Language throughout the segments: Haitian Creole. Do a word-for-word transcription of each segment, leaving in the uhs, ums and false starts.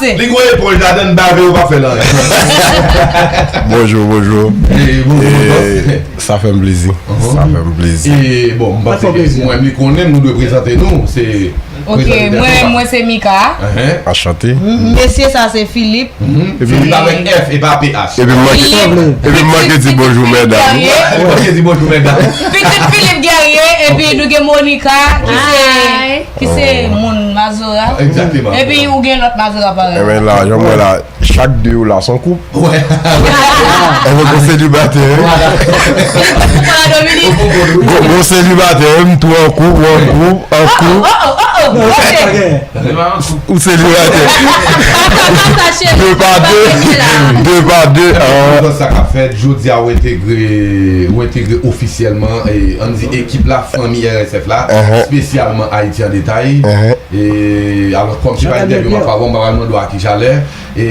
Li gon epòj ladan, bave yo pa fè l anyen. Bonjou, bonjou. E, bonjou, bonjou. Sa fè m plezi. Sa fè m plezi. E, bon, m panse ke mwen, m li konnen, nou dwe prezante nou. Se Ok, mwen, mwen se Mika. Anchante. Mesye, sa se Philippe. Philippe avèk F e pa P H. Epi m manke, epi m manke di bonjou, mèdam. Epi m manke di bonjou, mèdam. Pitit Philippe Guerrier, epi nou gen Monica, ki se, ki se moun Mazora. Egzakteman. Epi ou gen lòt Mazora parèy. Ebyen la, jan mwen la, chak de yo la, se yon koup. Wè. Ebyen, gon selibatè, wi. Gon, gon selibatè, wi, m tou an koup, ou an koup, an koup. Ou selibatè. De pa de, de pa de. Sa k ap fèt, jodi a, ou entegre, ou entegre ofisyèlman, e, ann di ekip la, fanmi R S F la, espesyalman Ayiti an Detay. E, alò, kòm se pa entèvyou m ap fè avè w, m pa pral mande w a ki jalè. E,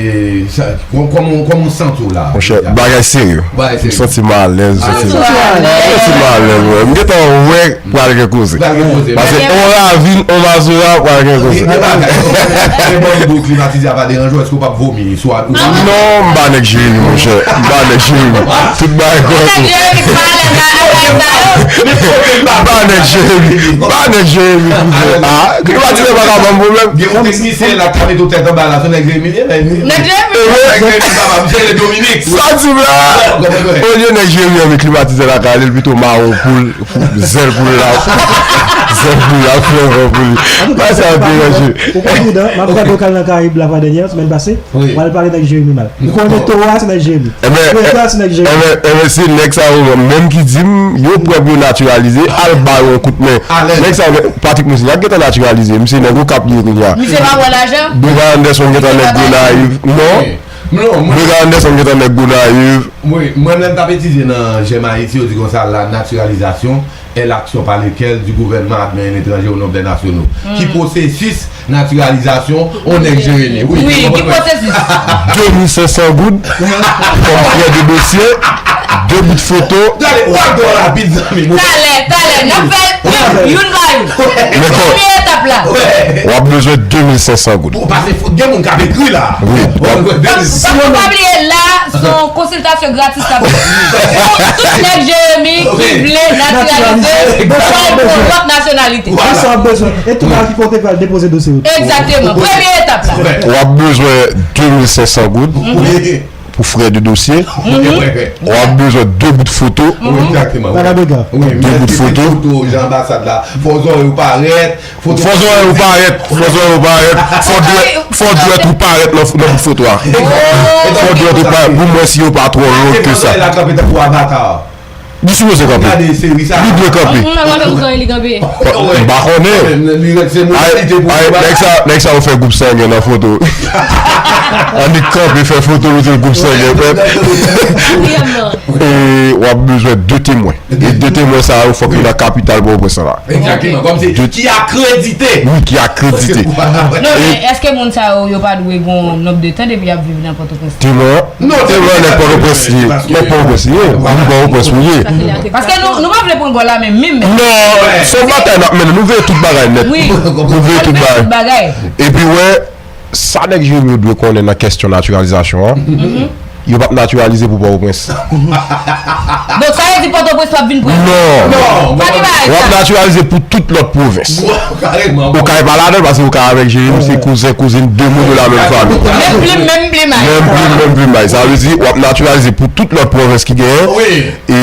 sa, kò-, kòman, kòman w santi w la? Monchè, bagay serye. Bagay serye. M santi m alèz, m santi m alèz. M santi m alèz, wi. M gentan wè pral gen koze. Pral gen koze. Paske on ravin, on mazora, pral gen koze. Gen bagay. Men bon, nivo klimatize a pa deranje w, èske w p ap vomi? Swa ou pa. Non, m pa nèg Jeremi, monchè. M pa nèg Jeremi. Tout bagay kòrèk. M pa nèg Jeremi. M pa nèg Jeremi. Ah, klimatizè pa ka ban m pwoblèm. Gen yon teknisyen la k ka mete w tèt anba la, se nèg Jeremi li ye, men. Nèg Jeremi. Nèg Jeremi, papa, m se le Dominique. Sa di m la. Olye nèg Jeremi an met klimatizè la kay li, l pito mawon poul, zèl poul la. Zèl poul la, fè van pou li. Bagay sa yo deranje. Ou pa pridan, m ap gade w k al nan Karayib la fwa dènyè, semèn pase. Wi. W al pale nèg Jeremi mal. Ou konnen towo a se nèg Jeremi. Ebyen, Prezidan a se nèg Jeremi. Ebyen, ebyen, se nèg sa yo menm ki di m, yo pwòp yo natiralize, al ba yo yon kout men. Nèg sa yo, Patrick Moussignac gentan natiralize, misye nèg Okap li ye kounye a. Misye pa pran lajan? Brega Anderson gentan nèg Gonayiv. Non. Brega Anderson gentan nèg Gonayiv. Wi, mwen menm t ap etidye nan J'aime Haïti, yo di konsa la naturalisation est l'action par laquelle du gouvernement admet un étranger au nom des nationaux. Ki pwosesis natiralizasyon, on nèg Jeremi. Wi, wi, ki pwosesis? De mil senk san goud, kòm frè de dosye, de bout foto. Gade, w ap dò rapid, zanmi m. Talè, talè, n ap fè youn pa youn. Premye etap la. W ap bezwen de mil senk san goud. Ou pase fo-, gen moun k ap ekri la. Wi. Fòk nou pa bliye la, se yon konsiltasyon gratis k ap fèt. Tout nèg Jeremi ki vle natiralize, fò l pran lòt nasyonalite. Ki sa w ap bezwen? E tout bagay ki fè w te pral depoze dosye yo. Egzakteman. Premye etap la. W ap bezwen de mil senk san goud pou frè de dosye. W ap bezwen de bout foto. Wi, egzakteman. Wi. De bout foto. Foto, jan anbasad la. Fò zòrèy ou parèt. Fò zòrèy ou parèt. Fò zòrèy ou parèt. Fò dwèt, fò dwèt ou parèt nan, nan bout foto a. Fò dwèt ou parèt. Pou mwen, si yo pa twò long ke sa. Li sipoze kanpe. Li dwe kanpe. M, m, m, m, m, li kanpe. M pa konnen. Ay, ay, nèg sa, nèg sa yo fè gwoup sangen nan foto. Annik kanpe, fè foto, mete gwoup sangen. E w ap bezwen de temwen. E de temwen sa yo, fòk yo nan kapital Pòtoprens lan la. Egzakteman, kòm se ki akredite. Wi, ki akredite. Non, men èske moun sa yo, yo pa dwe gen yon nòb de tan depi y ap viv nan Pòtoprens? Temwen an? Non, temwen an nèg Pòtoprens li ye. Nèg Pòtoprens li ye. Li Pòtoprens li ye. Paske nou, nou pa vle pran gòl la menm, menm, menm. Non, se yon batay n ap mennen. Nou veye tout bagay nèt. Wi. Nou veye tout bagay. Epi, wè, sa nèg Jeremi yo dwe konnen nan kèsyon natiralizasyon an, yo p ap natiralize pou Pòtoprens. Donk, sa vle di Pòtoprens p ap vin premye? Non. Non. Pa gen bagay sa. W ap natiralize pou tout lòt pwovens. Okay pa ladan l, paske Okay avèk Jeremi se kouzen, kouzin, de moun de la menm fanmi. Menm plim, menm plimay. Menm plim, menm plimay. Sa vle di, w ap natiralize pou tout lòt pwovens ki genyen. Wi. E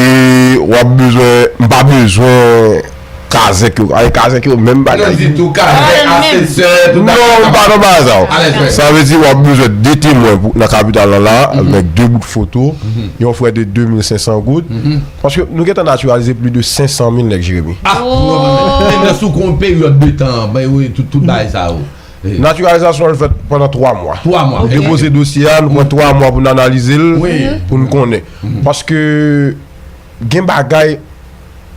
w ap bezwen, m pa bezwen kazèk yo. Ay, kazèk yo, menm bagay. Yo di tou kazèk, asesè, tout bagay. Non, m pa nan bagay sa yo. Sa vle di, w ap bezwen de temwen pou, nan kapital lan la, avèk de bout foto, yon frè de de mil senk san goud. Paske nou gentan natiralize plis de senk san mil nèg Jeremi. Ah, menm lè sou kon peryòd de tan, ben wi, tout, tout bagay sa yo. Natiralizasyon an fèt pandan twa mwa. Twa mwa. Nou depoze dosye a, nou pran twa mwa pou n analize l, pou n konnen. Paske gen bagay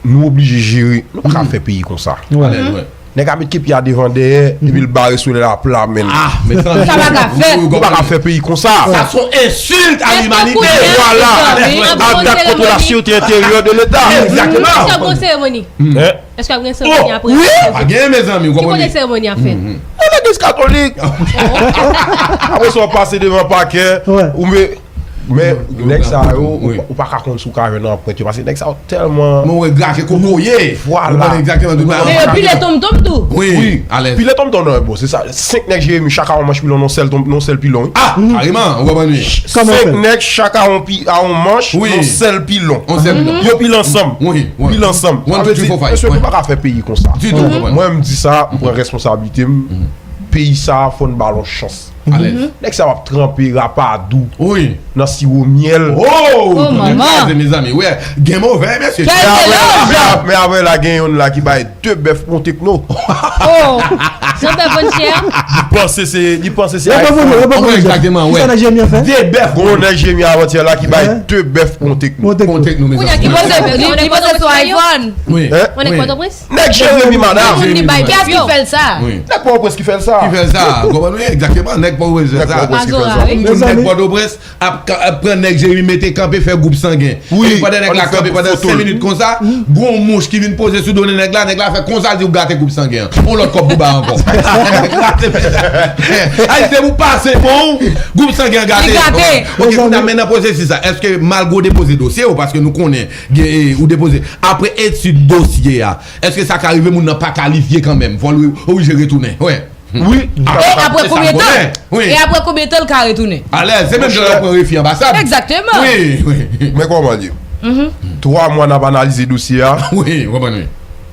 nou oblije jere. Nou pa ka fè peyi konsa. Wi. Nèg a met kepi a devan dèyè, epi l bare solèy la ap lamen l. Ah, mezanmi. Sa pa ka fèt. Ou pa ka fè peyi konsa. Sa se yon ensilt a limanite. Vwala. Atak kont la sirete enteryè de Leta. Egzakteman. Èske ap gen seremoni? Èske ap gen seremoni apre? Wi. Pa gen, mezanmi, ou konprann? Ki kote seremoni ap fèt? Nan legliz katolik. Apre sa, w ap pase devan pakè, ou me Men nèg sa yo, ou pa ka konn si w ka jwenn anprent yo, paske nèg sa yo tèlman. Men w wè grake kokoye. Vwala. Men yo pile tonmtonm tou. Wi, alèz. Pile tonmtonm nan, bon, se sa. Senk nèg Jeremi, chak a yon manch pilon, nan sèl tonm, nan sèl pilon, wi. Ah, kareman, ou konprann wi. Senk nèg, chak a yon pi, a yon manch, nan sèl pilon. Yon sèl pilon. Yo pile ansanm. Wi, wi. Pile ansanm. Sa vle di, mesye, nou pa ka fè peyi konsa. Ditou, ou konprann. Mwen, m di sa, m pran responsablite m. Peyi sa, fò n ba l yon chans. Alèz. Nèg sa yo ap tranpe rapadou nan siwo myèl. Oh! Oh, manman! Kraze, mezanmi. Wi, gen move, mesye. Men apre la, gen youn la ki bay de bèf pou yon tekno. Oh! Yon bèf vann chè? Li panse se, li panse se iPhone. Egzakteman, wi. Kisa nèg Jeremi an fè? De bèf. Gon nèg Jeremi avantyè la ki bay de bèf pou yon tekno. Pou yon tekno, mezanmi. Li panse, li panse se iPhone. Wi. Nèg Jeremi, madam. Kiyès ki fè l sa? Nèg Pòtoprens ki fè l sa. Ki fè l sa, ou konprann wi, egzakteman, nèg Pòtoprens ki fè l sa. Mazora, wi. Pou nèg Pòtoprens ap, ap pran nèg Jeremi mete kanpe fè gwoup sangen. Wi. Epi pandan nèg la kanpe pandan senk minit konsa, gon mouch ki vin poze sou do nèg la, nèg la fè konsa, l di ou gate gwoup sangen an. On lòt kòb pou ba ankò. Ay, se pou pase bon, gwoup sangen an gate. Li gate. Ok, kounye a men nan pwosesis la. Èske malgre w depoze dosye w, paske nou konnen, gen, e, ou depoze. Apre etid dosye a, èske sa ka rive moun nan pa kalifye kanmenm? Fò l oblije retounen. Wi. Wi. E apre konbyen tan? Wi. E apre konbyen tan l ka retounen? Alèz, se menm jan yo pran refi anbasad. Egzakteman. Wi, wi. Men kòman l ye? Twa mwa n ap analize dosye a. Wi, ou konprann wi.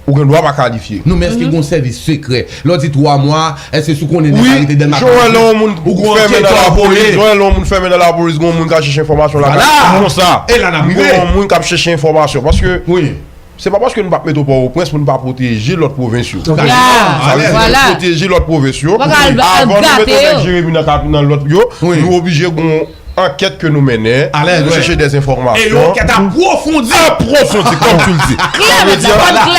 Ou gen dwa pa kalifye. Non, men èske gon sèvis sekrè? Lè w di twa mwa, èske si w konnen nèg la rete Dèlma Kawouchou, ou gon anketè w ap voye? Jan w wè lè yon moun fèmen nan lapolis, gon moun k ap chèche enfòmasyon lakay. Vwala. Konsa. E la n ap rive. Gon moun k ap chèche enfòmasyon. Paske, wi. Se pa paske nou p ap mete w Pòtoprens pou nou pa pwoteje lòt pwovens yo. Ok. Sa vle di nou pwoteje lòt pwovens yo. Avan nou mete nèg Jeremi nan kap-, nan lòt yo, nou oblije gon ankèt ke nou mennen, nou chèche dè enfòmasyon. E yon ankèt apwofondi. Apwofondi, kòm tu l di. Sa vle di,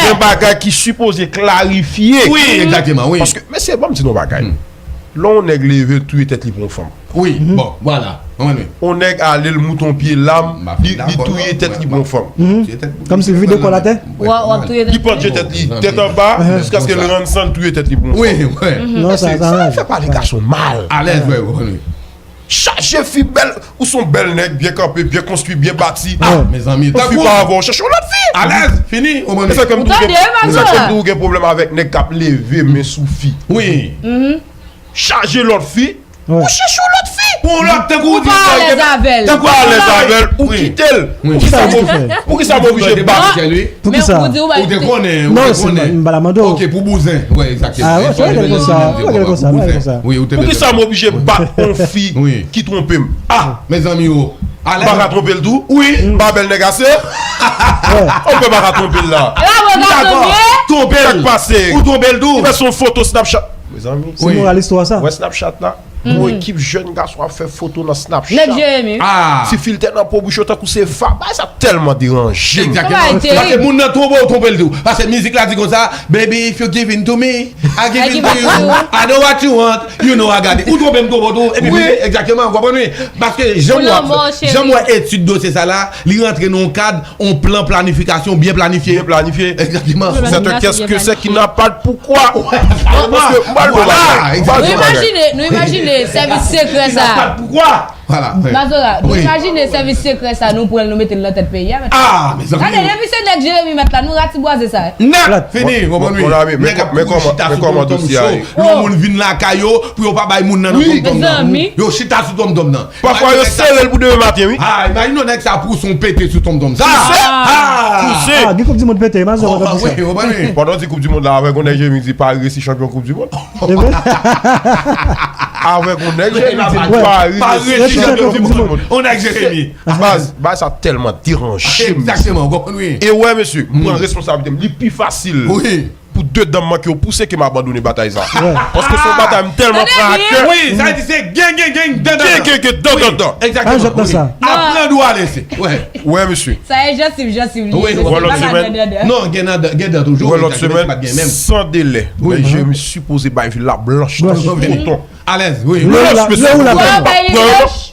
gen bagay ki sipoze klarifye. Wi, egzakteman, wi. Paske, mesye, ban m di nou yon bagay. Lè yon nèg leve, l touye tèt li pou yon fanm. Wi, bon, vwala. Yon nèg ale, l moute yon pye lam, li, li touye tèt li pou yon fanm. Kòmsi l vide kò l atè? Li pandje tèt li, tèt anba, jiskaske l rann san, l touye tèt li pou yon fanm. Wi, wi. Non, sa, sa fè pale gason mal. Alèz, wi, wi. Chaje fi bèl, ou se yon bèl nèg, byen kanpe, byen konstwi, byen bati. Ah, mezanmi, yon fi pa avè w, chèche yon lòt fi. Alèz, fini. Ou konprann? Se sa k fè m di w gen pwoblèm avèk nèg k ap leve men sou fi. Wi. Chaje lòt fi, ou chèche yon lòt fi. Pou yon lòt, tankou ou di, ou pa alèz avè l. Tankou ou pa alèz avè l, ou kite l. Poukisa ou, poukisa m oblije bat? Poukisa? Ou te konnen, ou te konnen. Non, se pa, m pa la mande w. Ok, pou bouzen. Wi, egzakteman. Ah, ok, ok, konsa, ok, konsa, ok, konsa. Wi, ou te bezwen. Poukisa m oblije bat yon fi ki twonpe m? Ah, mezanmi o. Ou pa ka twonpe l tou? Wi. M pa bèl nèg ase? Ou pa ka twonpe l la. Dakò. Twonpe l. Sa k pase? Ou twonpe l tou? Ou fè se yon foto Snapchat. Mezanmi. Se moral istwa sa. Wè Snapchat la? Yon ekip jèn gason ap fè foto nan Snapchat. Nèg Jeremi. Ah. Ti filtè nan po bouch yo tankou se va. Bagay sa tèlman deranje m. Egzakteman. Paske moun nan twonpe w, twonpe l tou. Paske mizik la di konsa, "Baby, if you giving to me, I giving to you. I know what you want, you know I got it." Ou twonpe m twonpe w tou. Epi, egzakteman, ou konprann wi. Paske jan m wè, jan m wè etid dosye sa la, li rantre nan yon kad, yon plan planifikasyon byen planifye. Byen planifye. Egzakteman. C'est un qu'est-ce que c'est qui n'a pas de pourquoi. Paske m pral di w bagay. Nou imajine, nou imajine sèvis sekrè sa. Ki n'a pas de pourquoi. Vwala. Mazora, nou imajine sèvis sekrè sa, nou pran l, nou mete l nan tèt peyi a mentnan. Ah, mezanmi. Gade, depi se nèg Jeremi mèt la, nou ratibwaze sa. Nèt fini, ou konprann wi. Mon ami, men kòman dosye a ye? Yon moun vin lakay yo, pou yo pa bay moun nan nan tonton nan. Yo chita sou tonton nan. Pafwa yo sere l pou demen maten, wi. Ah, imajine w nèg sa pouse yon pete sou tonton sa. Pouse! Ah, gen koup di mond pete, Mazora, gad sa. Pandan w di koup di mond la, avèk yon nèg Jeremi di Pari resi chanpyon koup di mond. Avèk yon nèg Jeremi di Pari resi chanpyon koup di mond. On nèg Jeremi. Baz, bagay sa tèlman deranje m. Egzakteman, ou konprann wi. E wè, mesye, m pran responsablite m. Li pi fasil pou de danm manke yo pouse ke m abandone batay sa. Paske se yon batay m tèlman pran a kè. Wi, sa vle di se gen, gen, gen, dan, dan, dan. Gen, gen, gen, dan, dan, dan. Egzakteman. Aprann Ou ale se. Wè. Wè, mesye. Sa e jansiv, jansiv li. Wi, se pa lòt semèn. Non, gen nan, gen dan toujou. Wè, lòt semèn, san delè. Wi. Nèg Jeremi sipoze bay vil la blanch. Blanch. Alèz, wi. Lè ou la, lè ou la.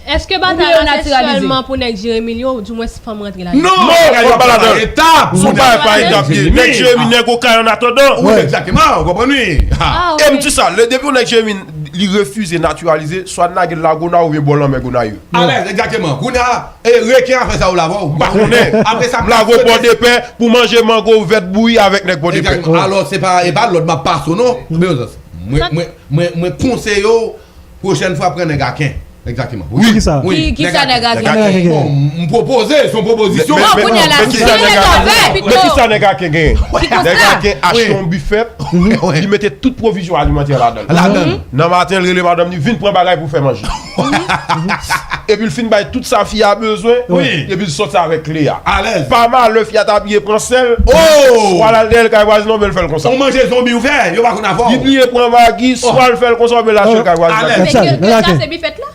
Èske batay la se sèlman pou nèg Jeremi yo, ou di mwens fanm rantre ladan? Non, non, fò pa ladan. Etap. Sou bagay pa etap ye. Nèg Jeremi, nèg Okay an atandan. Wi, egzakteman, ou konprann wi. E m di sa, depi yon nèg Jeremi li refize natiralize, swa n lage l Lagonayiv oubyen bò lanmè Gonayiv. Alèz, egzakteman. Kounye a, e reken a fè sa ou la vò. M pa konnen. Apre sa, m lage w Pòdepè pou manje mango vèt bouyi avèk nèg Pòdepè. Egzakteman. Alò, se pa, e pa lòd m ap pase w non. Mwen, mwen, mwen, mwen konseye w, pwochèn fwa pran nèg Aken. Egzakteman. Wi. Kisa? Wi. Ki, kisa nèg Aken? Nèg Aken. Bon, m pwopoze, se yon pwopozisyon. Bon, kounye a la, si li lè nèg Aken, men kisa nèg Aken genyen? Nèg Aken achte yon bifèt, li mete tout pwovizyon alimantè ladan l. Ladan l. Nan maten, l rele madanm li, vin pran bagay pou fè manje. Epi l fin bay tout sa fi a bezwen, epi l sòti avèk kle a. Alèz. Pa malè, fi a ta bliye pran sèl, swa l al dèyè l kay vwazen nan, oubyen l fè l konsa. Ou manje zonbi ou fè, yo pa konn avè w. Li bliye pran magi, swa l fè l konsa, oubyen l achte l kay vwazen nan. Alèz. Men ke, ke sa se bifèt la?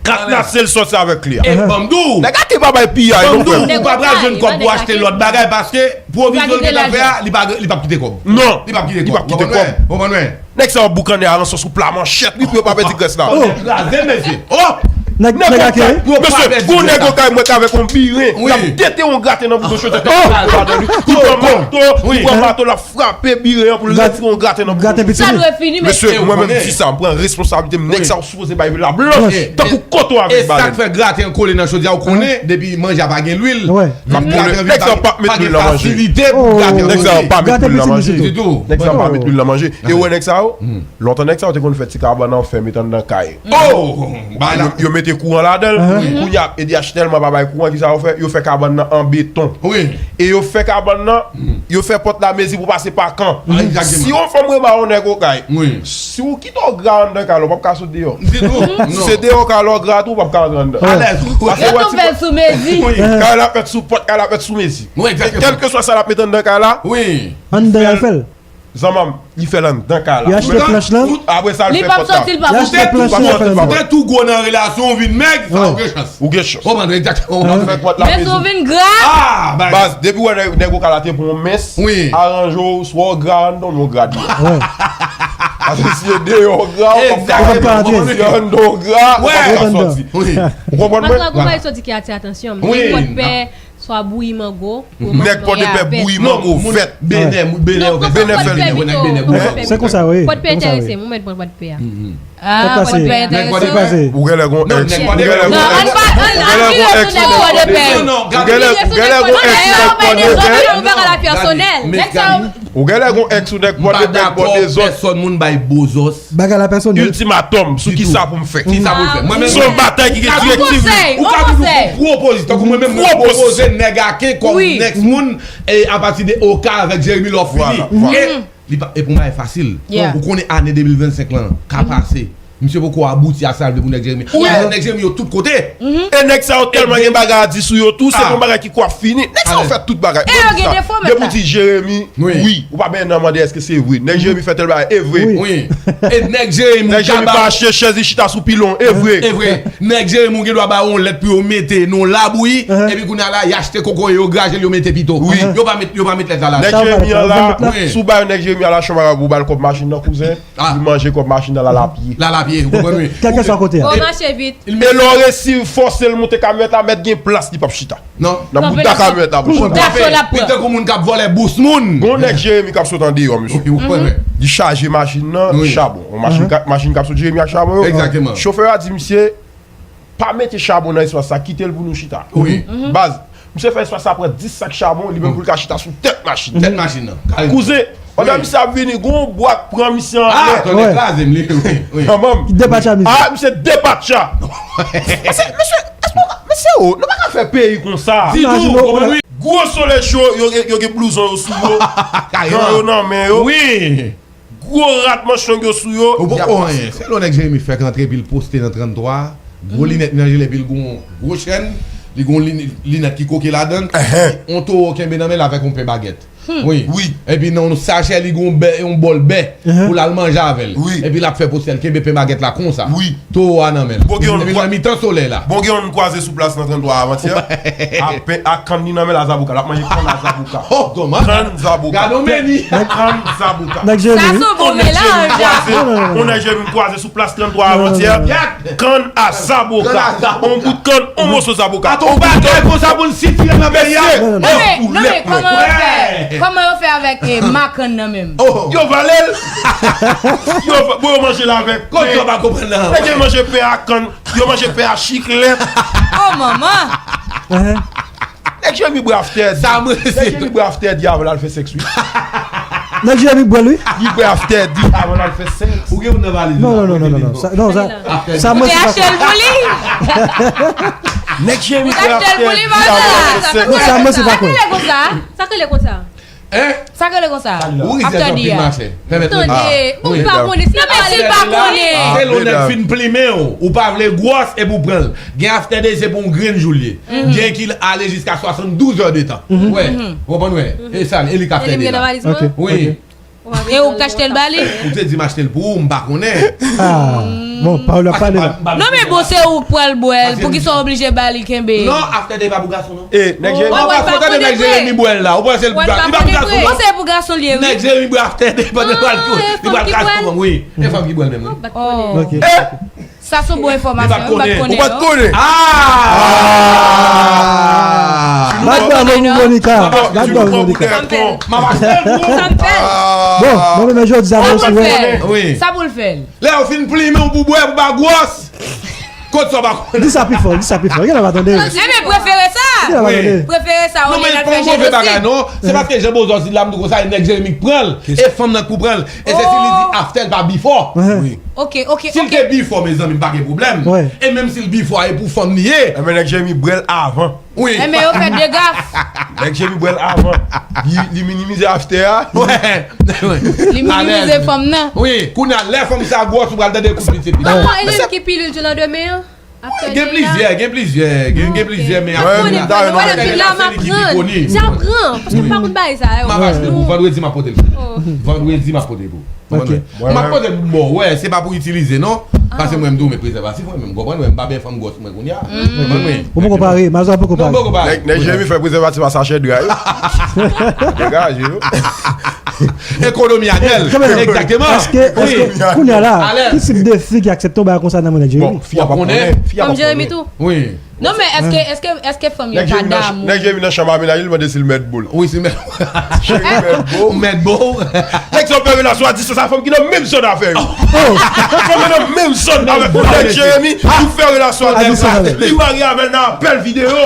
Katnase l sòti avèk kle a. E ban m di w. Nèg Aken pa bay piyay non, frè m. Ou pa pral jwenn kòb pou achte lòt bagay paske pwovizyon l gentan fè a, li pa, li p ap kite kòb. Non. Li p ap kite kòb. Ou konprann mwen? Ou konprann mwen? Nèg sa yo boukannen aransò sou pla manchèt wi pou yo pa pèdi grès la. Nèg kraze, mesye. Oh! Nèg, nèg Aken wi. Mesye, gon nèg Okay mwen k avèk yon biren, l ap tete yon graten nan bouton chotèt li. Li pran mato, li pran mato, l ap frape biren an pou l retire yon graten nan bouton chotèt li. Sa dwe fini, mesye. Mesye, mwen menm m di sa, m pran responsablite m, nèg sa yo sipoze bay vil la blanch tankou koton avèk balèn. E sa k fè graten an kole nan chodyè a, ou konnen, depi manje a pa gen lwil, graten an vin pa gen fasilite pou graten an kole. Nèg sa yo pa met lwil nan manje. Ditou. Nèg sa yo pa met lwil nan manje. E ou wè nèg sa yo? Lontan nèg sa yo te konn fè ti kabann an fè met anndan kay. Oh! Yo, yo mete kouran ladan l. Kounye a, E D H tèlman pa bay kouran, kisa yo fè? Yo fè kabann nan an beton. Wi. E yo fè kabann nan, yo fè pòt la mezi pou pase pa kan. Si yon fanm remare yon nèg Okay, si w kite w gra anndan kay la, w p ap ka sot deyò. Si se deyò kay la w gra tou, w p ap ka rantre anndan. Alèz. Paske w wè ti pòt. Kay la fèt sou pòt, kay la fèt sou mezi. Wi, egzakteman. Kèlkeswa sa l ap met anndan kay la, anndan y al fè l. Zanmanm, li fè l anndan kay la. Li achte planch lan. Apre sa, li fè pòt la. Li p ap sòti, li p ap sòti. Ou te tou gwo nan relasyon, ou vin mèg, sa ou gen chans. Ou gen chans. Ou konprann egzakteman. Ou fè pòt la. Men si w vin gra. Baz, depi w wè nèg, nèg Okay la te pran yon mens, aranje w, swa w gra anndan, oubyen w gra deyò. Paske si e deyò w gra, w p ap ka rantre. Si e anndan w gra, w p ap ka sòti. Ou konprann mwen? Matrakou bay soti ki atire atansyon m. Wi. Pòdpè, swa bouyi mango, nèg Pòdepè bouyi mango vèt. Benè, Benè fè li. Se konsa, wi. Pòdpè enterese m, ou mèt pran Pòdpè a. Ah, Pòdpè enterese m. Ou genlè gon èks, ou genlè gon èks, ou genlè gon èks ou nèg Pòdepè. Ou genlè, ou genlè gon èks ou nèg Pòdepè. Ou genlè gon èks ou nèg Pòdepè, Pòdepè. Pèsòn moun bay bozòs. Bagay la pèsonèl. Ultimatum, sou kisa pou m fè? Kisa pou m fè? Mwen menm. Se yon batay ki gen direktiv li. Ou ka toujou fè yon pwopozisyon. Tankou mwen menm, mwen pwopoze nèg Aken kòm next moun, e apati de Okay avèk Jeremi lè w fini. E li pa, e pou m bay fasil. Ou konnen ane de mil vennsenk lan ka pase. Misye poko abouti a sa l vle pou nèg Jeremi. Nèg Jeremi yo tout kote. E nèg sa yo tèlman gen bagay a di sou yo tou, se yon bagay ki kwa fini. Nèg sa yo fè tout bagay. Depi w di Jeremi, wi, ou pa menm nan mande èske se vre. Nèg Jeremi fè tèl bagay, e vre. Wi. E nèg Jeremi, nèg Jeremi pa achte chèz, li chita sou pilon, e vre. E vre. Nèg Jeremi, ou gen dwa ba yo yon lèt pou yo mete nan yon labouyi, epi kounye a la, y achte kokoye, yo graje l, yo mete pito. Wi. Yo pa met, yo pa met lèt la ladan. Nèg Jeremi an la, si w ba nèg Jeremi a lajan bagay pou w ba l kòb machin nan, kouzen, li manje kòb machin nan, l al a pye. L al a pye, ou konprann wi. Kèlkeswa kote a. Ou mache vit. E lè w resi fòse l moute kamyonèt la, mèt gen plas, li p ap chita. Non. Nan bouda kamyonèt la pou chita. Li tankou moun k ap vòlè bous moun. Gon nèg Jeremi k ap sot andeyò, mesye. Li chaje machin nan chabon. Yon machin ka, machin k ap sot Jeremi ak chabon yo. Egzakteman. Chofè a di misye, pa mete chabon nan espas sa, kite l pou nou chita. Wi. Baz, misye fè espas sa pran dis sak chabon, li menm pou l ka chita sou tèt machin. Tèt machin nan. Kouzen, pandan misye ap vini, gon bwa k pran misye anlè. Ah, tonnè kraze m, li, wi, wi. Kanmenm. Depatcha misye. Ah, misye depatcha. Mesye, mesye, èske w ka, mesye, o, nou pa ka fè peyi konsa. Ditou, ou konprann wi. Gwo solèy cho, yo gen, yo gen blouzon yo sou yo. Jan yo nan men yo. Wi. Gwo rad manch long yo sou yo. Ou poko anyen. Se lè w nèg Jeremi fèk antre epi l poste nan tranntwa. Gwo linèt li nan je l epi l gon gwo chèn. Li gon lin-, linèt ki koke ladan l. Yon towo kenbe nan men l avèk yon pen bagèt. Wi. Wi. Epi nan yon sachè, li gen yon bè, yon bòl bè pou l al manje avè l. Wi. Epi l ap fè pwosè l, kenbe pen bagèt la konsa. Wi. Towo a nan men l. Bon, gen yon epi nan mitan solèy la. Bon, gen yon kwaze sou plas nan tranntwa avantyè. Ak pen, ak kann li nan men l a zaboka. L ap manje kann a zaboka. Oh, kòman? Kann zaboka. Gade yon meni. Kann zaboka. Nèg Jeremi. Sa se yon bon melanj. Yon nèg Jeremi kwaze sou plas tranntwa avantyè. Kann a zaboka. Kann a zaboka. On bout kann, on moso zaboka. Ato bagay konsa pou n sitire nan peyi a. Non, men, non, men, kòman yo fè? Kòman yo fè avèk, eh, makann nan menm? Yo vale l. Yo va-, bon, yo manje l avèk pen. Kote yo pa konprann nan? Nèg yo manje pen ak kann. Yo manje pen ak chiklèt. Oh, manman. Nèg Jeremi bwè after di. Sa mwen se. Nèg Jeremi bwè after di avan l al fè sèks, wi. Nèg Jeremi bwè l, wi. Li bwè after di avan l al fè sèks. Ou gen moun nan valiz ou? Non, non, non, non, non, non. Sa, non, sa, sa mwen se pa. Ou te achte l pou li? Nèg Jeremi bwè after di avan l al fè sèks. Sa mwen se pa kwè. Sa rele konsa? Sa rele konsa? Hein? Sa rele konsa? Ou rizèz anpil, machè. Pèmèt mwen di. Tande, bon, pa konnen, si pa konnen. Se lè yon nèg fin plimen w, ou pa vle gwòs epi w pran l. Gen after day se pou yon grenn jou l ye. Gen ki ale jiska swasanndouz è de tan. Wè, ou konprann, wè. E sa, e li k ap fè de la. Wi. E ou k achte l ba li? Ou te di m achte l pou ou, m pa konnen. Ah, bon, pawòl ap pale la. Non, men bon, se ou k pral bwè l, poukisa w oblije ba li kenbe? Non, after day pa pou gason, non. E, nèg Jeremi. An paske w tande nèg Jeremi bwè l la, ou panse l pou gason? Li pa pou gason, non? Ou panse pou gason l ye, wi. Nèg Jeremi bwè after day pandan l pral tou. Li pral gason, wi. E fanm ki bwè l menm, wi. Ok. Sa se yon bon enfòmasyon, m pa t konnen. Ou pa t konnen? Ah! Bat bravo pou Monica. Bat bravo pou Monica. M ap achte l pou ou. Bon, mwen menm jodi a mwen se wè. Sa pou l fè l. Lè yo fin plimen w pou bwè, pou ba gwòs. Kot sa w pa konnen? Di sa pi fò, di sa pi fò. Gen lè pa tande. Enben, prefere sa. Gen lè pa tande. Prefere sa, olye n al fè jenosik. Non, men pa yon move bagay, non. Se paske jan Bozo di la, m di konsa, e nèg Jeremi k pran l. E fanm nan k pou pran l. E se si li di after l pa before. Wi. Ok, ok, ok. Si l te before, mezanmi, m pa gen pwoblèm. E menm si l before, e pou fanm li ye. Enben, nèg Jeremi bwè l avan. Wi. Enben, yo fè de gaf. Nèg Jeremi bwè l avan. Li, li minimize after a. Li minimize fanm nan. Wi, kounye a, lè fanm sa gwòs, ou pral tande kout pitit li. Kòman e menm ki pilil di landemen an? Gen plizyè, gen plizyè, gen, gen plizyè, men apre la, se li ki pi koni. Jan pran, paske m pa konn bagay sa yo. M ap achte pou ou, vandredi m ap pote l pou ou. Vandredi m ap pote l pou ou. Konprann mwen? M ap pote l pou ou, wè, se pa pou itilize, non. Paske mwen, m tou, men prezèvatif, mwen, men m konprann, mwen, m pa byen fanm gwòs mwen kounye a. Konprann mwen? Ou poko pare, Mazo a poko pare. Non, m poko pare. Nèg, nèg Jeremi fè prezèvatif a sachè dra, wi. Degaje, wi. Ekonomi a bèl. Egzakteman. Èske, èske, kounye a la, ki tip de fi ki aksepte yon bagay konsa nan men nèg Jeremi? Bon, fi a pa konnen. Fi a pa konnen. Wi. Non, men èske, èske, èske fanm yo pa damou? Nèg Jeremi nan chanm a mennaj li, li mande si l mèt bo l. Wi, si l mèt. Mèt bo. Mèt bo. Nèg sa w fè relasyon a distans a fanm ki nan menm zòn avè yo. Fanm nan nan menm zòn avè nèg Jeremi, ou fè relasyon a distans. Li marye avè l nan apèl videyo.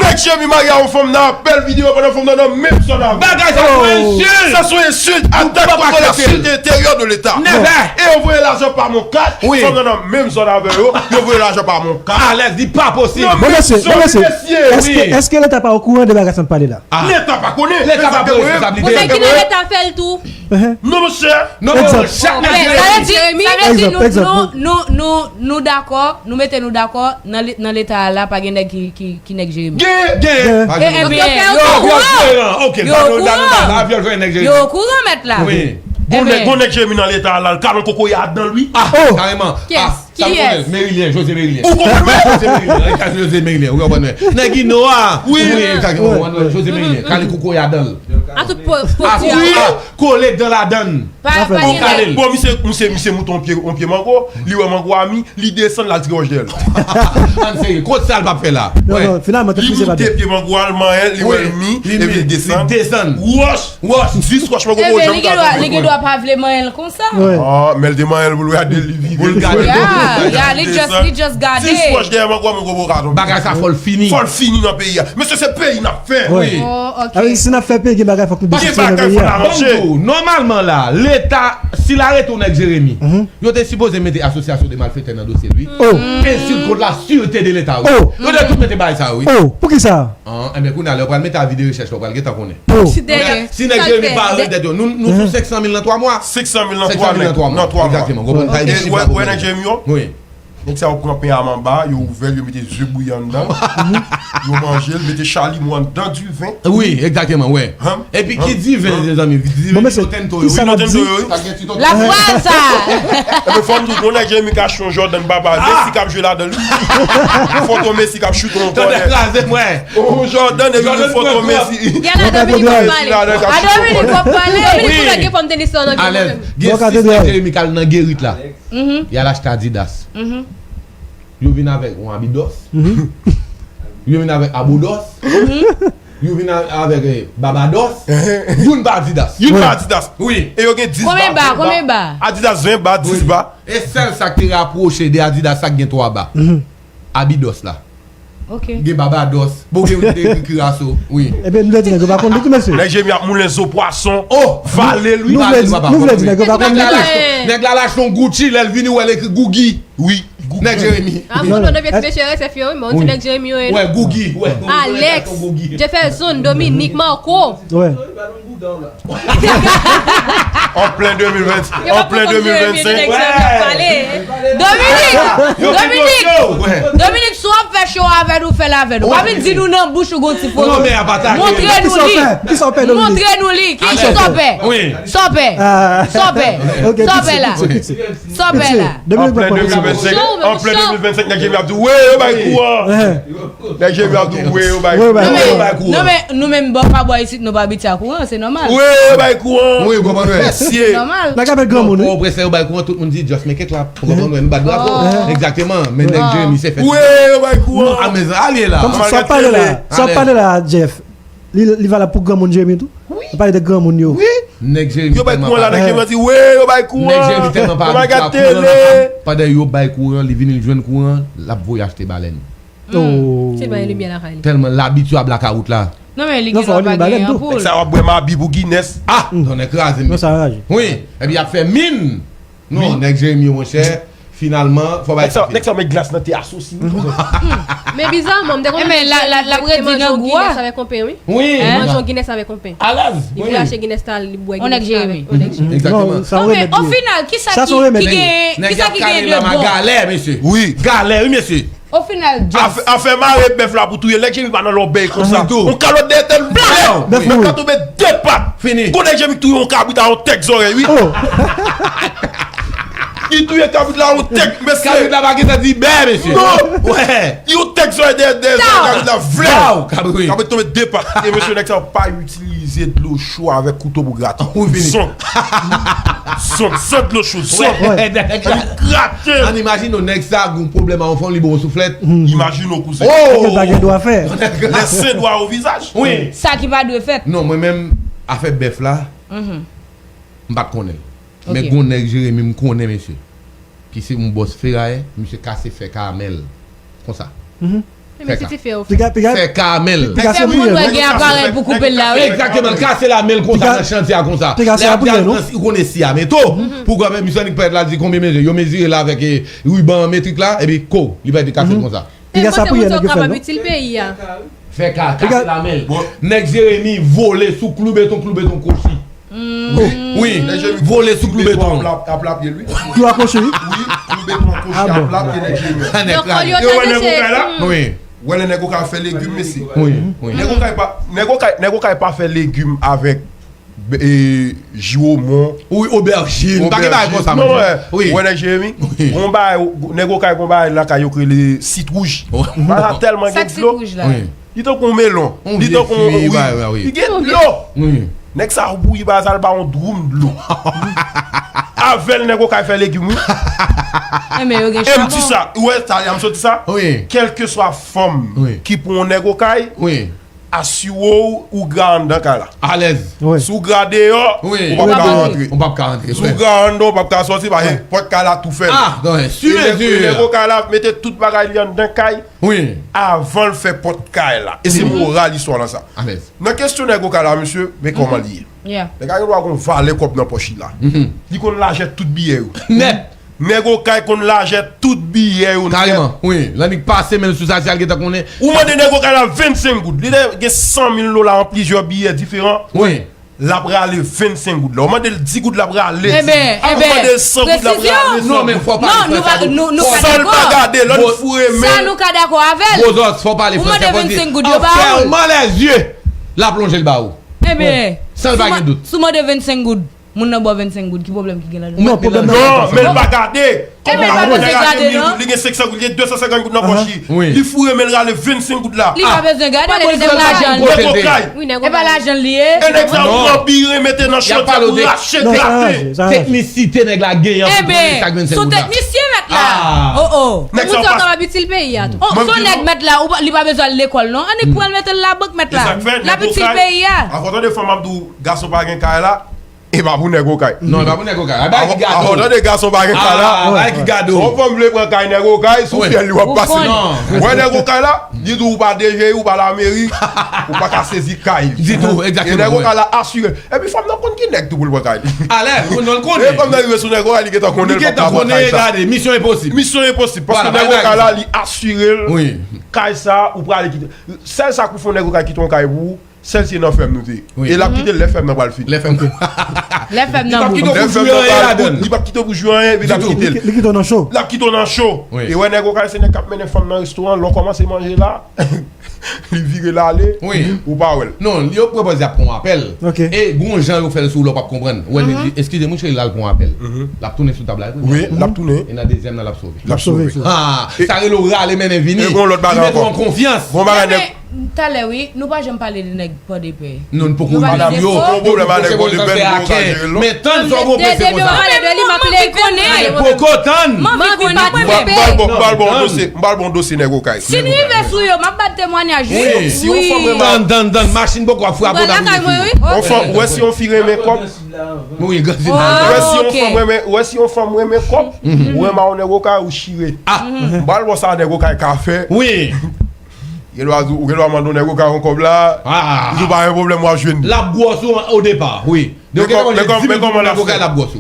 Nèg Jeremi marye a yon fanm nan apèl videyo pandan fanm nan nan menm zòn avè l. Bagay sa se yon ensilt. Sa se yon ensilt. Atak kont la sûreté intérieure de l'État. Never. E yo voye lajan pa mon kat. Wi. Fanm nan nan menm zòn avè yo. Yo voye lajan pa mon kat. Alèz, li pa posib. Bon, mesye, bon, mesye. Èske, èske Leta pa okouran de bagay sa n pale la? Leta pa konnen. Leta pa pran responsablite. Pou sa ki nan Leta fè l tou. Non, monchè. Non, non, chak nèg Jeremi. Sa vle di, sa vle di nou, nou, nou, nou, nou dakò, nou mete nou dakò nan, nan Leta a la, pa gen nèg ki, ki, ki nèg Jeremi. Gen, gen. Ebyen, yo okouran. Yo okouran. Yo okouran, mèt la. Wi. Bon nèg, bon nèg Jeremi nan Leta a la, l ka nan kokoye adan l, wi. Ah, kareman. Kiyès? Sa m konnen, Merilien, José Merilien. Ou konprann mwen? José Merilien, José Merilien, wi, ou konprann mwen. Nèg Ino a. Wi, wi, José Merilien, kale kokoye adan l. A tout po, poti a. Kole dan ladann. Pa, pa gen nèg. Bon, misye, misye, misye moute yon pye, yon pye mango, li wè mango a mi, li desann, l al tire wòch dèyè l. Ann serye, kot sa l p ap fè la? Non, non, finalman, li moute pye mango a, l manyen l, li wè l mi, epi li desann. Wòch, wòch, jis wòch mango, bon, janm ka. Li gen dwa pa vle manyen l konsa. Ah, men l te manyen l pou l gade li viv. Pou l gade. Ya, ya, li just, li just gade. Jis wòch dèyè mango a, mango a tonbe. Bagay sa fò l fini. Fò l fini nan peyi a. Mesye, se peyi n ap fè. Wi. Oh, ok. Si n ap fè peyi, gen bagay fòk nou deside nan peyi a. Nòmalman la, Leta, si l arete yon nèg Jeremi, yo te sipoze mete asosyasyon de malfetè nan dosye l, wi. Ensilt kont la sûreté de l'État, wi. Yo te tout mete bagay sa yo, wi. Oh, poukisa? Enben, kounye a, lè w pral mete avi de rechèch la, w pral gentan konnen. Si nèg Jeremi pa arete tèt yo, nou, nou sou senk san mil nan twa mwa. Senk san mil nan twa mwa. Senk san mil nan twa mwa. Egzakteman. Konprann sa, e chif la pou mwen. Wi. Nèg sa yo pran pen a manba, yo ouvè l, yo mete ze bouyi anndan l, yo manje l, mete chalimo anndan diven. Wi, egzakteman, wè. Epi ki diven, mezanmi? Diven Nintendo yo, wi. Nintendo yo, wi. La vwa sa. Epi fò m di w, yon nèg Jeremi ka achte yon Jordan papa, Messi k ap jwe ladan l. Foto Messi k ap choute yon kònè. Tande kraze m, wè. Yon Jordan epi yon foto Messi. Gen la Dominique w ap pale. A Dominique w ap pale. Dominique pou nèg gen fòm tenis lan nan gen. Alèz. Gen sis nèg Jeremi k al nan gerit la. Y al achte Adidas. Yo vin avèk yon Abidos. Yo vin avèk Abodos. Yo vin a- avèk eh, Babados. Youn pa Adidas. Youn pa Adidas. Wi. E yo gen dis ba, konbyen ba, konbyen ba? Adidas ven ba, dis ba. E sèl sa k te rapwoche de Adidas sa k gen twa ba. Abidos la. Ok. Gen Babados. Bon, gen yon te ekri Kiraso. Wi. Ebyen, nou vle di nèg yo pa konn li tou, mesye. Nèg Jeremi ap moulen zo pwason. Oh, vale l, wi. Nou vle di, nou vle di nèg yo pa konn li tou. Nèg la lache yon Gucci, lè l vini, w wè l ekri Gugi. Wi. Nèg Jeremi. A, moun nan pyès mesye resèf yo, wi, men on ti nèg Jeremi yo ye, non? Wè, Gugi, wè. Alex, Jefferson, Dominique, Marco. Wè. An plen de mil ven, an plen de mil ven senk. Dominique, Dominique, Dominique, si w ap fè show avè nou, fè l avè nou. Pa vin di nou nan bouch ou gon ti foto. Montre nou li. Montre nou li. Ki sa w fè? Sa w fè? Sa w fè? Sa w fè la? Sa w fè la? An plen de mil ven senk, an plen de mil ven senk, nèg Jeremi ap di, "Wi, yo bay kouran." Nèg Jeremi ap di, "Wi, yo bay kouran." Non, men, non, men nou menm bò pa bò isit, nou pa abitye a kouran, se nòmal. "Wi, yo bay kouran." Wi, ou konprann, wi. Mesye. Nòmal. Nèg avèk granmoun, wi. Ou prese yo bay kouran, tout moun di, "Just make it clap." Ou konprann, wi, nou bat brapo. Egzakteman, men nèg Jeremi se fèt. "Wi, yo bay kouran." A, men, ale la. Sa w pale la, sa w pale la, Jeff. Li, li valab pou granmoun Jeremi tou? Wi. Ou pale de granmoun yo. Wi. Nèg Jeremi tèlman pa... Yo bay kouran la, nèg Jeremi di, "Wi, yo bay kouran." Nèg Jeremi tèlman pa abitye a kouran la, pandan yo bay kouran, li vini, li jwenn kouran, l ap voye achte balèn. Oh. Se bay limyè lakay li. Tèlman l abitye a blakawout la. Non, men li gen dwa pa gen anpoul. Nèg sa w ap bwè mabi pou Guinness. Ah, non, nèg kraze m. Non, sa raje. Wi, epi y ap fè min. Non, nèg Jeremi yo, monchè, finalman, fò bay sa. Nèg sa met glas nan te asosi, wi. Men bizarman, m te konn... Ebyen, la, la, l ap redi nan gou a. Guinness avèk yon pen, wi. Wi. Manje yon Guinness avèk yon pen. Alèz. Li vle ache Guinness la, li bwè Guinness la avèk yon nèg Jeremi. Non, sa yon remèd li ye. Sa se yon remèd li ye. Kisa ki, ki gen de bon? Nèg y ap kale la, ma galè, mesye. Wi. Galè, wi, mesye. Ofinal, James. Afè, afè mare bèf la pou touye l, nèg Jeremi pa nan lòbèy konsa. Yon kalòt dèyè tèt, bla! Bèf mouri. Nèg la tonbe de pat. Fini. Gon nèg Jeremi touye yon kabrit a yon tèk zòrèy, wi. Oh. Li touye kabrit la yon tèk, mesye. Kabrit la pa gentan di bè, mesye. Non. Wè. Yon tèk zòrèy dèyè, dèyè zòrèy kabrit la vle. Taw. Kabrit, wi. Kabrit tonbe de pat. E mesye, nèg sa pa itilize dlo cho avèk kouto pou grate. Ou fini. Zon. Zon, zon dlo cho, zon. Wè. Li grate. Ann imajine w, nèg sa gon pwoblèm a yon fanm, li ba w souflèt. Imajine w, kouzen. Oh! Sa pa gen dwa fè. Les seins droits au visage. Wi. Sa ki pa dwe fèt. Non, mwen menm, afè bèf la, m pa t konnen l. Men gon nèg Jeremi m konnen, mesye. Ki se yon bòs ferayè, misye kase fè kamèl. Konsa. Fè ka. Piga, piga. Fè kamèl. Piga se pou ye, non? Gen aparèy pou koupe l la, wi. Egzakteman, l kase lamèl konsa nan chantye a konsa. Piga se pou ye, non? Ou konnen si a meto. Pou gwa men misye annik parèt la di konbyen mezire. Yo mezire l avèk, eh, riban metrik la, epi ko, li parèt li kase l konsa. Piga sa pou ye, nèg yo fè, non? Fè ka, kase lamèl. Nèg Jeremi vole sou klou beton, klou beton kwochi. Wi, wi. Vole sou klou beton. Ap lapye l, wi. Klou a kwochi, wi. Wi, klou beton kwochi ap lapye nèg Jeremi. Nèg kraze. Yo wè nèg okay la? Wi. Wè lè nèg okay ap fè legim, mesye. Wi, wi. Nèg okay pa, nèg okay, nèg okay pa fè legim avèk, e, jiwomon. Wi, obèjin. Pa gen bagay konsa, non, mesye. Wi. Wè nèg Jeremi? Wi. Gon bagay, nèg okay gon bagay lakay yo k rele sit wouj. Bagay la tèlman gen dlo. Sak sit wouj la. Wi. Li tankou yon melon. Li tankou yon, wi. Li gen dlo. Wi. Nèg sa ap bouyi bagay sa, l ba yon dwoum dlo. Avè l nèg okay fè legim, wi. Enben, yo gen chabon. E m di sa, ou wè sa, y a m soti sa? Wi. Kèlkeswa fanm ki pran yon nèg okay, wi, asire w, ou gra anndan kay la. Alèz. Wi. Si w gra deyò, wi, ou p ap ka rantre. Ou p ap ka rantre. Si w gra anndan, ou p ap ka sòti, paske pòt kay la tou fèmen. Ah, non, si, mesye. Nèg okay la mete tout bagay li anndan kay. Wi. Avan l fè pòt kay la. E se moral istwa lan sa. Alèz. Nan kesyon nèg okay la, mesye, men kòman li ye. Yeah. Nèg la gen dwa gon valè kòb nan pòch li la. Li konn lajè tout biyè yo. Nèt. Nèg okay konn lajè tout biyè yo nèt. Kareman, wi. L annik pase men l sou sa, si al gentan konnen. Ou mande nèg okay la vennsenk goud. Li gen san mil dola an plizyè biyè diferan. Wi. L ap rale vennsenk goud la. Ou mande l di goud, l ap rale. Enben, enben, ou mande l san goud, l ap rale san goud. Non, men fò pa... Non, nou pa, nou, nou pa dakò. San l pa gade, lè l foure men l. Sa, nou ka dakò avè l. Bozòs, fò pale fransè, fò di, en fermant les yeux, l ap lonje l ba ou. Enben, san l pa gen dout. Si w mande vennsenk goud, moun nan ba w vennsenk goud, ki pwoblèm ki gen ladan? Non, pwoblèm nan... Non, men l pa gade. Enben, l pa bezwen gade, non. Li gen senk san goud, li gen de san senkant goud nan pòch li. Li foure men l rale vennsenk goud la. Li pa bezwen gade, li gen lajan l. Nèg okay. E pa lajan l li ye. E nèg sa yo pran biren, mete nan chanti, ap rache, grate. Teknisite nèg la genyen pou pran sa vennsenk goud la. Enben, se yon teknisyen mèt la. Oh, oh. Nèg sa yo pa... Ou kapab itil peyi a tou. Oh, se yon nèg mèt la, li pa bezwen al lekòl non. Annik pran l mete l labank mèt la. L ap itil peyi a. Avan tande fanm ap di w gason pa gen kay la. E pa pou nèg okay. Non, e pa pou nèg okay. Ay, bay ki gado. Avan tande gason pa gen kay la. Ah, bay ki gado. Yon fanm vle pran kay nèg okay, sou fyèl li w ap pase. Ou wè nèg okay la, li di w ou pa D G I, ou pa lameri, ou pa ka sezi kay li. Ditou, egzakteman. E nèg okay la asire l. Epi fanm nan konn ki nèg tou pou l pran kay li. Alè, non, l konnen. E fanm nan rive sou nèg okay, li gentan konnen l p ap ka pran kay sa. Li gentan konnen, gade, misyon enposib. Misyon enposib, paske nèg okay la, li asire l. Wi. Kay sa, ou prale kite. Sèl sa k pou fè yon nèg okay kite yon kay pou ou, sèl se nan fèm nou te ye. Wi. E l ap kite l lè fèm nan pral fini. Lè fèm nan bout. Lè fèm nan bout. Li p ap kite w pou jwi anyen ladan l. Li p ap kite w pou jwi anyen, epi l ap kite l. Li kite w nan cho. L ap kite w nan cho. Wi. E wè nèg okay se nèg k ap mennen fanm nan restoran, lè w kòmanse manje la, li vire l ale, ou pa wè l. Non, yo pwopòze ap pran yon apèl. Ok. E gon jan yo fè l sou ou lè w p ap konprann. Ou wè l di, eskize m wi cheri, l al pran yon apèl. L ap tounen sou tab la. Wi, l ap tounen. E nan dezyèm nan l ap sove. L ap sove. Ah, sa rele w rale mennen vini. E gon lòt bagay ankò. Li mete w an konfyans. Gon bagay nèg. Talè wi, nou pa janm pale de nèg Pòdepè. Non, nou poko pale de yo. Poko pwoblèm a nèg Pòdepè, nou poko ka jere l non. Men tann sa w gon prese konsa. Depi w pale de li, m ap leve. Poko tann. M anvi konnen mwen menm. M pral ba w yon dosye, m pral ba w yon dosye nèg okay. Si n rive sou yo, m ap bat temwanyaj wi. Wi. Tann, tann, tann, machin poko ap frape w nan lakay mwen wi. Yon fanm, ou wè si yon fi renmen kòb. Wi, grann fi. Ou wè si yon fanm renmen, ou wè si yon fanm renmen kòb, ou renmen yon nèg okay, ou chire. Ah. M pral ba w sa nèg okay ka fè. Wi. Gen dwa di w, ou gen dwa mande yon nèg okay yon kòb la. Ah. Li di w pa gen pwoblèm, w ap jwenn li. L ap gwòs ou o depa, wi. Men kòman, men kòman l ap fè?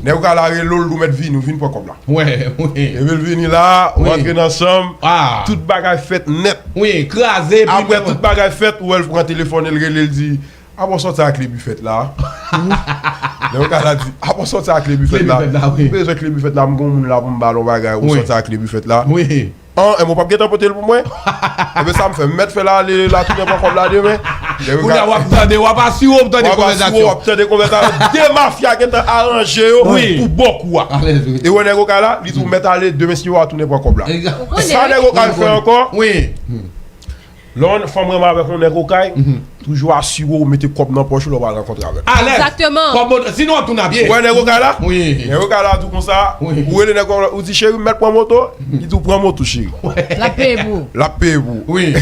Nèg okay la rele w, l di w mèt vini, ou vin pran kòb la. Wi, wi. Epi l vini la, ou antre nan chanm, tout bagay fèt nèt. Wi, kraze. Apre tout bagay fèt, ou wè l pran telefòn, l rele, l di, "Apa w sòti ak kle bifèt la?" Nèg okay la di, "Apa w sòti ak kle bifèt la?" Kle bifèt la, wi. "M bezwen kle bifèt la, m gon moun la pou m ba l yon bagay, ou sòti ak kle bifèt la?" Wi. An, enben w p ap gentan pote l pou mwen? Enben sa m fè, m mèt fè l ale la, tounen pran kòb la demen. Kounye a w ap tande, w ap asire w tande konvèsasyon. W ap asire w ap tande konvèsasyon. De mafya gentan aranje yo pou bò kou a. Alèz, wi. E wè nèg okay la, li di w mèt ale, demen si w a tounen pran kòb la. Sa nèg okay fè ankò? Wi. Lè yon fanm renmen avèk yon nèg okay, toujou asire w mete kòb nan pòch ou lè w pral rankontre avè l. Alèz. Egzakteman. Kòb moto, sinon w ap tounen a pye. Ou wè nèg okay la? Wi. Nèg okay la di w konsa, ou rele nèg okay la, ou di, "Cheri, m mèt pran moto?" Li di w, "Pran moto, cheri." L ap peye pou ou. L ap peye pou ou. Wi.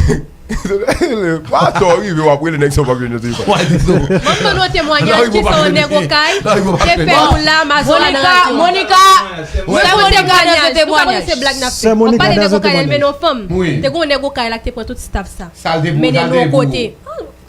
Pa atò rive w ap rele nèg sa w p ap jwenn nan telefòn. Ban m ban nou yon temwayaj, kisa yon nèg okay te fè moun la, Mazora nan radyo. Monica, Monica. Sè Monica nan se temwayaj. Ou pa konnen se blag n ap fè. Sè Monica nan se temwayaj. Ou pale nèg okay, l mennen yon fanm. Wi. Te gen yon nèg okay la ki te pran tout staff sa. Sa l te pou, sa l te pou. Mennen l yon kote.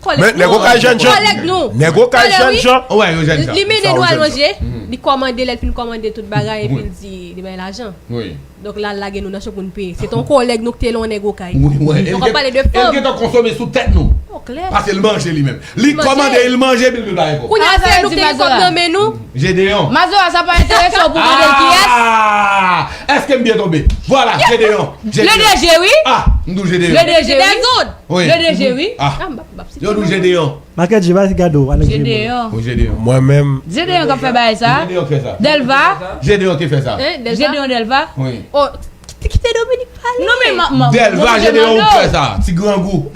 Kòlèg nou. Nèg okay jèn jan. Kòlèg nou. Nèg okay jèn jan. Wè, yo jèn jan. Li mennen nou al manje. Li kòmande, lè l fin kòmande tout bagay, epi l di, li bay lajan. Wi. Donk la, l lage nou nan cho pou n peye. Se te yon kòlèg nou ki te lè yon nèg okay. Wi, wi. Donk w ap pale de fanm. E l gentan konsome sou tèt nou. O klè. Paske l manje li menm. Li kòmande, li manje, epi l vin bay ankò. Kounye a se nou ki te gen kòb nan men nou. Jedeyon. Mazora, sa pa enterese w pou mande l kiyès? Ah! Èske m byen tonbe? Vwala, Jedeyon. Le D G, wi. Ah, m di w Jedeyon. Le D G, wi. Wi. Le D G, wi. Ah. Yo di w Jedeyon. Makèt je, pa gade w, Alex Jedeyon. Jedeyon. Wi, Jedeyon. Mwen menm. Jedeyon k ap fè bagay sa. Jedeyon k fè sa. Delva. Jedeyon ki fè sa. Hein, Delva? Jedeyon Delva. Wi. Oh, kite, kite Dominique pale. Non, men, man, man, Delva, Jedeyon ou k fè sa. Ti grangou.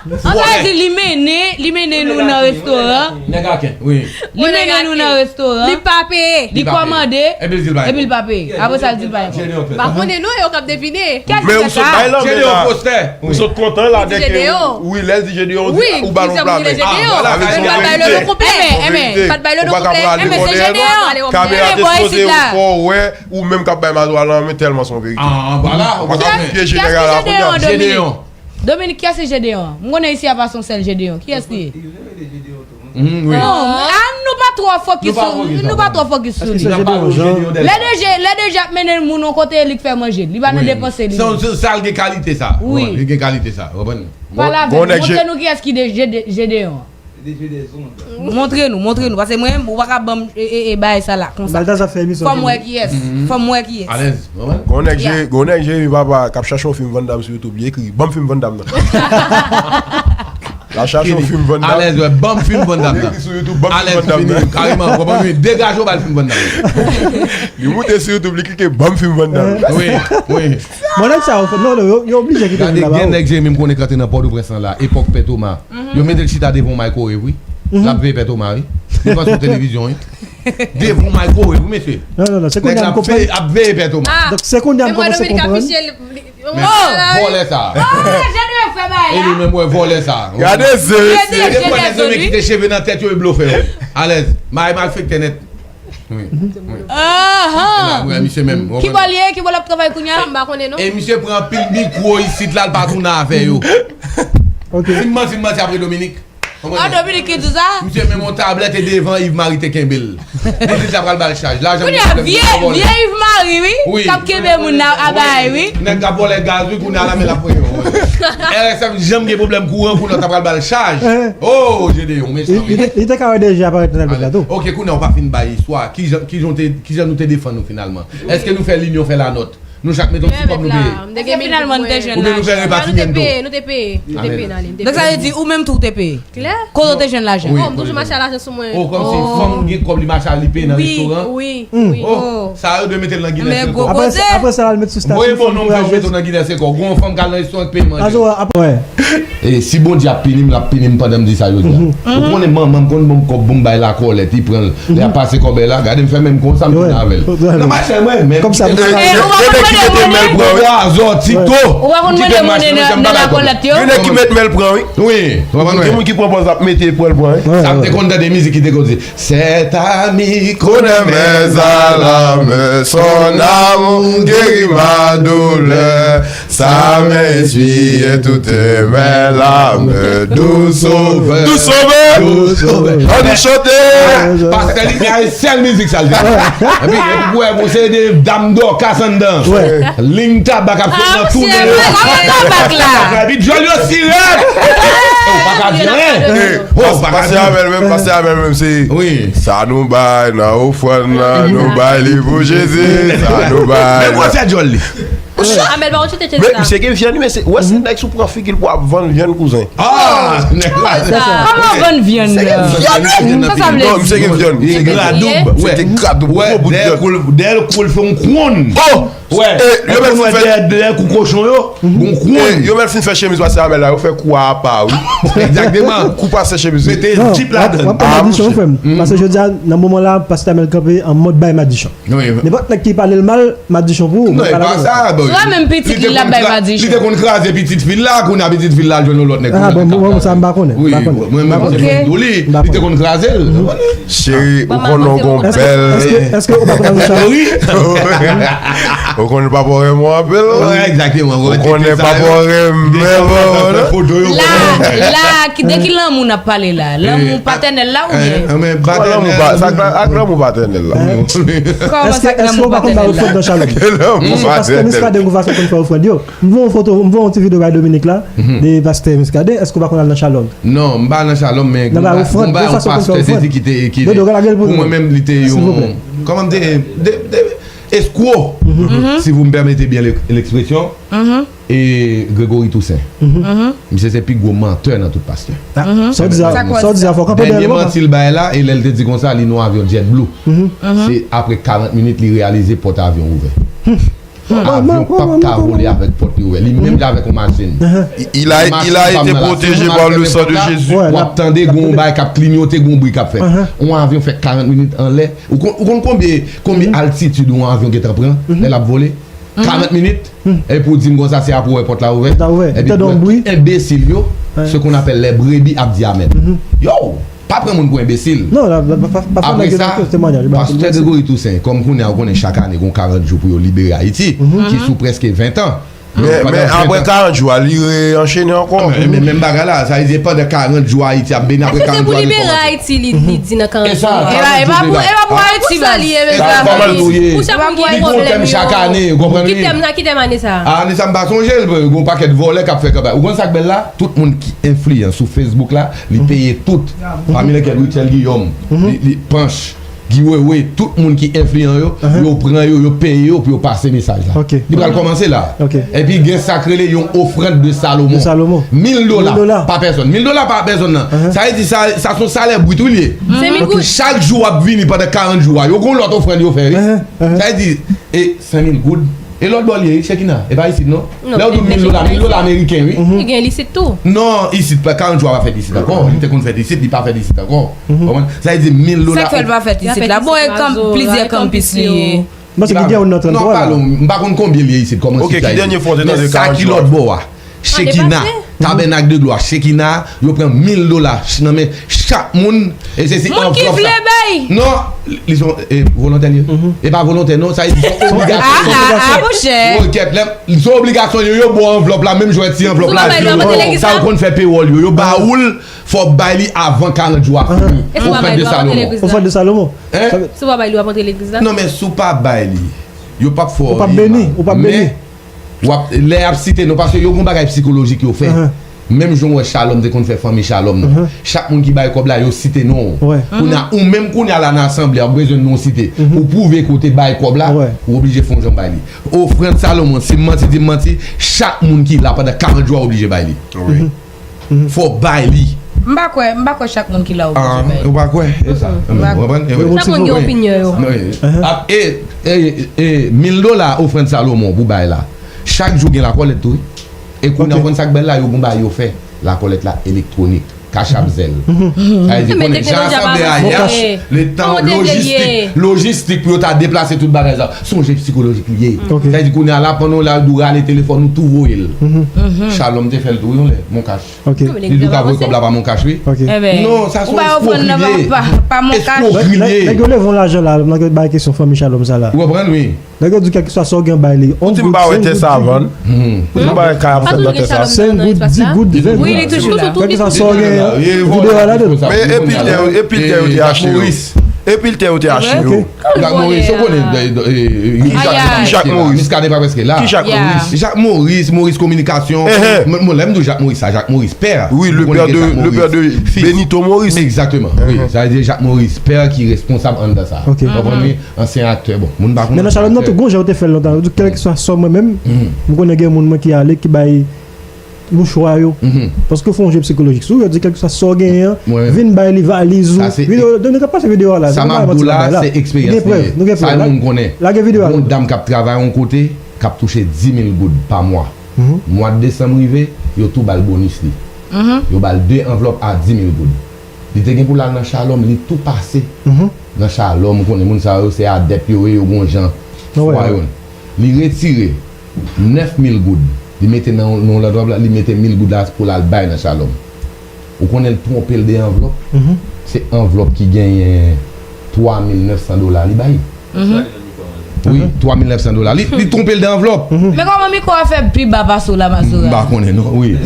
An sa di, li mennen, li mennen nou nan restoran. Nèg aken, wi. Li mennen nou nan restoran. Li pa peye. Li kòmande. Epi l di l pa peye. Epi l pa peye. Apre sa, l di l pa peye. Jedeyon k fè sa. Pa konnen non, yo k ap devine. Men ou sot bay lanmen la. Ou sot kontan la dèke. Wi, lè l di Jedeyon, ou di, ou ba l yon pla men. Ah, vwala, sa se yon verite. Enben, enben, pa t bay lodo konplè. Enben, se Jedeyon. Kamera te sipoze fè w wè, ou menm k ap bay Mazora lanmen, tèlman se yon verite. Ah, vwala. Ou pa ka pyeje nèg la la kounye a. Jedeyon. Dominique, kiyès se Jedeyon? M konnen isi a pa se yon sèl Jedeyon. Kiyès li ye? Mhm, wi. Non, ah, nou pa twò fokis sou, nou pa twò fokis sou li. Èske se Jedeyon Jean? Lè D G, lè D G ap mennen moun yon kote, li k fè manje. Li pa nan depanse li menm. Sa, sa, sa l gen kalite sa. Wi. Li gen kalite sa. Ou konprann? Pale avè nou. Montre nou kiyès ki de, Jede-, Jedeyon. Montre nou, montre nou. Paske mwen, ou pa ka ban m e, e, e bagay sa la, konsa. Baltazar fè emisyon. Fò m wè kiyès. Fò m wè kiyès. Alèz, konprann? Gon nèg Jere-, gon nèg Jeremi papa k ap chache yon fim Van Damme sou YouTube, li ekri, "Ban m fim Van Damme nan." L ap chache yon fim Van Damme. Alèz, wè, ban m fim Van Damme nan. Li ekri sou YouTube, "Ban m fim Van Damme nan." Alèz, fini, kareman, konprann? Degaje w, ba l fim Van Damme. Li moute sou YouTube, li klike, "Ban m fim Van Damme nan." Wi, wi. Mwen nèg sa yo, non, non, yo, yo oblije kite fim la ba ou. Gade, gen nèg Jeremi m konnen k rantre nan Pòtoprens lan la, epòk Pè Toma. Yo mete l chita devan yon microwave, wi. L ap veye Pè Toma, wi. Devan sou televizyon, wi. Devan yon microwave, wi, mesye. Non, non, non, se kounye a m konprann. Nèg la ap veye, ap veye Pè Toma. Donk, se kounye a m kòmanse konprann. Vòlè sa. E li menm, wè, vòlè sa. Gade ze, mesye. Gen de fwa nèg yo kite cheve nan tèt yo, e blofè, wi. Alèz, may malfektè nèt. Wi, wi. Ahan. E la, wi, misye menm, w konprann? Ki bò l ye? Ki bò l ap travay kounye a? M pa konnen non. E misye pran anpil mikwo isit la, l pa tounen avè yo. Ok. Si m manti, m manti apre Dominik. Konprann? Ah, Dominik ki di sa? Misye menm yon tablèt e devan Yves Marie te kenbe l. Li di l ta pral ba l chaj. Lajan kounye a, vye, vye Yves Marie, wi. Wi. K ap kenbe moun nan a bay, wi. Nèg k ap vòlè gaz, wi, kounye a lame l ap voye yo. R S M janm gen pwoblèm kouran, kounye a ta pral ba l chaj. Oh, Gedeon, mechan, wi. Li te, li te ka wè deja aparèt nan tèt la tou. Ok, kounye a w pa fin bay istwa. Kijan, kijan w te, kijan nou te defann nou finalman? Èske nou fè linyon, fè lanòt? Nou chak mete yon ti kòb nou peye. Paske finalman nou te jwenn lajan. Oubyen nou fè repatriye n tou? Nou te peye, nou te peye, nou te peye nan liy. Donk sa vle di ou menm tou w te peye? Klè. Kote w te jwenn lajan? Oh, m toujou mache a lajan sou mwen. Oh, kòmsi fanm gen kòb li mache a li peye nan restoran? Wi, wi, wi. Oh, sa yo dwe mete l nan Guinness Record. Apre sa, apre sa, l al met sou statut. Voye bon non m fè yo mete w nan Guinness Record. Gon fanm k al nan restoran k peye manje. E si Bondye ap pini m, l ap pini m pandan m di sa jodi a. Ou konnen manman m konn ban m kòb pou m bay lakòlèt, li pran l. Lè y ap pase kòbèy la, gade m fè menm konsa, m tounen avè l. Nan machin mwen, men. Kòm sa, gen nèg ki mete men l pran, wi. Bwazò, Tito. Ou pa konn mete monnen nan lakòlèt yo? Gen nèg ki met men l pran, wi. Wi, w konprann, wi. Gen moun ki pran pòz ap mete pran l pran, wi. Sa m te konn tande mizik ki te konn di, Cet ami connaît mes alarmes, son amour guérit ma douleur. Ça m'inspire toutes mes larmes, doux sauveur. Doux sauveur. Doux sauveur. Ann chante. Pastè li gen sèl mizik sa l te. Epi epi pou wè pou se de dam Dòkas anndan. Ling tabak ap sot nan tounen yo. Tabak la. Epi djòl yo sirèt. Ou pa ka di anyen. Pastè Amèl menm, pastè Amèl menm se sa nou bay nan ofrann nan, nou bay li pou Jezi, sa nou bay. Men gwosè djòl li. Amèl pa konn chante tjèt la. Men misye gen vyann wi, men se, wè se nèg sou pran figi l pou ap vann vyann kouzen. Ah, nèg la. Kòman vann vyann? Sa sa vle di? Non, misye gen vyann. Li gra doub. Se te gra doub, gwo bout vyann. Dèyè l kou l fè yon kwonn. Oh! Wè, yo mèt fin fè dèyè kou kochon yo, gon kwonn. Yo mèt fin fè chemiz pastè Amèl la, yo fè kou a apa wi. Egzakteman. Kou pastè chemiz. Mete jip ladan. W ap pran madichon wi frè m. Paske jodi a nan moman la pastè Amèl kanpe an mòd bay madichon. Nenpòt nèg ki pale l mal, madichon pou ou. Non, e pa sa. Ou wè menm pitit li l ap bay madichon. Li te konn kraze pitit fi l la, kounye a pitit fi l la al jwenn yon lòt nèg. Ah bon, bon, sa m pa konnen. Wi, mwen menm mwen di w li, li te konn kraze l. Cheri, ou konnen w gon bèl. Èske, èske ou pa konn al nan chalòt? Ou konnen papa w renmen w anpil. Ou konnen papa w renmen w. La, la, de ki lanmou n ap pale la? Lanmou patènèl la oubyen? Ak lanmou patènèl la. Kòman sa k lanmou patènèl la? Èske ou pa konn bay ofrann nan chalòt? Paske Miskaden gon fason konn fè ofrann yo. M voye yon foto, m voye yon ti videyo bay Dominik la, de pastè Miskaden, èske ou pa konn al nan Shalom? Non, m pa nan Shalom, men gon bagay yon pastè te di ki te, ki te, pou mwen menm, li te yon, kòman m te, de, de, eskwo, si vous me permettez bien l'expression, e Gregory Toussaint. Misye se pi gwo mantè nan tout pastè. Sa w di a, sa w di a, fò w kanpe dèyè l. Dènye manti l bay la, e lè l te di konsa, li nan yon avyon JetBlue. Se apre karant minit, li reyalize pòt avyon ouvè. Avyon p ap ka vole avèk pòt li ouvè. Li menm jan avèk yon machin. Il a, il a été protégé par le sang de Jésus. W ap tande gon bagay k ap klinyote, gon bri k ap fèt. Yon avyon fè karant minit anlè. Ou konn, ou konn konbyen, konbyen altitid yon avyon gentan pran lè l ap vole? Karant minit. Epi w di m konsa se apre w wè pòt la ouvè? Epi tout enbesil yo, ce qu'on appelle les brebis ap di amèn. Yo! Pa pran moun pou enbesil. Non, la, la, pa, pa, pa fè nèg yo nan temwayaj, pastè Gregory Toussaint, kòm kounye a ou konnen chak ane gon karant jou pou yo libere Ayiti, ki sou prèske ven tan. Men, men apre karant jou a, li re-anchene ankò. Men, men menm bagay la, sa vle di pandan karant jou Ayiti ap beni, apre karant jou a li kòmanse. Èske se pou libere Ayiti, li, li di nan karant jou? E pa, e pa pou, e pa pou Ayiti, baz. Pou sa moun ki gen pwoblèm yo. Ki tèm nan, ki tèm ane sa? Ane sa m pa sonje l, gon pakèt vòlè k ap fè kanpay. Ou konn sa k bèl la? Tout moun ki enfliyan sou Facebook la, li peye tout. Pami lèkèl Rutshelle Guillaume, li, li Panch, Guy Wewe, tout moun ki enfliyan yo, yo pran yo, yo peye yo pou yo pase mesaj la. Li pral kòmanse la. Epi gen sa k rele yon offrande de Salomon. Mil dola pa pèsòn. Mil dola pa pèsòn nan. Sa vle di sa, sa se yon salè brit wi li ye. Chak jou w ap vini pandan karant jou a, yo gen yon lòt ofrann yo fè wi. Sa vle di, e, senk mil goud. E lòt bò l ye wi, Shekina. E pa isit non. Lè yo di w mil dola, mil dola ameriken wi. Li gen ilisit tou. Non, isit, karant jou a pa fèt isit ankò. Li te konn fèt isit, li pa fèt isit ankò. Konprann? Sa vle di mil dola. Sa k fè l pa fèt isit la? Bon, e kanp-, plizyè kanpis li ye. M panse ki gen youn nan tranntwa la. Non, pa lwen, m pa konn konbyen li ye isit, kòman chif sa ye. Ok, ki dènye fwa w te tande karant jou a? Men sa ki lòt bò a. Shekina, Tabènak de Glwa, Shekina, yo pran mil dola nan men chak moun, e se si anvlòp sa. Moun ki vle bay. Non, li, li se yon, e, volontè li ye. E pa volontè non, sa vle di se yon obligasyon. Ah, ah, ah, monchè. Yo kèt, lè, se yon obligasyon yo, yo ba w anvlòp la, menm jan ti anvlòp la, sa yo konn fè pewòl yo, yo ba ou l, fò w bay li avan karant jou a fini. Ofrann de Salomon. Ofrann de Salomon. Hein? Si w pa bay li, w ap antre legliz la? Non, men si w pa bay li, yo p ap fè w anyen mal. Ou p ap beni, ou p ap beni. W ap, lè y ap site non, paske yo gon bagay sikolojik yo fè. Menm jan w wè Shalom te konn fè fanmi Shalom nan. Chak moun ki bay kòb la, yo site non w. Kounye a, ou menm kounye a la nan asanble a, ou bezwen non w site. Pou w pwouve ke w te bay kòb la, ou oblije fè yon jan bay li. Ofrann Salomon, si m manti, di m manti, chak moun ki la pandan karant jou a oblije bay li. Fò w bay li. M pa kwè, m pa kwè chak moun ki la oblije bay li. Ou pa kwè? E sa. Ou konprann? Chak moun gen opinyon yo. E, e, e, mil dola ofrann Salomon pou bay la. Chak jou gen lakòlèt tou wi. E kounye a, ou konn sa k bèl la, yo gon bagay yo fè. Lakòlèt la elektwonik. Cash App, Zelle. Sa vle di konnen jan asanble a ye a, letan lojistik, lojistik pou yo ta deplase tout bagay sa. Se yon je sikolojik li ye. Sa vle di kounye a la, pandan w la, yo di w rale telefòn ou tou voye l. Shalom te fè l tou wi yon lè, Mon Cash. Li di w ka voye kòb la pa Mon Cash wi. Non, sa se yon eskwokri li ye. Eskwokri li ye. Nèg yo leve yon lajan la, nan bay kesyon fanmi Shalom sa la. Ou konprann wi. Nèg yo di kèlkeswa sa w gen bay li. Yon goud, senk goud, di goud. Senk goud, di goud, ven goud. Kèlkeswa sa w gen, videyo a ladan. Men e pil tè yo, e pil tè yo te achte yo. E pil tè yo te achte yo. Jacques Maurice, ou konnen, Jacques Maurice. Muscadin pa prèske la. Ki Jacques Maurice? Jacques Maurice, Maurice Communication. Mwen, lè m di w Jacques Maurice sa, Jacques Maurice pè. Wi, le père de, le père de Benito Maurice. Egzakteman, wi. Sa vle di Jacques Maurice pè ki responsab anndan sa. Konprann wi? Ansyen aktè, bon, moun pa konn. Men nan Shalom nan tou, gon jan yo te fè l lontan. Yo di, kèlkeswa sòm mwen menm, m konnen gen moun mwen ki ale, ki bay mouchwa yo. Paske yo fè yon je sikolojik sou ou, yo di, kèlkeswa sa w genyen an, vin bay li valiz ou. Videyo, nou ka pase videyo a la. Sa m ap di w la, se eksperyans li ye. Sa yo moun konnen. Lage videyo a. Gon dam k ap travay yon kote, k ap touche dis mil goud pa mwa. Mwa desanm rive, yo tou ba l bonis li. Yo ba l de anvlòp a dis mil goud. Li te gen pou l al nan Shalom, li tou pase nan Shalom, ou konnen moun sa yo se adèp yo ye, yo gon jan fwa yo. Li retire nèf mil goud, li mete nan, nan yon lòt anvlòp la, li mete mil goud la pou l al bay nan Shalom. Ou konnen l twonpe l de anvlòp? Se anvlòp ki genyen twa mil nèf san dola li bay. Wi, twa mil nèf san dola. Li, li twonpe l de anvlòp. Men kòman mikwo a fè pi ba pase w la, Mazora? M pa konnen non, wi.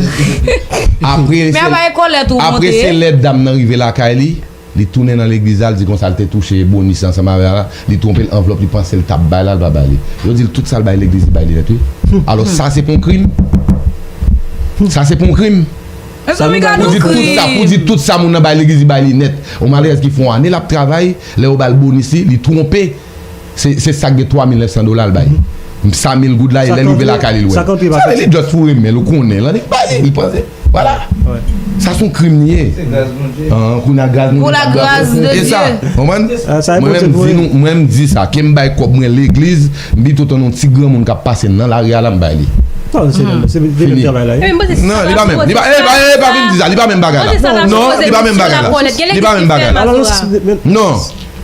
Apre, men se, apa e kòlèt ou monte? Apre se lè dam nan rive lakay li, li tounen nan legliz la, li di konsa l te touche bonis ansanm avè a la, li twonpe l anvlòp, li panse l t ap bay la, l pa bay li. Yo di l tout sa l bay legliz, li bay li nèt wi. Alò sa se pa yon krim? Sa se pa yon krim? Mezanmi, gade yon krim. Pou di tout sa, pou di tout sa moun nan bay legliz, li bay li nèt. Yon malerèz ki fè yon ane l ap travay, lè yo ba l bonis li, li twonpe. Se, se sa k gen twa mil nèf san dola l bay. Sa mil goud la, e lè l rive lakay li, l wè. Sa vle li just foure men l, ou konnen l annik bay li, li panse. Vwala. Sa se yon krim li ye. Kounye a gras Bondye. Pou la grâce de Dieu. E sa, konprann? Mwen menm di nou, mwen m di sa, ke m bay kòb mwen legliz, m pi kontan yon ti granmoun k ap pase nan lari a la m bay li. Non, se, se, se travay la ye. Non, li pa menm, li pa, e pa, e pa vin di sa, li pa menm bagay la. Non, li pa menm bagay la. Li pa menm bagay la. Non.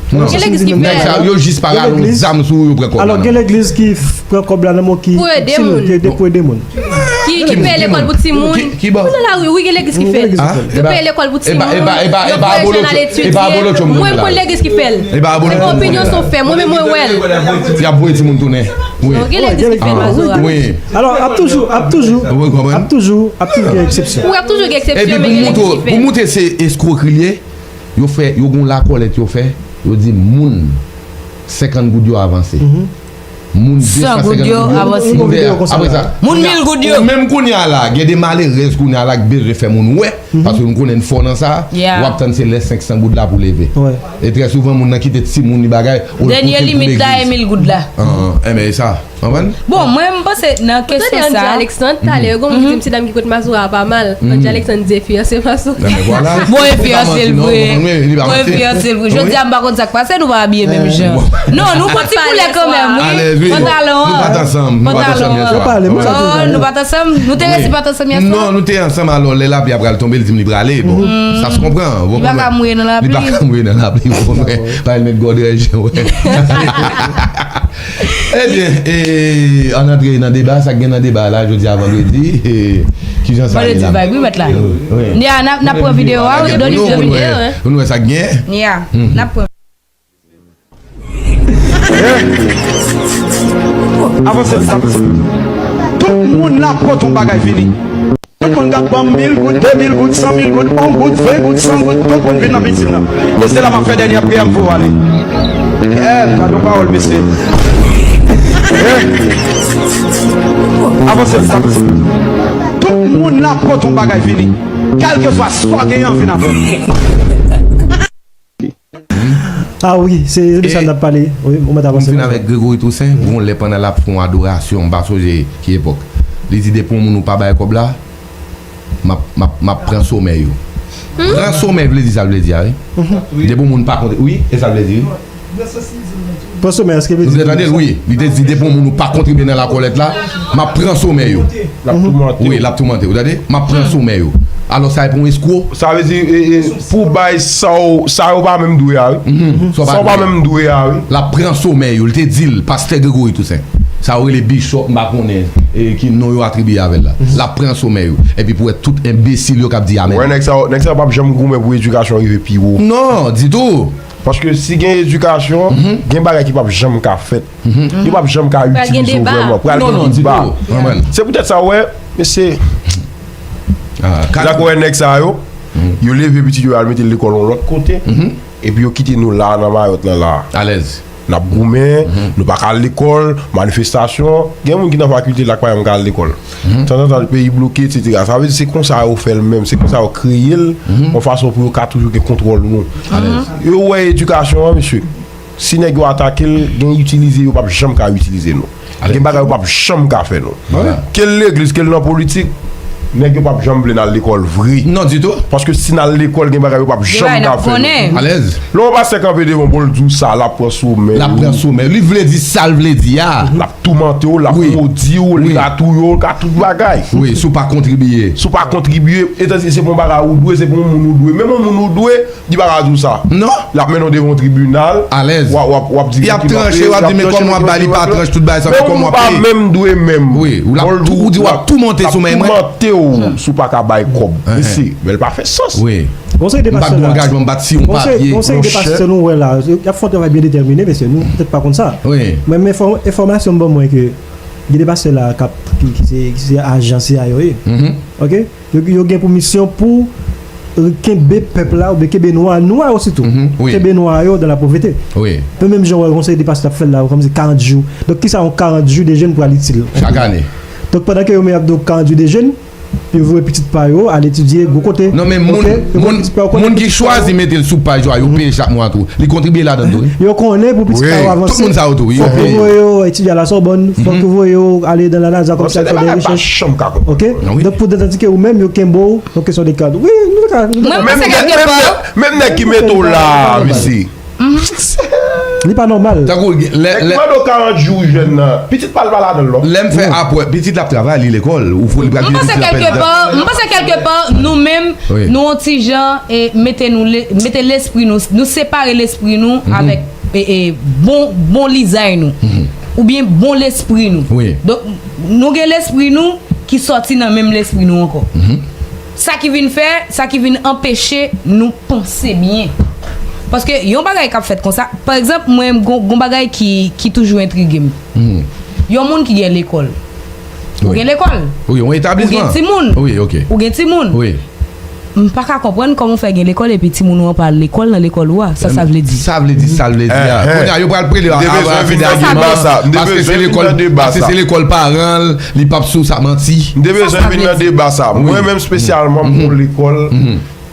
Non. Gen legliz ki fè l. Nèg sa yo jis pa rale yon zam sou ou, yo pran kòb la. Alò, gen legliz ki pran kòb la nan men ki itil, ki te pou ede moun. Ki, ki peye lekòl pou timoun. Ki, ki bò? Wi, gen legliz ki fè l. Yo peye lekòl pou timoun. Yo voye jèn al etidye. Mwen, m konn legliz ki fè l. Se pa opinyon, se yon fè. Mwen menm, mwen wè l. Y ap voye timoun tounen. Wi. Donk, gen lè di ki fè mazora. Wi. Alò, ap toujou, ap toujou, ap toujou, ap toujou gen eksepsyon. Ou ap toujou gen eksepsyon, men gen lè di ki fè. Epi pou moutre, pou moutre se eskwokri l ye, yo fè, yo gon lakòlèt yo fè, yo di moun senkant goud yo avanse. Moun de san senkant goud yo avanse. Apre sa, moun mil goud yo. Menm kounye a la, gen de malerèz kounye a la ki bezwen fè moun wè, paske nou konnen n fò nan sa, w ap tann se lè senk san goud la pou leve. E trè souvan, moun nan kite timoun li bagay, ou l pote pou legliz. Dènye limit la e mil goud la. Enben, e sa. Konprann? Bon, mwen, m panse nan kesyon sa. Tande André Alexandre, talè, yo gon moun ki di, "Mesye dam ki kot mazora a pa mal." André Alexandre di, "E fiyanse mazora." Bon, e fiyanse l vre. Bon, e fiyanse l vre. Jodi a, m pa konn sa k pase, nou pa abiye menm jan. Non, nou gon ti koulè kanmenm, wi. Pantalon an. Nou pa t ansanm, nou pa t ansanm yè swa. Oh, nou pa t ansanm. Nou te resi pa t ansanm yè swa. Non, nou te ansanm, alò, lè lapli a pral tonbe, li di m li prale. Bon, sa se konprann. Li pa ka mouye nan lapli. Li pa ka mouye nan lapli, bon, men. Pa l met gòdrèj, wè. Ebyen, e, ann antre nan deba, sa k gen nan deba la, jodi a vandredi, e, kijan sa ye la? Vandredi vibe, wi, mèt la. Wi. Ya, n ap, n ap pran videyo a, wi, Doni, videyo a. Pou nou wè sa k gen. Ya, n ap pran. Avanse, avanse. Tout moun la pote yon bagay vini. Tout moun k ap ban m mil goud, de mil goud, san mil goud, yon goud, ven goud, san goud, tout moun vin nan pisinn nan. E se la m ap fè dènye priyè m pou ale. Eh, gad yon pawòl, mesye. Eh. Avanse, avanse. Tout moun la pote yon bagay vini. Kèlkeswa sa w genyen, vin avè m. Ah wi, se de sa n ap pale. Wi, ou mèt avanse. M fin avèk Gregory Toussaint, gon lè pandan l ap fè yon adorasyon, m pa sonje ki epòk. Li di depi yon moun ou pa bay kòb la, m ap, m ap, m ap pran somèy ou. Pran somèy vle di sa l vle di a, wi. Depi yon moun pa kontre, wi, e sa l vle di, wi. Pran somèy, èske vle di... Nou te tande l, wi. Li te di depi yon moun ou pa kontribye nan lakòlèt la, m ap pran somèy ou. L ap toumante w. Wi, l ap toumante w, tande? M ap pran somèy ou. Alò, sa e pou yon eskwo? Sa vle di, e, e, pou bay sa w, sa yo pa menm dwe a, wi. Sa w pa menm dwe a, wi. L ap pran somèy ou. Li te di l, pastè Gregory Toussaint. Sa yo rele bishop, m pa konnen, e, ki non yo atribiye avè l la. L ap pran somèy ou. Epi pou wè tout enbesil yo k ap di amèn. Wè, nèg sa yo, nèg sa yo p ap janm goumen pou edikasyon rive pi wo. Non, ditou. Paske si gen edikasyon, gen bagay ki p ap janm ka fèt. Yo p ap janm ka itilize w vrèman. Pral gen deba. Non, non, ditou. Se poutèt sa, w wè, mesye, dakò, wè nèg sa yo, yo leve pitit yo, y al mete l lekòl yon lòt kote, epi yo kite nou la, nan Mayòt lan la. Alèz. N ap goumen, nou pa ka al lekòl, manifestasyon. Gen moun ki nan fakilte la k pa janm ka al lekòl. Tanzantan, peyi bloke, etsetera. Sa vle di se konsa yo fè l menm, se konsa yo kreye l, yon fason pou yo ka toujou gen kontwòl nou. Yo wè edikasyon an, mesye. Si nèg yo atake l, gen itilize, yo p ap janm ka itilize nou. Gen bagay yo p ap janm ka fè nou. Ke l legliz, ke l nan politik, nèg yo p ap janm vle n al lekòl vre. Non, ditou. Paske si n al lekòl, gen bagay yo p ap janm ka fè nou. Alèz. Lè yon pastè kanpe devan w pou l di w sa, l ap pran somèy. L ap pran somèy. Li vle di sa l vle di a. L ap toumante w, l ap modi w, li ka touye w, li ka tout bagay. Wi, si w pa kontribiye. Si w pa kontribiye, etansi se pou yon bagay ou dwe, se pou yon moun ou dwe. Menm yon moun ou dwe, li pa ka di w sa. Non. L ap mennen w devan yon tribinal. Alèz. W ap, w ap, w ap di... Y ap tranche, w ap di, men kòman w ap bay, li pa tranche tout bagay sa, men kòman w ap peye. Menm ou pa menm dwe menm. Wi, ou l ap tou, ou di w ap toumante sou men mwen. L ap toumante w, si w pa ka bay kòb. Mesye, men l pa fè sans. Wi. Gon seri de pastè la. M pa t gen angajman, m pa t siyen yon papye. Gon seri, gon seri de pastè nou wè la, y ap fè yon travay byen detèmine, mesye, nou petèt pa konn sa. Wi. Mwen, men enfò-, enfòmasyon m ban mwen ke gen de pastè la k ap, ki, ki se, ki se ajan C I A yo ye. Oke? Yo, yo gen pou misyon pou, euh, kenbe pèp la, oubyen kenbe nwa, nwa yo sitou. Kenbe nwa yo dan la povrete. Wi. Men menm jan wè yon seri de pastè ap fè l la, kòmsi karant jou. Donk, kisa yon karant jou de jèn pral itil? Chak ane. Donk, pandan ke yo menm ap di w karant jou de jèn, yo voye pitit pa yo al etidye gwo kote. Non, men moun, moun, moun ki chwazi mete l sou paj yo a, yo peye chak mwa tou. Li kontribye ladan tou, wi. Yo konnen pou pitit pa yo avanse. Tout moun sa yo tou, wi, yo peye. Fòk yo voye yo etidye a la Sorbonne, fòk yo voye yo ale dan la NASA, kòmsi al fè de rechèch. Oke? Donk, pou detandike ou menm, yo kenbe w, yon kesyon de kad. Wi, nou ka, nou ka. Mwen panse kèlke pa. Menm nèg ki mete w la, mesye. Li pa nòmal. Tankou lè, lè... Nèg ki mande w karant jou jèn nan, pitit pa l pa ladan l non. Lè m fè apwè, pitit l ap travay, li lekòl, ou fò li pral vini pitit l ap pèdi tan. M panse kèlke pa, m panse kèlke pa, nou menm, nou yon ti jan, e, mete nou le-, mete lespri nou, nou separe lespri nou avèk, e, e, bon, bon lizay nou. Oubyen bon lespri nou. Wi. Donk, nou gen lespri nou ki sòti nan menm lespri nou ankò. Sa ki vin fè, sa ki vin anpeche nou panse byen. Paske yon bagay k ap fèt konsa, pa egzanp, mwen, gon, gon bagay ki, ki toujou entrige m. Yon moun ki gen lekòl. Ou gen lekòl. Ou gen timoun. Ou gen timoun. M pa ka konprann kòman w fè gen lekòl epi timoun ou an pa al lekòl nan lekòl ou a. Sa sa vle di? Sa vle di, sa l vle di a. Kounye a, yo pral prele a, a, a fè de agiman, paske se lekòl, paske se lekòl paran l, li p ap sou sa, manti. M te bezwen vin nan deba sa. Mwen menm espesyalman, m gon lekòl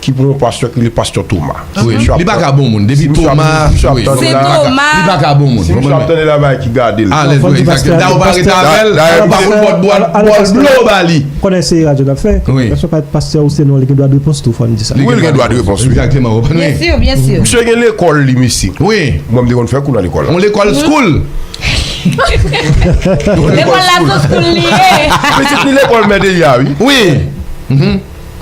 ki pou yon pastè ki rele pastè Thomas. Wi. Li pa ka bon moun. Depi Thomas, wi. Se Thomas. Li pa ka bon moun. Si misye ap tande la, bagay ki gade l. Alèz, wi, egzakteman. Dayè, w pa rete avè l, ou pa konn bòt bwat, bòt dlo ba li. Konnen se radyo n ap fè. Wi. Pastè ou se non, li gen dwa de repons tou, fò n di sa. Wi, li gen dwa de repons, wi. Egzakteman, w konprann, wi. Byen si, byen si. Misye gen lekòl li, mesye. Wi. Mwen, m te konn fè kou nan lekòl la. On lekòl school. Lekòl la, se school li ye. Pitit li lekòl Mèdelya, wi. Wi.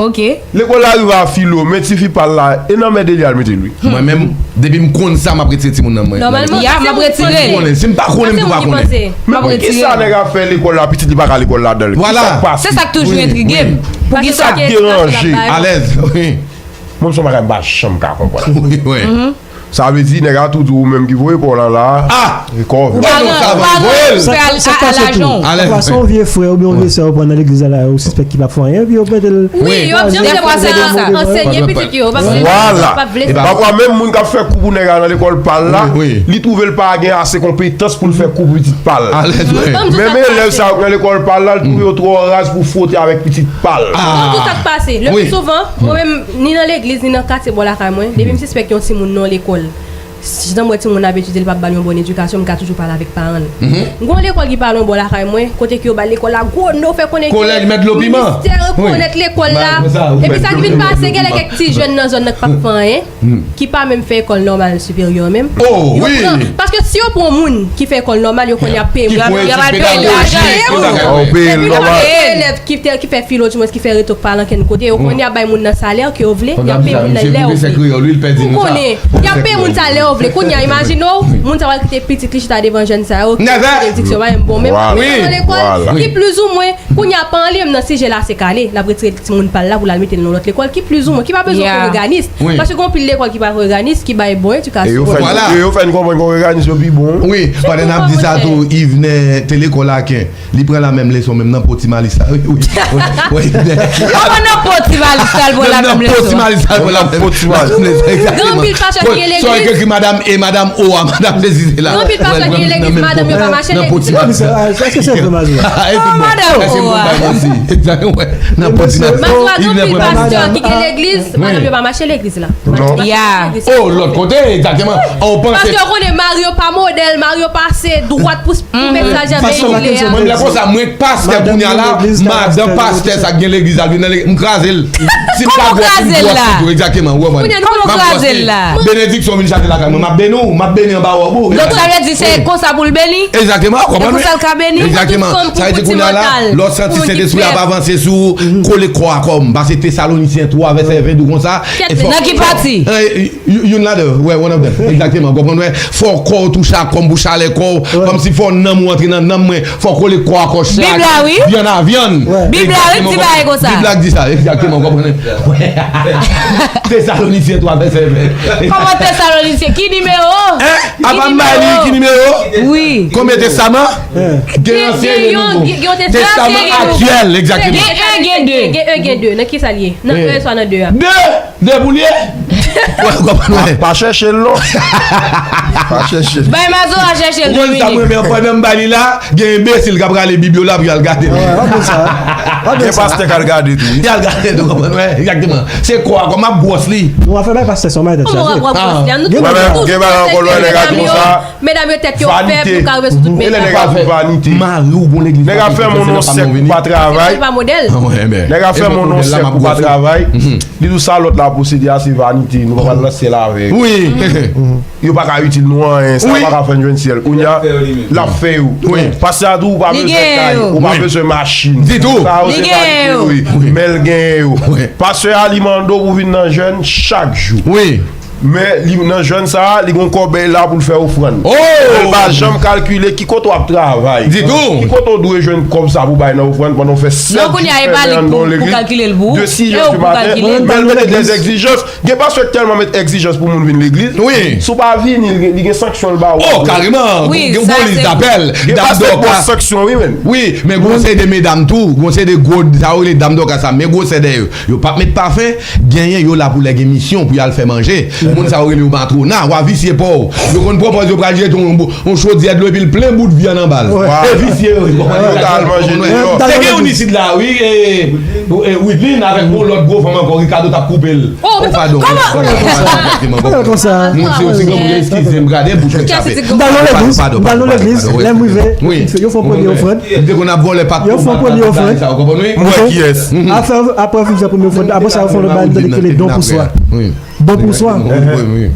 Ok. Lekòl la rive a Filo, men tifi pa l la, e nan Mèdelya l mete l, wi. Mwen menm, depi m konn sa, m ap retire timoun nan men. Nòmalman, ya, m ap retire l. Si m pa konnen, m tou pa konnen. Men poukisa nèg ap fè lekòl la, pitit li pa ka lekòl ladan l? Vwala. Kisa k pase? Se sa k toujou entrige m. Kisa k deranje? Alèz, wi. Mwen, se yon bagay m pa janm ka konprann. Wi, wi. Sa vle di, nèg la tou di ou menm ki voye pa w la, la. Ah! Paran, paran, fè al, al ajan w. Pafwa se yon vye frè oubyen yon vye sè yo pran nan legliz la, la, yo sispèk ki p ap fè anyen, epi yo mete l. Wi, yo di se pou sa, ansenye pitit yo, paske yo p ap vle sa. Pafwa, menm moun k ap fè kou pou nèg la nan lekòl pa l la, li twouve l pa gen ase konpetans pou l fè kou pou pitit pa l. Menm elèv sa yo k nan lekòl pa l la, l twouve yo twò raz pou fwote avèk pitit pa l. Mwen di w sa k pase. Le pli souvan, mwen menm, ni nan legliz, ni nan katye bò lakay mwen, depi m sispèk yon timoun nan lekòl, si jan m wè timoun nan ap etidye, li p ap ba l yon bòn edikasyon, m ka toujou pale avèk paran l. M gen yon lekòl ki pa lwen bò lakay mwen, kote ke yo ba l lekòl la gwo non, fè konnen ke ministè rekonèt lekòl la. Epi sa ki vin pase, gen lè kèk ti jèn nan zòn nan k p ap fè anyen, ki pa menm fè ekòl nòmal siperyè menm. Yo pran, paske si yo pran moun ki fè ekòl nòmal, yo konn y ap peye moun. Y ap peye l lajan. Epi lè gen elèv ki fè filo, di mwens ki fè reto k pa al ankenn kote, yo konn y ap bay moun nan salè ke yo vle, y ap peye moun nan lè yo vle. Ou konnen, y ap peye moun sa lè yo vle. Kounye a, imajine w, moun sa pral kite pitit li chita devan jèn sa yo, ki benediksyon pa menm bon menm. Nan lekòl, ki plizoumwen, kounye a, paran li menm nan sijè la se kale, l ap retire timoun pa l la pou l al mete l nan lòt lekòl, ki plizoumwen, ki pa bezwen kongreganis. Paske gen anpil lekòl ki pa kongreganis, ki bay bon edikasyon. E yo fè n konprann kongreganis yo pi bon. Wi, pandan n ap di sa tou, Yvenet te lekòl Aken. Li pran la menm leson menm nan po Ti Malis la. Wi, wi, wi. Yo pran nan po Ti Malis la, l pran la menm leson. Nan po Ti Malis la, l pran la menm leson. Gen anpil pastè ki gen legliz. Sa w ekri madanm E, madanm O a, madanm Dezi se la. Gen anpil pastè ki gen legliz, madanm yo pa mache legliz. Èske se vre, Mazora? Madanm O a. Nan po Ti Malis. Mazora, gen anpil pastè ki gen legliz, madanm yo pa mache legliz la. Non. Ya. Oh, lòt kote, egzakteman. Ou panse. Paske yo konnen mari yo pa modèl, mari yo pa ase dwat pou, pou mesaj la veyile a. Mwen, lè konsa, mwen k pastè kounye a la, madan pastè sa k gen legliz la, vin nan legliz, m kraze l. Si m pa gwòs, m gwòs li tou, egzakteman, ou konprann? Kòman w kraze l la? Benediksyon vin chache lakay mwen, m ap beni w, m ap beni anba wòb ou. Donk, sa vle di se konsa pou l beni? Egzakteman, ou konprann? E konsa l ka beni? Egzakteman. Sa vle di kounye a la, lè w santi Sentespri a ap avanse sou ou, kole kò a kò m, pase Tesalonisyen twa, vèsè ven di w konsa. Nan ki pati? Youn ladan, wè, one of them. Egzakteman, w konprann, wè. Fò kò w touche ak kò m pou chalè kò w. Kòmsi fò nanm ou antre nan nanm mwen. Fò kole kò a kò, chè a chè, vyann a vyann. Bib la, wi, di bagay konsa. Bib la k di sa, egzakteman, w konprann. Tesalonisyen twa, vèsè ven. Kòman Tesalonisyen? Ki nimewo? Apa m bay li ki nimewo? Wi. Konbyen testaman? Gen ansyen, gen nouvo. Testaman aktyèl, egzakteman. Gen en, gen de. Gen en, gen de. Nan ki sa l ye? Nan en swa nan de a? De! De pou l ye? Ou konprann, wè. Pa chèche l non. Pa chèche l. Bay Mazora chèche l, Dominique. Ou konn sa mwen renmen, pandan m ba li la, gen enbesil k ap rale Bib yo la pou y al gade l. Gen pastè k al gade tou, wi. Y al gade l, ou konprann, wè, egzakteman. Se kò a kò m ap gwòs li. Nou va fè bay pastè sa, bay tèt chaje. Kòman w ap gwòs li a? Nou tou, gen bagay ankò lè nèg a di konsa. Medam yo tèt yo fèb, nou ka rive sou tout medam. E lè nèg a di vanite. Mari w gon legliz. Nèg ap fè m yon sèk pou pa travay. Nèg ap fè m yon sèk pou pa travay. Li di w sa lòt la posede a se vanite, nou pa pral nan syèl avè yo. Wi. Yo pa ka itil nou anyen, sa pa ka fè n jwenn syèl. Kounye a, l ap fè yo. Pastè a di w ou pa bezwen kay, ou pa bezwen machin. Ditou. Sa yo se vanite yo ye. Men l genyen yo. Pastè a li mande w pou vin nan jèn chak jou. Wi. Men li, nan jèn sa a, li gon kòbèy la pou l fè ofrann. Men l pa janm kalkile ki kote w ap travay. Ditou. Ki kote w dwe jwenn kòb sa pou bay nan ofrann pandan w fè sèt jou fèmen anndan yon legliz, de sis è di maten, men l mete dè egzijans. Gen pastè k tèlman met egzijans pou moun vin legliz. Si w pa vini, li gen, li gen sanksyon l ba ou. Oh, kareman. Gon, gon lis dapèl. Gen pastè k ba w sanksyon, wi, men. Wi, men gon seri de medam tou, gon seri de gwo, sa yo rele dam dòka sa, men gwosè dèyè yo. Yo p ap met pafen, genyen yo la pou lè gen misyon pou y al fè manje. Moun sa yo rele yo matrona, w a visye pa w. Yo konn pwopòz yo pral jete yon, yon chodyè dlo epi l plen bout vyann anba l. E visye yo ye. Yo ka al manje deyò. Te gen youn isit la, wi, e, e, Widlin avèk yon lòt gwo fanm ankò, Ricardo t ap koupe l. Oh, padon. Kòman? Moun se yon ti granmoun, eskize m, gade bouch mwen chape. M t al nan legliz, m t al nan legliz, lè m rive, yo fè yon premye ofrann. M te konn ap vòlè pat. Yo fè yon premye ofrann. Ou konprann, wi? Mwen kiyès? Apre, apre yo fin fè premye ofrann, apre sa, yo fè yon lòt bagay, m tande ki rele don pou swa. Don pou swa.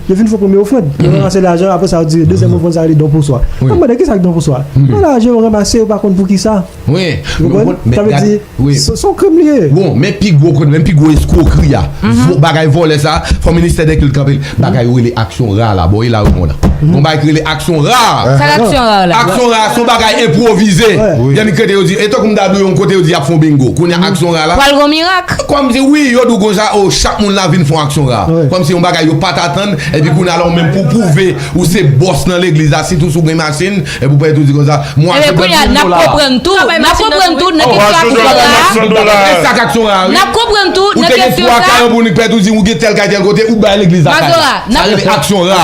Yo fin fè premye ofrann. Yo ranmase lajan, apre sa, yo di, dezyèm ofrann, sa rele don pou swa. Mwen mande, kisa k don pou swa? Nan lajan, yo ranmase, yo pa konn pou kisa. Wi. Ou konprann? Sa vle di, se, se yon krim li ye. Bon, men pi gwo krim, men pi gwo eskwokri a. Vo-, bagay vòlè sa, fò ministè dè kilt kanpe l. Bagay yo rele aksyon ra la, bò, e la yo konn la. Gon bagay ki rele aksyon ra. Sa k aksyon ra la? Aksyon ra, se yon bagay enpwovize. Yannick Crété yo di, e tankou m ta di w yon kote yo di y ap fè yon bingo. Kounye a aksyon ra la. Pral gon mirak. Kòmsi, wi, yo di w konsa, o, chak moun la vin fè yon aksyon ra. Kòmsi yon bagay yo pa t atann, epi kounye a la ou menm pou pwouve ou se bòs nan legliz la, sitou si w gen machin, epi w pral tou di konsa, mwa se bann mil dola. Ebyen, kounye a, n ap konprann tou, n ap konprann tou nan kesyon aksyon ra. Sa k aksyon ra, wi. N ap konprann tou nan kesyon sa. Ou te gen twa kay pou w pèdi, ou di ou gen tèl kay tèl kote, ou bay legliz la kay la. Mazora, n ap, sa rele aksyon ra.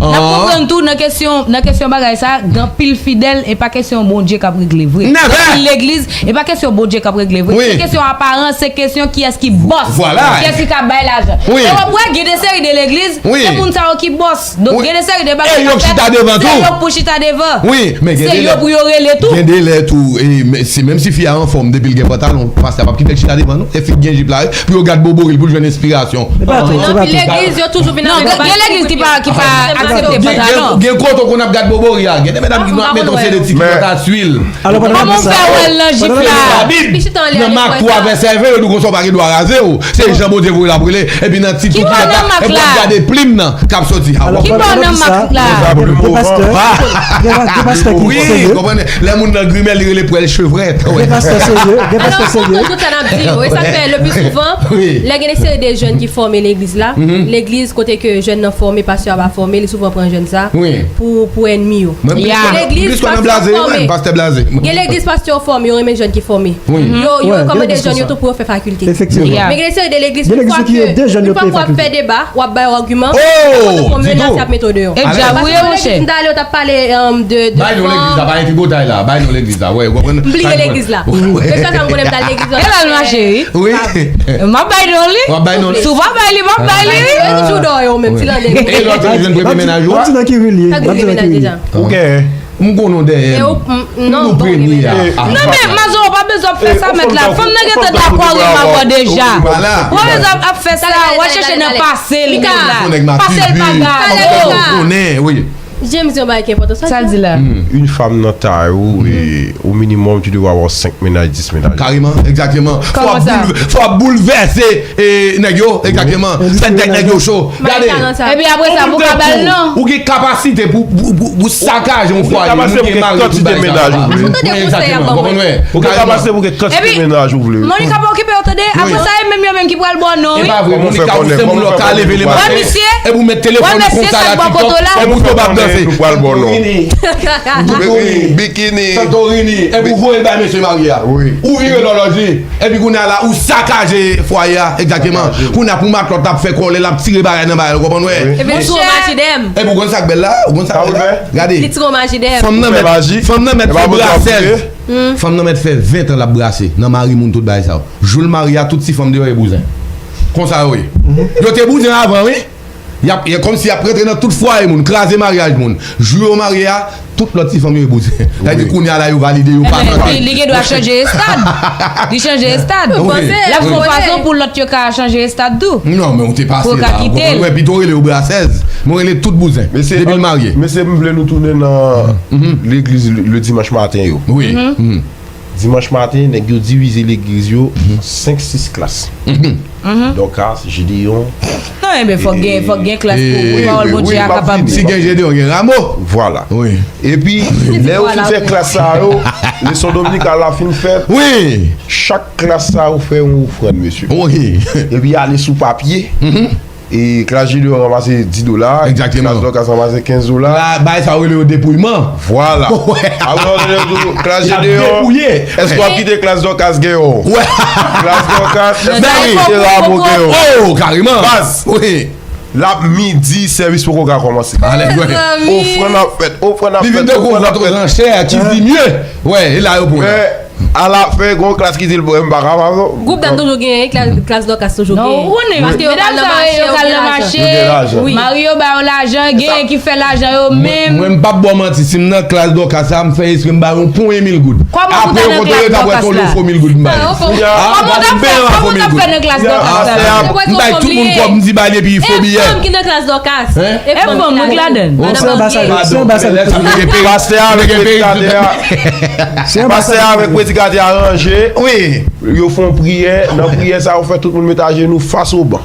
N ap konprann tou nan kesyon, nan kesyon bagay sa, gen anpil fidèl, e pa kesyon Bondye k ap regle vre. Gen anpil legliz, e pa kesyon Bondye k ap regle vre. Se kesyon aparans, se kesyon kiyès ki bòs, kiyès ki ka bay lajan. E w ap wè, gen de seri de legliz, se moun sa yo ki bòs. Donk, gen de seri de bagay k ap fèt, se yo k pou chita devan. Wi, men gen de lè, se yo pou yo rele tou. Gen de lè tou, e, men, se menm si fi a anfòm, depi l gen pantalon, pastè a p ap kite l chita devan, non. E fi k gen jip la, wi, pou yo gad bobori l, pou l jwenn enspirasyon. Nan anpil legliz, yo toujou vin avèk bagay. Non, gen legliz ki pa, ki pa aksepte pantalon. Gen, gen kote w konn ap gad bobori a, gen de medam ki konn ap mete yon seri de ti kilòt a swil. Kòman w fè wè l nan jip la? Nan Mak twa vèsè ven, yo di w konsa w pa gen dwa raze w. Se Jan Bondye voye l ap rele. Epi nan ti kilòt la, epi w ap gade plim nan k ap soti. Ki bò nan Mak la? Gen pastè, gen pastè ki serye. Wi, konprann. Lè moun nan grimè, li rele pwèl chevrèt. Gen pastè serye, gen pastè serye. Tout sa n ap di yo, e sa k fè le pli souvan, lè gen de seri de jèn ki fòme legliz la, legliz kote ke jèn nan fòme, pastè a pa fòme, li souvan pran jèn sa pou, pou ènmi yo. Legliz pastè fòme. Gen legliz pastè yo fòme, yo renmen jèn ki fòme. Yo, yo rekòmande jèn yo tou pou yo fè fakilte. Men gen de seri de legliz, yon fwa ke, yon fwa ke w ap fè deba, w ap bay agiman, yon fwa ke w mennase, y ap mete w deyò. Paske yon legliz m t ale, yo t ap pale, um, de, de fanm. Bay non legliz la, pa gen tripotay la, bay non legliz la, wè, ou konprann? M bliye legliz la. Men sèl sa m konnen, m t al legliz la. E la l mache, wi. Wi. M ap bay non li. W ap bay non li? Si w pa bay li, m ap bay li, wi. Yo toujou deyò yo menm, ti lande. E lòt yo jwenn premye mennaj ou a? M ap di nan ki ri l ye. M ap di nan ki ri l ye. Ou gen. M konn ou dèyè m. Nou premye a. Non, men, Mazora, w pa bezwen ap fè sa, mèt la. Fanm nan gentan dakò renmen avè w deja. W pa bezwen ap fè sa, w ap chèche nan pase l, mèt la. Pase l pa grav. Ou konnen, wi. James, yon bagay ki enpòtan. Sa l di la? Une femme nan tay ou, e, au minimum, tu dois avoir cinq ménages, dix ménages. Kareman, egzakteman. Fò ap boul-, fò ap boulvèse, e, nèg yo, egzakteman. Fè tèt nèg yo cho. Gade. Epi apre sa, pou ka ba l non. Ou gen kapasite pou, pou, pou, pou sakaje yon fwaye. Ou gen kapasite pou gen kantite mennaj ou vle. Ou gen kapasite pou gen kantite mennaj ou vle. Monica pa okipe w, tande. Apre sa, e menm yo menm ki pral ba w non, wi. E pa vre, Monica, ou se moun lè w ka leve lemonte. Epi w met telefòn ou konsa la, TikTok, epi w tonbe ap danse. Bikini. Bikini. Santorini. Epi w voye l bay mesye marye a. Ou vire lòlòj li. Epi kounye a la, ou sakaje fwaye a, egzakteman. Kounye a, pou matlòt ap fè kòlè, l ap tire bagay nan bagay, ou konprann, wè? Epi li tro maji dèyè m. Epi ou konn sa k bèl la? Ou konn sa k bèl la? Gade. Li tro maji dèyè m. Fanm nan mèt, fanm nan mèt fè brasèz. Fanm nan mèt fè ven tan l ap brase nan mari moun, tout bagay sa yo. Jou l marye a, tout ti fanm deyò e bouzen. Konsa yo ye. Yo te bouzen avan, wi. Y ap, e kòmsi y ap rantre nan tout fwaye moun, kraze maryaj moun. Jou yo marye a, tout lòt ti fanm yo e bouzen. Sa vle di kounye a la yo valide, yo pa tante. Li, li gen dwa chanje estad. Li chanje estad. L ap fè yon fason pou lòt yo ka chanje estad tou. Non, men ou te pase la. Ou konprann, wè, pito rele yo brasèz. Mwen rele tout bouzen. Depi l marye. Mesye, m vle nou tounen nan legliz le, le dimanch maten yo. Wi. Dimanch maten, nèg yo divize legliz yo an senk, sis klas. Dòkas, Jedeyon. Non, enben, fòk gen, fòk gen klas pou, pou pawòl Bondye a kapab. Si gen Jedeyon, gen Ramo. Vwala. Epi, lè yo fin fè klas sa yo, leson dominikal la fin fèt. Chak klas sa yo fè yon ofrann, mesye. Epi ale sou papye. E klas Jedeyon ranmase dis dola, klas Dòkas ranmase kenz dola. La, bagay sa yo rele yo depouyman. Vwala. Apre, klas Jedeyon, èske w ap kite klas Dòkas gen yon? Klas Dòkas, èske w ap kite Ramo gen yon? Oh, kareman. Baz. L ap midi, sèvis poko ka kòmanse. Ofrann ap fèt, ofrann ap fèt, ofrann ap fèt. Li vin tankou yon vant aux enchères, qui dit mieux. Wè, e la yo pran. Alafen, gon klas ki di l, "Bon, m pa kapab non." Gwoup dam toujou genyen, klas, klas Dòkas toujou genyen. Paske yo kal nan mache, yo kal nan mache. Mari yo ba yo lajan, genyen ki fè lajan yo menm. Mwen, m p ap ba w manti, si m nan klas Dòkas la, m fè espre m ba yo yon ponyen mil goud. Apre yo konte yo t ap wè se yon lofo mil goud m ba yo. Kòman w t ap fè nan klas Dòkas la? M bay tout moun kòb, m di ba li epi fo biyè. E fanm ki nan klas Dòkas? E fanm ki ladan? Se anbasadè, se anbasadè. Pastè avèk predikatè a. Pastè avèk predikatè a ranje. Wi. Yo fè yon priyè. Nan priyè sa, yo fè tout moun met ajenou fas o ban.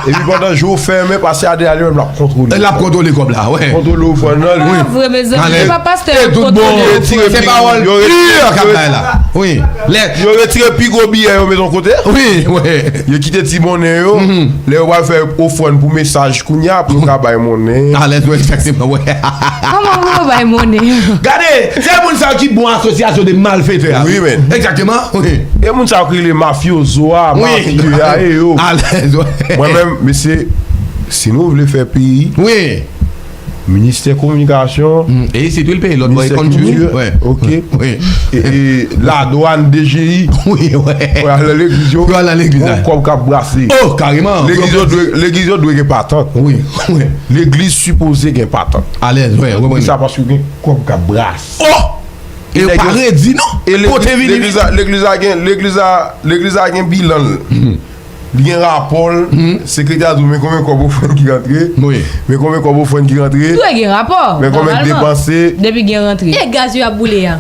Epi pandan je w fèmen, pastè a deyò li menm l ap kontwole. L ap kontwole kòb la, wi. Kontwole ofrann nan, wi. Vre, mezanmi, se pa pastè k ap kontwole ofrann. Se pawòl pi k ap bay la. Wi. Yo retire pi gwo biyè yo met yon kote. Wi, wi. Yo kite ti monnen yo. Lè yo pral fè ofrann pou mesaj kounye a, pou yo ka bay monnen. Alèz, wi, egzakteman, wi. Kòman pou yo bay monnen? Gade, se moun sa yo ki bon asosyasyon de malfetè a. Wi, men. Egzakteman, wi. E moun sa yo ki rele mafyozo a, mafye a, e yo. Alèz, wi. Mwen menm, mesye, si nou vle fè peyi, wi. Ministè kominikasyon, e isit wi l peye, lòt bò e kont wi. Wi. Ok. Wi. E, e ladwàn, D G I. Wi, wi. Pou al nan legliz yo. Pou al nan legliz la. Gon kòb k ap brase. Oh, kareman. Legliz yo dwe, legliz yo dwe gen patant. Wi, wi. Legliz sipoze gen patant. Alèz, wi, wi. Sa paske gen kòb k ap brase. Oh! E yo pa redi non. Kote vini? Legliz la, legliz la gen, legliz la, legliz la gen bilan l. Li gen rapò l, sekretè a di w men konbyen kòb ofrann ki rantre, men konbyen kòb ofrann ki rantre, dwe gen rapò, men konbyen k depanse. Depi gen rantre. E gaz yo ap boule a?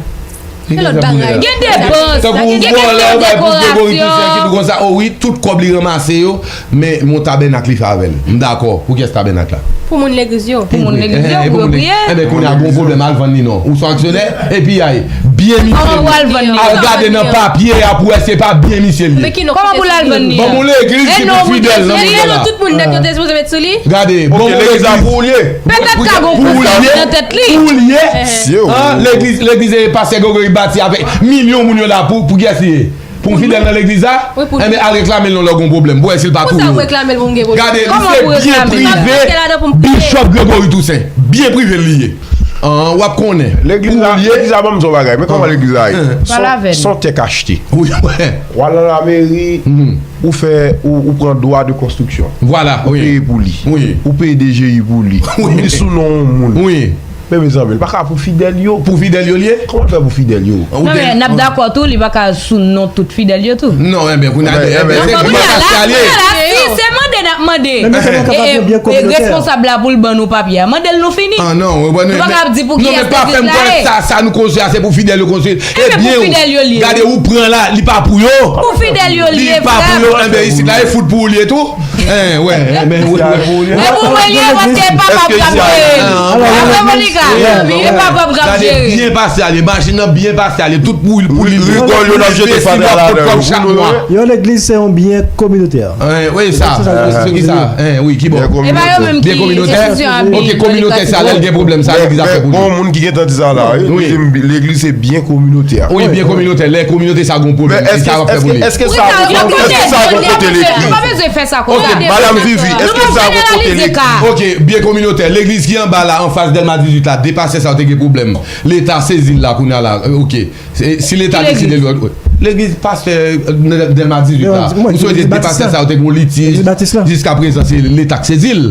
E lòt bagay? Gen depans, gen kèk dekorasyon. Tankou vòlè, bay pou Gregory Toussaint ki di konsa, o wi, tout kòb li ranmase yo, men yon tabènak li fè avè l. M dakò. Pou kiyès tabènak la? Pou moun legliz yo. Pou moun legliz yo, pou yo priye. Enben, kounye a gon pwoblèm, al vann li non. Ou se aksyonè, epi ay. Byen misye li ye. Al gade nan papye a pou wè se pa byen misye li ye. Kòman pou l al vann li an? Bon, moun legliz ki pou fidèl nan moun la. Tout moun nèt yo te sipoze met sou li. Gade, bon, moun legliz pou ou l ye. Petèt ka gon konfyans nan tèt li. Pou ou l ye. Legliz, legliz e pastè Gregory bati avèk milyon moun yo la pou, pou kiyès li ye? Pou yon fidèl nan legliz la? Enben, al reklame l non lè w gon pwoblèm. Pou wè si l pa touye w. Gade, li se byen prive Bishop Gregory Toussaint. Byen prive l li ye. An, w ap konnen. Legliz la, legliz la ban m di w yon bagay. Men kòman legliz la ye? Se yon tè k achte. Wi, wi. W al nan lameri, ou fè, ou, ou pran dwa de konstriksyon. Vwala, wi. Ou peye pou li. Wi. Ou peye D G I pou li. Wi. Li sou non yon moun. Wi. Men mezanmi, li pa ka pou fidèl yo. Pou fidèl yo li ye? Kòman l fè pou fidèl yo? Non, men n ap dakò tou, li pa ka sou non tout fidèl yo tou. Non, enben, kounye a, enben, se ki pa pasyal ye. Si se mande n ap mande, e, e, responsab la pou l ban nou papye a, mande l nou fini. Ah, non, nou pa ka ap di pou kiyès legliz la ye. Sa, sa nou konstwi a, se pou fidèl yo konstwi. Ebyen, pou fidèl yo li ye. Gade, ou pran la, li pa pou yo. Pou fidèl yo li ye, frè. Li pa pou yo, enben, isit la, e fout pou ou li ye tou. Hein, wè, enben, wè. E pou mwen li ye, paske e papa m k ap jere. Apre Monica, e papa m k ap jere. Gade, byen pase ale, machin nan byen pase ale, tout pou, pou li. Rigòl yo n ap jete fatra ladan yo. Yon legliz se yon byen kominotè. Wi, sa. Se ki sa? Wi, ki bò? E pa yo menm ki enstitisyon a byen. Ok, kominotè sa, lè l gen pwoblèm sa, legliz ap fè pou li. Bon, moun ki gentan di sa la, wi. Legliz se byen kominotè. Wi, byen kominotè. Lè kominote sa gon pwoblèm, ki sa w ap fè pou li? Èske sa gon kote legliz? Ou pa bezwen fè sa konsa. Ok, madanm Vivi, èske sa gon kote legliz? Ok, byen kominotè. Legliz ki anba la, anfas Dèlma dizuit la, de pastè sa yo te gen pwoblèm. Leta sezi l la, kounye a la. Ok. Si Leta deside l, legliz pastè, euh, Dèlma dizuit la. Ou sonje de pastè sa yo te gen yon litij. Jiska prezan, se Leta k sezi l.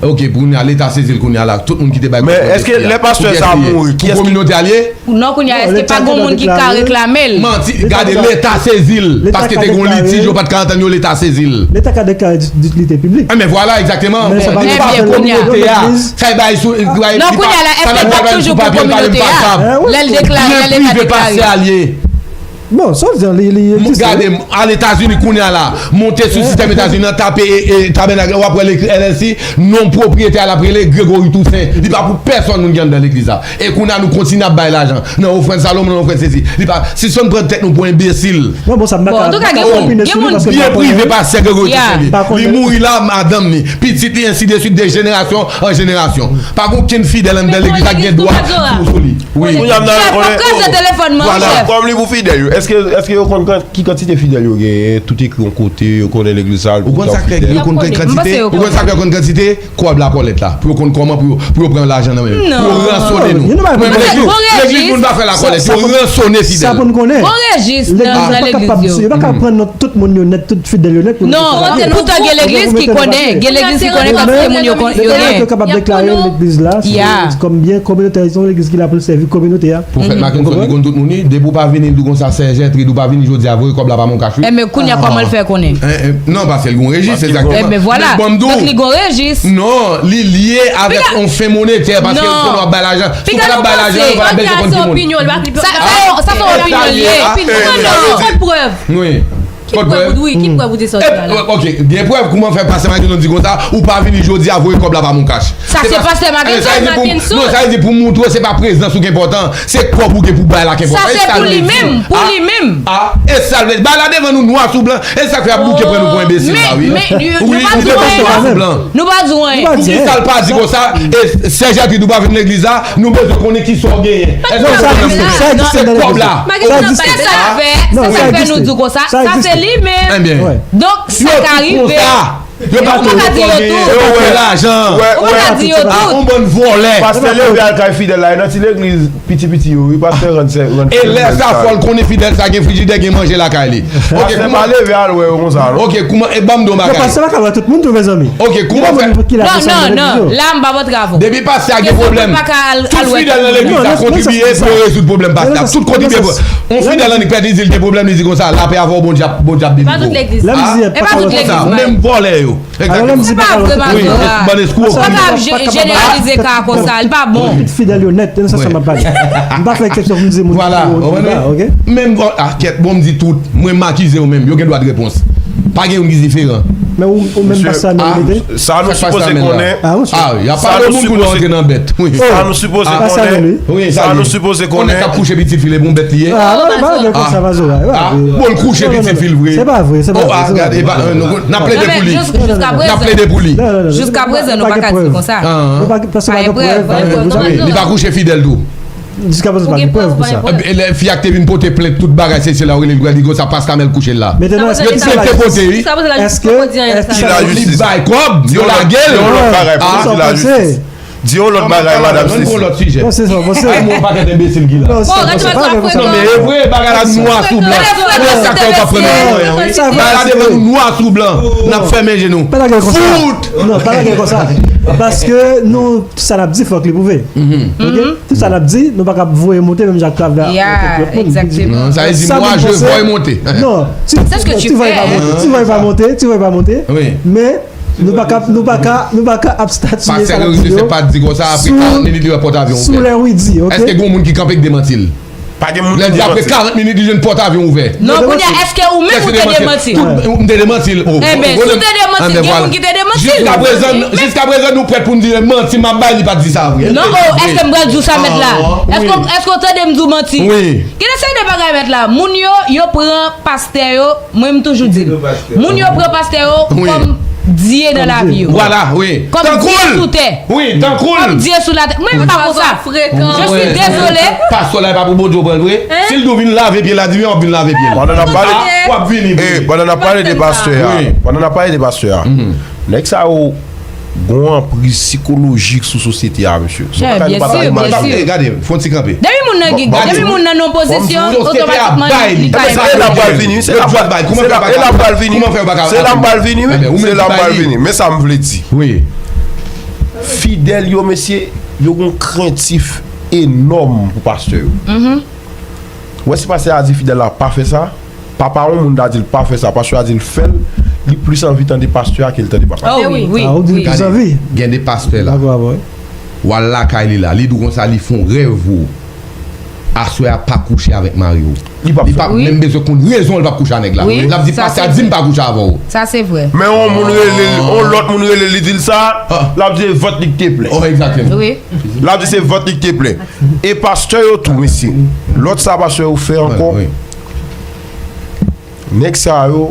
Ok, kounye a, Leta sezi l kounye a la. Tout moun ki te bay kòb. Men èske lè pastè sa mouri, kiyès ki pou kominote a li ye? Non, kounye a, èske pa gon moun ki ka reklame l? Manti, gade, Leta sezi l. Paske te gen yon litij, yo pa t ka antann yo, Leta sezi l. Leta ka deklare ditilite piblik. Enben vwala, egzakteman. Li pa pou kominote a. Sa e bay sou, non, kounye a la, èske l pa toujou pou kominote a? Lè l deklare, lè Leta deklare. Byen prive pastè a li ye. Bon, sa w di an, li, li egziste. Gade, al Etazini kounye a la, monte sou sistèm Etazini an, tape e, e, Tabènak la, w ap wè l ekri L L C, non pwopriyetè a l ap rele Gregory Toussaint. Li pa pou pèsonn moun ki anndan legliz la. E kounye a nou kontinye ap bay lajan. Nan ofrann Salomon, nan ofrann sesi. Li pa, sispann pran tèt nou pou enbesil. Mwen, bon, sa m pa ka, m pa ka opine sou li paske m pa konnen. Byen prive pastè Gregory Toussaint li. Li mouri la, madanm li, pitit li, ensi de swit, de jenerasyon an jenerasyon. Pa gen okenn fidèl anndan legliz la ki gen dwa sou, sou li. Wi. Kounye a m nan rekonnen. Chèf, pa kraze telefòn mwen, chèf. Kòm li pou fidèl yo, èske, èske yo konn kan-, ki kantite fidèl yo genyen, tout ekri yon kote, yo konnen legliz sa, yo tout fidèl? Ou konn sa k fè yo konn kantite? Ou konn sa k fè yo konn kantite? Kòb la kòlèt la. Pou yo konn kòman pou yo, pou yo pran lajan nan men yo. Pou yo ransone nou. Legliz, legliz moun pa fè lakòlèt, yo ransone fidèl. Sa pou n konnen. Legliz la pa kapab, yo pa ka pran non tout moun yo nèt, tout fidèl yo nèt pou yo. Non, poutan gen legliz ki konnen, gen legliz ki konnen kantite moun yo gen. Yo kapab deklare legliz la kòm byen kominotè, se yon legliz ki la pou l sèvi kominote a. Pwofèt Mackenson, li konn tout moun, wi. Depi w pa vini, li di w konsa, sè Jètrid, ou pa vini jodi a, voye kòb la pa Moncash, wi. Enben, kounye a, kòman l fè konnen? Non, paske l gen yon rejis, egzakteman. Enben, vwala. Donk, li gen yon rejis. Non, li lye avèk yon fen monetè, paske yo konnen w ap bay lajan. Si w pa t ap bay lajan, yo pa t ap bezwen konn ki moun. Sa, sa, sa se yon opinyon l ye. Ki prèv? Wi. Ki prèv ou di sa w di la? Ok, gen prèv, kouman fè pastè Mackenson di konsa, ou pa vini jodi a voye kòb la pa Moncash? Sa se pastè Mackenson. Non, sa vle di pou, non, sa vle di pou moutre se pa prezans ou ki enpòtan, se kòb ou gen pou bay la ki enpòtan. Sa se pou li menm, pou li menm. Ah, e sa l vle di, bay la devan nou nwa sou blan, e sa k fè y ap bouke pran nou pou enbesil la, wi. Wi, nou pa di anyen. Nou pa di anyen. Poukisa l pa di konsa, e sè Jètrid ou pa vin legliz la, nou bezwen konnen kisa w genyen. Èske se kòb la? Sa egziste. Se sa k fè, se sa k fè nou di konsa, sa se li menm. Donk, sa ka rive. Yo pa ka di yo tout. Yo fè lajan. Ou pa ka di yo tout. Yon bann vòlè. Pastè leve al kay fidèl la, e nan ti legliz piti piti yo, wi, pastè rann sè, rann. E lè sa fò l konnen fidèl sa gen frijidè, gen manje lakay li. Ok, pastè pa leve al wè yo konsa, non. Ok, kouman, e ban m di w yon bagay. Pastè pa ka wè tout moun tou, mezanmi. Ok, kouman fè? Non, non, non, la m pa antre avè w. Depi pastè a gen pwoblèm, tout fidèl nan legliz la kontribiye pou yo rezoud pwoblèm pastè a. Tout kontribiye pou. Yon fidèl annik pèdi, di l gen pwoblèm, li di konsa, lapè avè w, Bondye ap, Bondye ap delivre w. E pa tout legliz. Menm vòlè yo. Egzakteman. Se pa vre, Mazora. Bann eskwok. Ou pa ka jeneralize ka konsa, li pa bon. Tout fidèl yo nèt, e nan sans sa m ap pale. M pa fè eksepsyon pou m di moun ki wo, ki ba, ok? Menm vòlè, ah, kèt, bon, m di tout. Mwen m akize yo menm, yo gen dwa de repons. Pa gen youn ki diferan. Men ou, ou menm pastè Amèl mete? Sa nou sipoze konnen. Ah, y ap pale moun pou nou rantre nan bèt. Wi. Sa nou sipoze konnen. Sa nou sipoze konnen. Yon nèg k ap kouche pitit fi l, e bon bèt li ye. Ah, non, non, pa gen konsa, Mazora. Bon, l kouche pitit fi l vre. Se pa vre, se pa vre. N ap plede pou li. N ap plede pou li. Jiskaprezan, nou pa ka di konsa. Pa gen prèv, pa gen prèv. Li pa kouche fidèl tou. Jiskaprezan, pa gen prèv pou sa. Lè fi a k te vin pote plent, tout bagay, se, se la w rele l, li konsa, pastè Amèl kouche l la. Yo te pote, wi. Èske, èske li bay kòb, yo lage l? Di yon lòt bagay, Di yon lòt bagay, madanm Sesi. Non, se sa, bon, se yon pakèt enbesil ki la. Non, men e vre, bagay la nwa sou blan. Ou wè sa k fè yo pa pran nou pou anyen, wi. Bagay la devan nou nwa sou blan. N ap fèmen je nou. Pa lage l konsa. Fout! Non, pa lage l konsa. Paske nou, tout sa n ap di, fòk li pwouve. Ok? Tout sa n ap di, nou pa ka ap voye monte, menm jan ak travè a. Non, sa vle di, mwa je voye monte. Non, ti voye pa monte, ti voye pa monte, ti voye pa monte. Men, Nou pa ka, nou pa ka, nou pa ka ap statiye sa n ap di yo. Pastè Régis se pa di konsa, apre karant minit li wè pòt avyon ouvè. Sou lè wi di, ok? Èske gen yon moun ki kanpe k demanti l? Pa gen moun ki demanti l. Lè l di apre karant minit li jwenn pòt avyon ouvè. Non, kounye a, èske ou menm ou te demanti l? M te demanti l. Enben, si w te demanti l, gen moun ki te demanti l. Jiskaprezan, jiskaprezan nou prèt pou n di manti m ap bay, li pa t di sa vre. Non, o, èske m pral di w sa mèt la? Èske, èske w tande m di w manti? Wi. Gen de seri de bagay mèt la. Moun yo, yo pran pastè yo, mwen m toujou di l. Moun yo pran pastè yo kòm dye nan lavi yo. Vwala, wi. Kòm dye sou tè. Wi, tankou l. Kòm dye sou latè. Mwen m pa konsa. Je suis désolé. Pastè la, e pa pou Bondye w pran l vre. Si l di w vin lave pye l la, di w ap vin lave pye l. Pandan n ap pale, w ap vini vre. Pandan n ap pale de pastè a, pandan n ap pale de pastè a, nèg sa yo gon anpriz sikolojik sou sosyete a, mesye. Se yon bagay nou pa ka imajine. Gade, gade, fè yon ti kanpe. Depi moun nan gen, depi moun nan nan pozisyon, otomatikman li, li ka bay li. Se la m pral vini, wi, se la m pral vini, wi. Se la m pral vini, wi. Se la m pral vini. Men sa m vle di. Wi. Fidèl yo, mesye, yo gon krentif enòm pou pastè yo. Ou wè si pastè a di fidèl la pa fè sa, papa yon moun ta di l pa fè sa, pastè a di l fè l, li plis anvi tande pastè a ke l tande papa. Oh wi, wi. Sa ou di l plis anvi. Gen de pastè la. W al lakay li la, li di w konsa li fè yon rèv pou ou. Aswè a pa kouche avèk mari w. Li p ap fè. Li p ap menm bezwen konn rezon l p ap kouche a nèg la. L ap di pastè a di m pa kouche avè w. Sa se vre. Men yon moun rele l, yon lòt moun rele l, li di l sa, l ap di se vant li ki te plen. Oh, egzakteman. Wi. L ap di se vant li ki te plen. E pastè yo tou, mesye. Lòt sa pastè yo fè ankò. Nèg sa yo,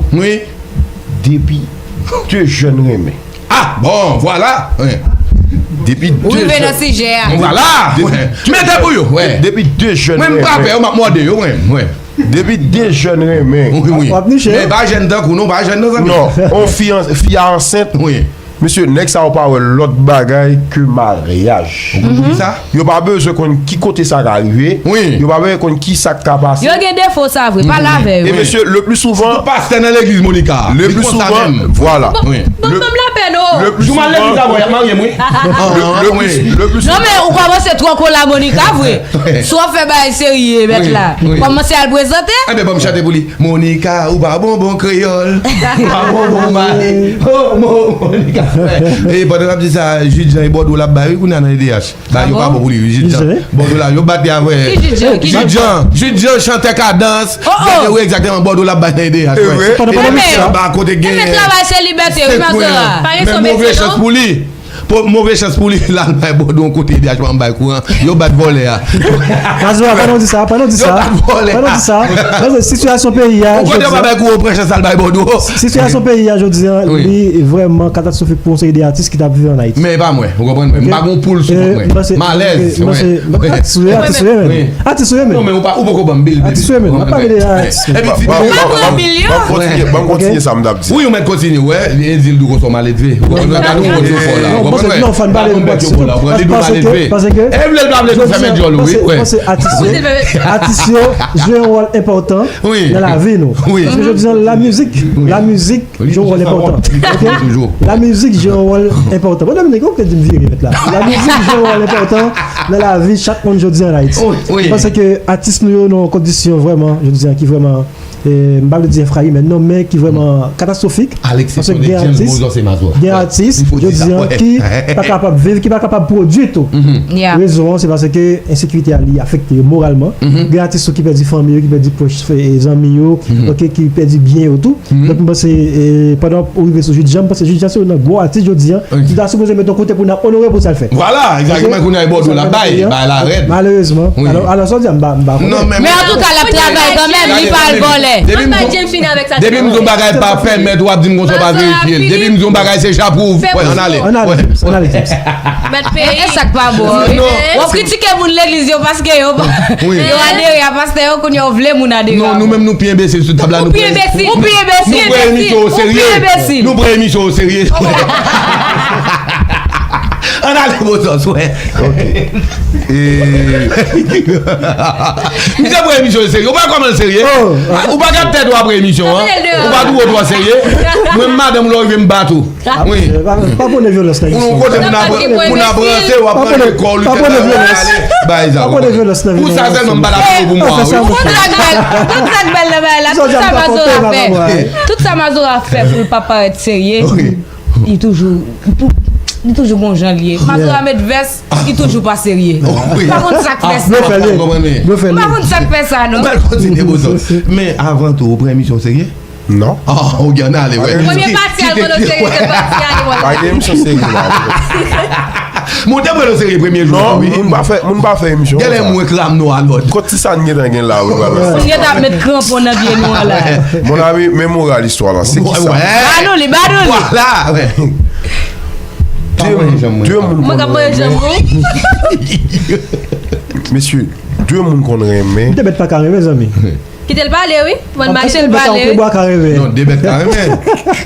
depi de jèn renmen. Ah, bon, vwala. Wi. Depi Ou de rive nan jèn. sijè a. Vwala. Mete pou yo. Wi. Depi de jèn Mwen m frape yo, m ap mòde yo, mwen. Wi. Depi de jèn renmen. Wi, wi. W ap niche. Men pa jèn tankou nou, pa jèn nan, zanmi. Non, on fi an- fi a ansent. Wi. Mesye, nèg sa yo pa wè lòt bagay ke maryaj. Ou konn sa? Yo pa bezwen konn ki kote sa ka rive. Wi. Yo pa bezwen konn ki sa k ka pase. Yo gen defo sa vre, pale avè E yo. mesye, le pli souvan, Pastè nan legliz Monica. le Li pli konsa souvan, menm. Vwala. Wi. Le- Ban m lapè non. Le pli Jou m al legliz souvan, avè w, y ap marye m, wi. le- le pli- le pli Non, souvan, men ou kòmanse twò kole a Monica vre. Si w ap fè bagay serye, mèt la. Wi. Kòmanse al prezante. Enben, ban m chante pou li. Monica, ou pa bonbon kreyòl. Ou pa bonbon mari. Oh, Mo- Monica. E pandan n ap di sa, Jid Jan e Bòdwo l ap bay, wi, kounye a nan E D H. Ba, yo pa bon pou li, wi, Jid Jan. Bòdwo la, yo bat li avè. Ki Jid Jan? Ki Jid Jid Jan, Jid Jan, chantè kadans. Oh, oh. Wi, egzakteman, Bòdwo l ap bay nan E D H. E vre? Pandan pandan nou di sa. Ba, kote gen. Men travay se libète, wi, Mazora. Men move chans pou li. Po- Move chans pou li, la, l bay Bòdwo yon kote E D H pa bay kouran. Yo bat vòlè a. Mazora, pandan w di sa, pandan w di Yo sa, bat vòlè. Pandan w di sa, pandan w di sa, Yon kote yo pa bay kouran, pran chans al bay Bòdwo. Sitiyasyon peyi a jodi an, li vrèman katastwofik pou yon seri de atis ki t ap viv an Ayiti. Men e pa mwen, ou konprann mwen. M pa gon poul sou kont mwen. M alèz. Atis ou ye, atis ou ye menm. Atis ou ye menm. Non, men ou pa, ou poko ban m bil. Atis ou ye menm. M ap pale de atis. Epi ti Ou pa pran bil yo. Ban m kontinye, ban m kontinye sa m t ap di. Wi, ou mèt kontinye, wè, e di l dou konsa w maledve. Ou konprann, gade yon moun yo fò la. Ou konprann, wè? Non, fòn pale m paske, paske, Li dou maledve. E vle l pa vle nou fèmen dyòl, wi. Paske, paske atis yo jwe yon wòl enpòtan nan lavi nou. Paske jodi an, la mizik, la mizik jwe yon wòl enpòtan. Ok? La mizik jwe yon wòl enpòtan. Bon, Dominique, ou te di m vire mèt la. La mizik jwe yon wòl enpòtan nan lavi chak moun jodi an Ayiti. Paske atis nou yo nan yon kondisyon vrèman, jodi an, ki vrèman, eh, m pa vle di enfrayib, men non, men ki vrèman katastwofik. Paske gen atis, gen atis jodi an ki pa kapab viv, ki pa kapab pwodui tou. Rezon an, se paske ensekirite a li afekte yo moralman. Gen atis tou ki pèdi fanmi yo, ki pèdi pwòch, eh, zanmi yo, ok, ki pèdi byen yo tou. Donk, m panse, eh, pandan ou rive sou Jid Jan, m panse Jid Jan se youn nan gwo atis jodi an. Li ta sipoze met yon kote pou n ap onore pou sa l fè. Vwala, egzakteman, kounye a e Bòdwo l ap bay, bay la rèd. Malerezman. Alò, alò, sa w di a, m pa, m pa konnen. Men antouka, l ap travay kanmenm, li pa al vòlè. Depi m di yon bagay pa pèmèt, w ap di m konsa w pa verifye l. Depi m di yon bagay, se japwouv. Ann ale. Ann ale, ann ale, James. Mèt peyi. E sa k pa bon, wi. W ap kritike moun legliz yo paske yo pa, yo adere a pastè yo, kounye a w vle moun adere a. Non, nou menm nou pi enbesil sou tab la, nou pi enbesil. Ou pi enbesil. Nou pran emisyon o serye. Nou pran emisyon o serye. Ann ale, Bozòs, wè. Misye pran emisyon o serye. Ou pa kòman l serye? Ou pa gad tèt ou apre emisyon an? Ou pa twò twò serye? Mwen, madanm, lè w rive, m bat ou. Wi. Pa pwone vyolans nan emisyon. Ou kote moun ap ranse, w ap pran lekòl, ou tèt la ale. Bay sa. Pa pwone vyolans nan emisyon. Pou sa sèlman m pa la pou mwen, wi. Ou konn sa k bèl, ou konn sa k bèl nan bagay la. Tout sa Mazora fè. Tout sa Mazora fè pou l pa parèt serye. Li toujou, li toujou gon jan l ye. Mazora met vès, li toujou pa serye. M pa konn sa k fè sa. M pa konn sa k fè sa, non. Men avan tou, ou pran emisyon serye? Non. Ah, ou gen ale, wè. Premye pati a l pran o serye, dezyèm pati a li wè. Pa gen emisyon serye la. Mwen te pran o serye premye jou. Non, moun pa fè, moun pa fè emisyon. Genlè mwen klam nou alò. Kot ti sa n gentan gen la, wi, wala. Moun gentan ap met kranpon nan pye nou an la. Mon ami, men moral istwa la, se ki sa? Ba nou li, ba nou li. Vwala, wè. De moun konn renmen. Mesye, de moun konn renmen. M te mèt pa ka renmen, zanmi. Kite l pale, wi. Ban n mache l pale. Non, de bèt ka renmen.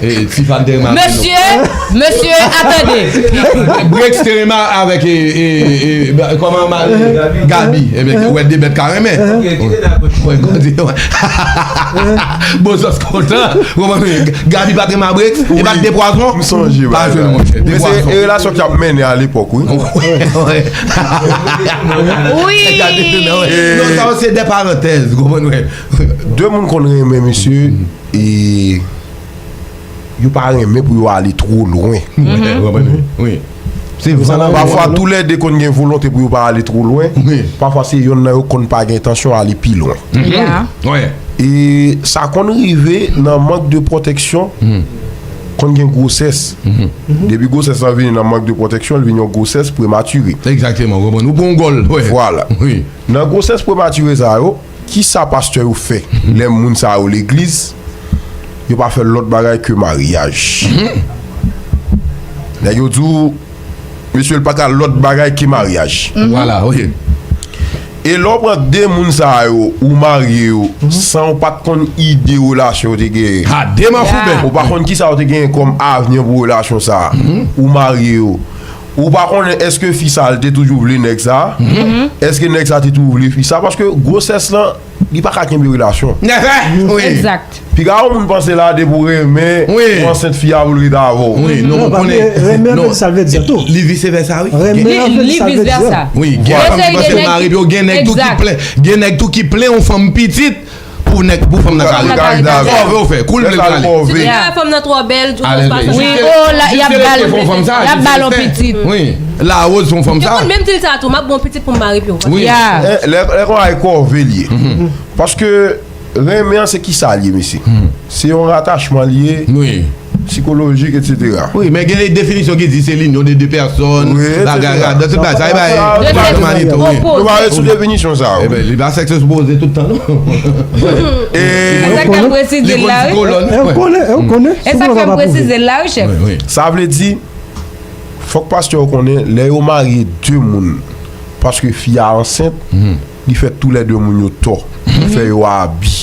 Ti fan te renmen. Mesye, mesye, atande. Breaks te renmen avèk, e, e, e, kòman, Gaby. Ebyen, wè, de bèt ka renmen. Wè, Gaby, wè. Bozòs kontan. Gaby pa t renmen Breaks. E pa t de pwazon. M sonje. Pa jwe, monchè. De pwazon. E relasyon k ap mennen alepòk, wi. Wi. Non, sa se de parantèz, ou konprann, wè. De moun konn renmen, mesye, e yo pa renmen pou yo ale two lwen. Wi. Se vòlò. Pafwa toulède konn gen volonte pou yo pa ale twò lwen. Pafwa se yonn nan yo konn pa gen entansyon ale pi lwen. E sa konn rive nan mank de pwoteksyon, konn gen gwosès. Depi gwosès lan vini nan mank de pwoteksyon, li vin yon gwosès prematire. Egzakteman, ou konprann? Ou pran yon gòl. Vwala. Nan gwosès prematire sa yo, kisa pastè yo fè lè moun sa yo legliz? Yo pa fè lòt bagay ke maryaj. Nèg yo di w, mesye, l pa ka lòt bagay ke maryaj. Vwala, wi. E lè w pran de moun sa yo, ou marye yo, san w pa t konn ide relasyon yo te genyen. Ha, de manfouben. Ou pa konn kisa yo te genyen kòm avni pou relasyon sa a. Ou marye yo. Ou pa konnen èske fi sa a, l te toujou vle nèg sa a? Èske nèg sa a te toujou vle fi sa a? Paske gwosès lan, li pa ka kenbe relasyon. Wi. Egzak. Piga yon moun panse la depi w renmen, ou ansent fi a pou l rete avè w. Wi, non, non, ou konnen. Renmen vle di sa l vle di tou. Li vise vèsa, wi. Renmen an vle di sa l vle di. Wi, gen fanm ki panse l mare, epi gen nèg tou ki plen, gen nèg tou ki plen yon fanm pitit pou nèg, pou fanm nan ka rete. Kòve ou fè, kou l vle l ale. Si w wè fanm nan twò bèl, ou pa sa. Wi, oh, la, y ap ba l, y ap ba l yon pitit. Wi, la woz fè yon fanm sa. Menm di l sa tou, m ap ba w yon pitit pou m mare pi w. Wi. Lè, lè konsa e kòve l ye. Paske renmen an se kisa l ye, mesye? Se yon ratachman l ye, sikolojik, etsetera. Wi, men gen definisyon ki di se l'union de deux personnes, bagay la, dan tout bagay, sa e bagay manito, wi. Nou pa ret sou definisyon sa, wi. Ebyen, li pa sèks sipoze tout tan, non. E sa k ap presize l la, wi. E ou konnen, e ou konnen. E sa k ap presize l la, wi, chèf. Sa vle di, fòk pastè yo konnen, lè yo marye de moun, paske fi a ansent, li fè toulède moun yo tò, li fè yo abi.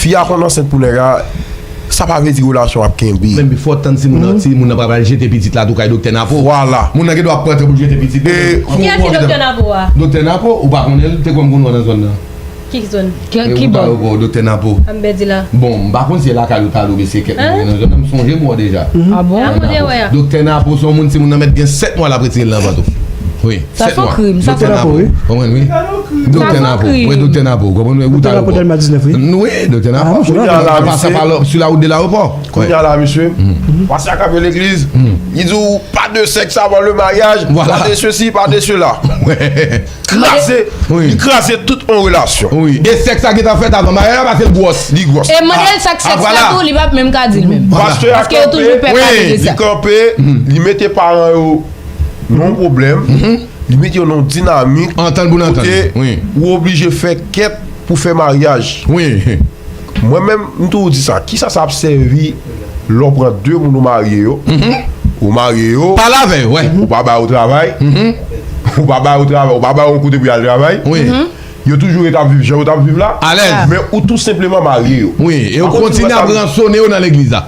Fi a konn ansent pou nèg la, sa pa vle di relasyon ap kenbe. Menm fò w tann si moun nan, si moun nan pa pral jete pitit la tou kay doktè Napo. Vwala. Moun nan gen dwa ap pran tan pou l jete pitit. Kiyès ki doktè Napo a? Doktè Napo, ou pa konnen l, te kwè m konn wè nan zòn nan. Ki zòn? Ki bò? Doktè Napo. A m pèdi la. Bon, m pa konn si se lakay ou t al oubyen se kèk moun nan zòn nan, m sonje m wè w deja. A bon? Doktè Napo se yon moun, si moun nan mèt gen sèt mwa l ap retire l nan vant ou. Wi. Sa se yon krim, sa se yon krim. Konprann, wi. Doktè Napo, wi, doktè Napo, konprann, wi. Doktè Napo, Dèlma diznèf, wi. Wi, doktè Napo. An pasan pa sou la wout de Lawopò. Kounye a la, mesye, pastè a kanpe legliz, li di w, pa de sèks avan le maryaj, pa de sesi, pa de sela. Kraze, li kraze tout yon relasyon. Wi. E sèks la gentan fèt avan maryaj la, paske l gwòs. Li gwòs. E mande l sa k sèks la tou, li p ap menm ka di l menm. Paske yo toujou pè pale de sa. Li kanpe, li mete paran yo nan yon pwoblèm, li mete yo nan yon dinamik kote ou oblije fè kèt pou fè maryaj. Wi. Mwen menm, m toujou di sa, kisa sa ap sèvi lè w pran de moun ou marye yo, ou marye yo, pale avè yo, wi, ou pa ba yo travay, ou pa ba yo travay, ou pa ba yo yon kote pou y al travay. Wi. Yo toujou ret ap viv jan yo t ap viv la, men ou tou senpleman marye yo. Wi, e yo kontinye ap ransone yo nan legliz la.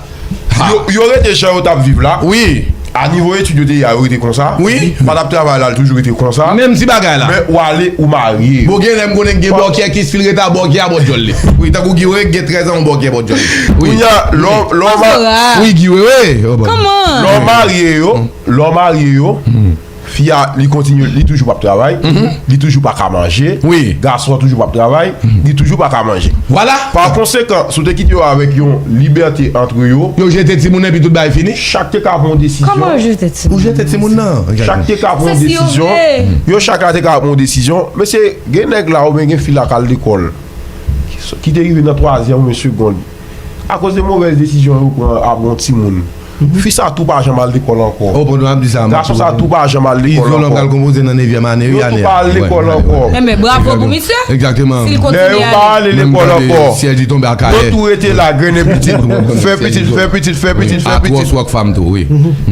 Yo, yo rete jan yo t ap viv la. Wi. A nivo etid yo te ye a, yo rete konsa. Wi. Pa t ap travay la, l toujou rete konsa. Menm ti bagay la. Men ou ale, ou marye. Bon, gen lè m konnen gen bòkyè ki stil rete a bòkyè a bò djòl li. Wi, tankou Guy Wewe gen trèz an yon bòkyè bò djòl li. Wi. Kounye a, lè w, lè w ma-, wi, Guy Wewe. Kòman? Lè w marye yo, lè w marye yo, fi a, li kontinye, li toujou p ap travay, li toujou pa ka manje, gason an toujou p ap travay, li toujou pa ka manje. Vwala. Pa konsekan, si w te kite yo avèk yon libète ant yo, yo jete timoun epi tout bagay fini. Chak te ka pran yon desizyon. Kòman yo jete timoun? Ou jete timoun nan. Chak te ka pran yon desizyon. Yo chak la te ka pran yon desizyon. Mesye, gen nèg la oubyen gen fi la k al lekòl, ki te rive nan twazyèm oubyen segond. Akoz de movèz desizyon yo pran ap yon timoun. Fi sa tou pa janm al lekòl ankò. Gason sa tou pa janm al lekòl ankò. Yo tou pa al lekòl ankò. Enben, bravo pou misye. Si l kontinye ale. Lè yo pa ale lekòl ankò, yo tou rete la, grennen pitit. Fè pitit, fè pitit, fè pitit, fè pitit.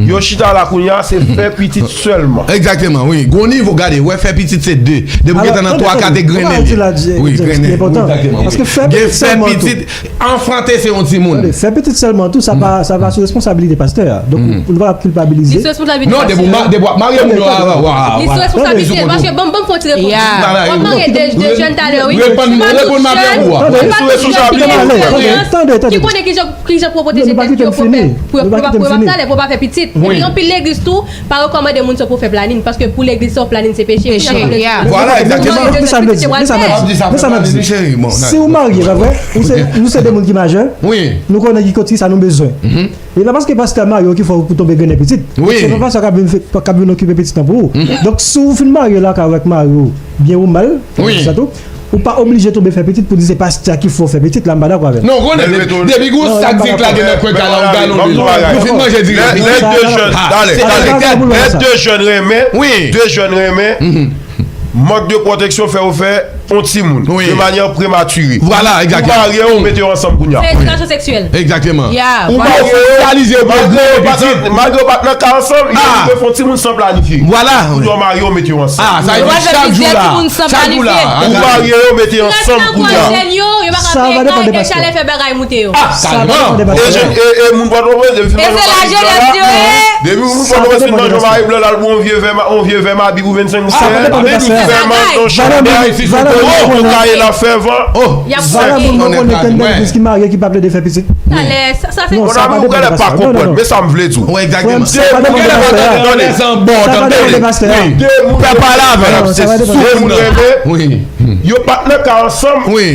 Yo chita la kounye a, se fè pitit sèlman. Egzakteman, wi. Gon nivo, gade, wè, fè pitit se de. Depi w gentan nan twa, kat, e grennen. Wi, grennen. Egzakteman, wi. Gen fè pitit, anfante se yon timoun. Tande, fè pitit sèlman tou, sa pa, sa pa sou responsabilite pastè a. Donk, nou pa ap kilpabilize. Li sou responsabilite pastè a. Non, depi w ma-, depi w ap marye moun yo avan. Li sou responsabilite l, paske ban m, ban m fè yon ti repons. W ap marye de, de jèn talè, wi. Reponn, reponn maten an pou ou a. Se pa tout jèn ki gen eksperyans, ki konnen kijan, kijan pou yo pwoteje tèt yo, pou yo fè, pou yo, pou yo pa, pou yo pa talè, pou yo pa fè pitit. Epi anpil legliz tou pa rekòmande moun sa pou fè planin, paske pou legliz sa, planin se peche. Peche, yeah. Vwala, egzakteman. Men sa m vle di, men sa m ap di. Si w marye, pa vre? Ou se, nou se de moun ki majè. Wi. Nou konnen ki kote sa nou bezwen. E pa paske pastè marye w ki fè w tonbe grennen pitit. Wi. Se pa pastè k ap vin fè, k ap vin okipe pitit lan pou ou. Donk, si w fin marye lakay ou avèk mari w, byen ou mal, sa tou, ou pa oblije tonbe fè pitit pou di se pastè a ki fè w fè pitit la, m pa dakò avè l. Non, konnen, depi gon sak dirèk lage nan kwen kay la, ou galon li. Ou fin manje dirèk. Lè de jèn, talè, talè. Lè de jèn renmen, de jèn renmen, mank de pwoteksyon fè yo fè yon timoun de manyè prematire. Vwala, egzakteman. Ou marye, ou mete yo ansanm kounye a. Se edikasyon seksyèl. Egzakteman. Ou marye, malgre yo pa t nan, malgre yo pa t nan kay ansanm, yo rive fè yon timoun san planifye. Vwala. Ou marye, ou mete yo ansanm. Ah, sa e chak jou la. Chak jou la. Ou marye, ou mete yo ansanm kounye a. Sa va depann de pastè. Chalè fè bagay moute yo. Ah, sa va depann de pastè. E moun Pòtoprens, depi fin manjan mari blan la, depi moun Pòtoprens fin manjan mari blan la, l bwè yon vye vè, yon vye vè mabi pou vennsenk goud. Sa va depann de pastè. Fè manjan chandèy, yon kaye la fè van. Y ap valè moun mwen konnen tann nan legliz ki marye ki pa plede fè pitit. Talè, sa, sa se. Mon ami, ou genlè pa konprann, men sa m vle di w. Wi, egzakteman. Ou genlè pa konprann, tande, tande. Wi. Pè pale avè l. Se sou moun renmen. Yo pa t nan kay ansanm. Wi.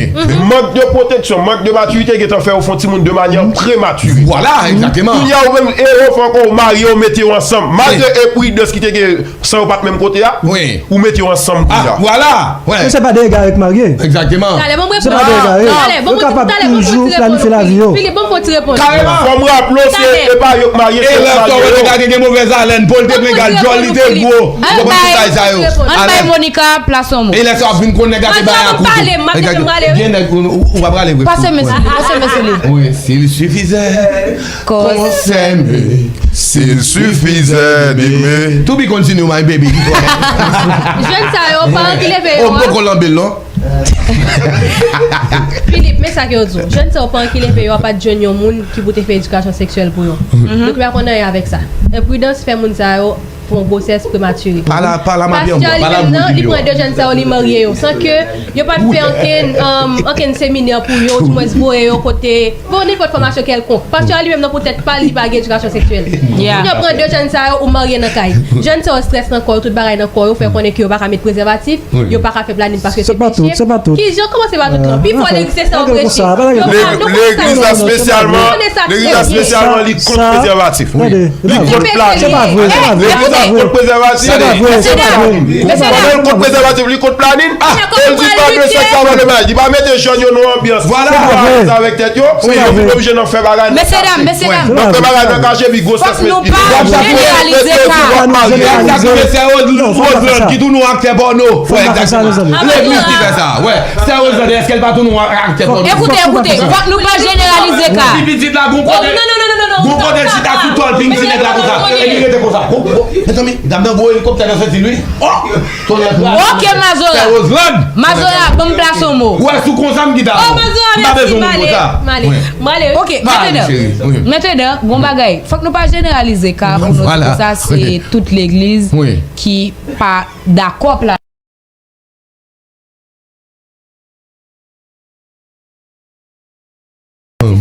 Mank de pwoteksyon, mank de matirite gentan fè yo fè yon timoun de manyè prematire. Vwala, egzakteman. Kounye a, ou menm, e yo fè ankò, ou marye, ou mete yo ansanm. Malgre enpridans ki te gen san yo pa t menm kote a, ou mete yo ansanm kounye a. Ah, vwala. Men se pa de egare k marye. Egzakteman. Talè, ban m reponn. Se pa de egare. Talè, ban m reponn. Yo kapab toujou planifye lavi yo. Filip, ban m fè yon ti repons. Kareman. Fò m raple w, se, e pa yo k marye, se yo k marye yo. E lè sa w wè nèg la te gen movèz alèn, po l te plen gal, djòl li te gwo. Ou konprann tout bagay sa yo. Ann bay Monica plas yon mo. E lè sa w ap vin konn nèg la te bay a kouto. Pale, m ap kite m prale, wi. Gen nèg, ou, ou, ou pa prale vre. Pase men sou li, pase men sou li. Wi, s'il suffisait qu'on s'aimait, s'il suffisait d'aimer. To be continue, my baby. Jèn sa yo, paran ki leve yo a. Oh, poko lanbe l, non? Filip, men sa ke yo di w. Jèn sa yo, paran ki leve yo a pa t jwenn yon moun ki pou te fè edikasyon seksyèl pou yo. Donk, yo pa konn anyen avèk sa. Enpridans fè moun sa yo fè yon gwosès prematire. Pastè a li menm nan, li pran de jèn sa yo, li marye yo, san ke yo pa t fè ankenn, um, ankenn seminè pou yo, oudimwens voye yo kote, bon, nenpòt fòmasyon kèlkonk. Pastè a li menm nan, pou tèt pa l, li pa gen edikasyon seksyèl. Yo pran de jèn sa yo, ou marye nan kay. Jèn sa yo, estrès nan kò yo, tout bagay nan kò yo, fè konnen ke yo pa ka met prezèvatif, yo pa ka fè planin paske se peche. Ki jan, kòman se pa tout lan? Pi fò legliz se sa yo preche. Legliz la espesyalman, legliz la espesyalman, li kont prezèvatif. Wi. Li kont planin. Se pa vre, se pa vre. Legliz la kont prezèvatif. Se pa vre, se pa vre. Pandan l kont prezèvatif, li kont planin. E l di pa de sèks avan de maryaj. Li pa mete jèn yo nan anbyans pou yo alèz avèk tèt yo. Yo vin oblije nan fè bagay nan kache. Nan fè bagay nan kache, epi gwosès met pi. Fòk nou pa jeneralize ka. Sa k rive, se Roseland ki tounen aktè pòno. Wi, egzakteman. Legliz ki fè sa. Wi. Sè Roseland, èske l pa tounen aktè pòno? Ekoute, ekoute, fòk nou pa jeneralize ka. Ti pitit la, gon kote, gon kote l chita sou tòl, ping ti nèg la konsa. Epi rete konsa. Mezanmi, gade nan gwo elikoptè nan senti l, wi. Oh! Tonnè krasi. Ok, Mazora. Sè Roseland. Mazora, ban m plase yon mo. Ou wè sou konsa m kite avè w. Oh, Mazora, mèsi, m ale, m ale. M ale, wi. Ok, mentnan, mentnan, gon bagay. Fòk nou pa jeneralize ka pou nou di konsa se tout legliz ki pa dakò.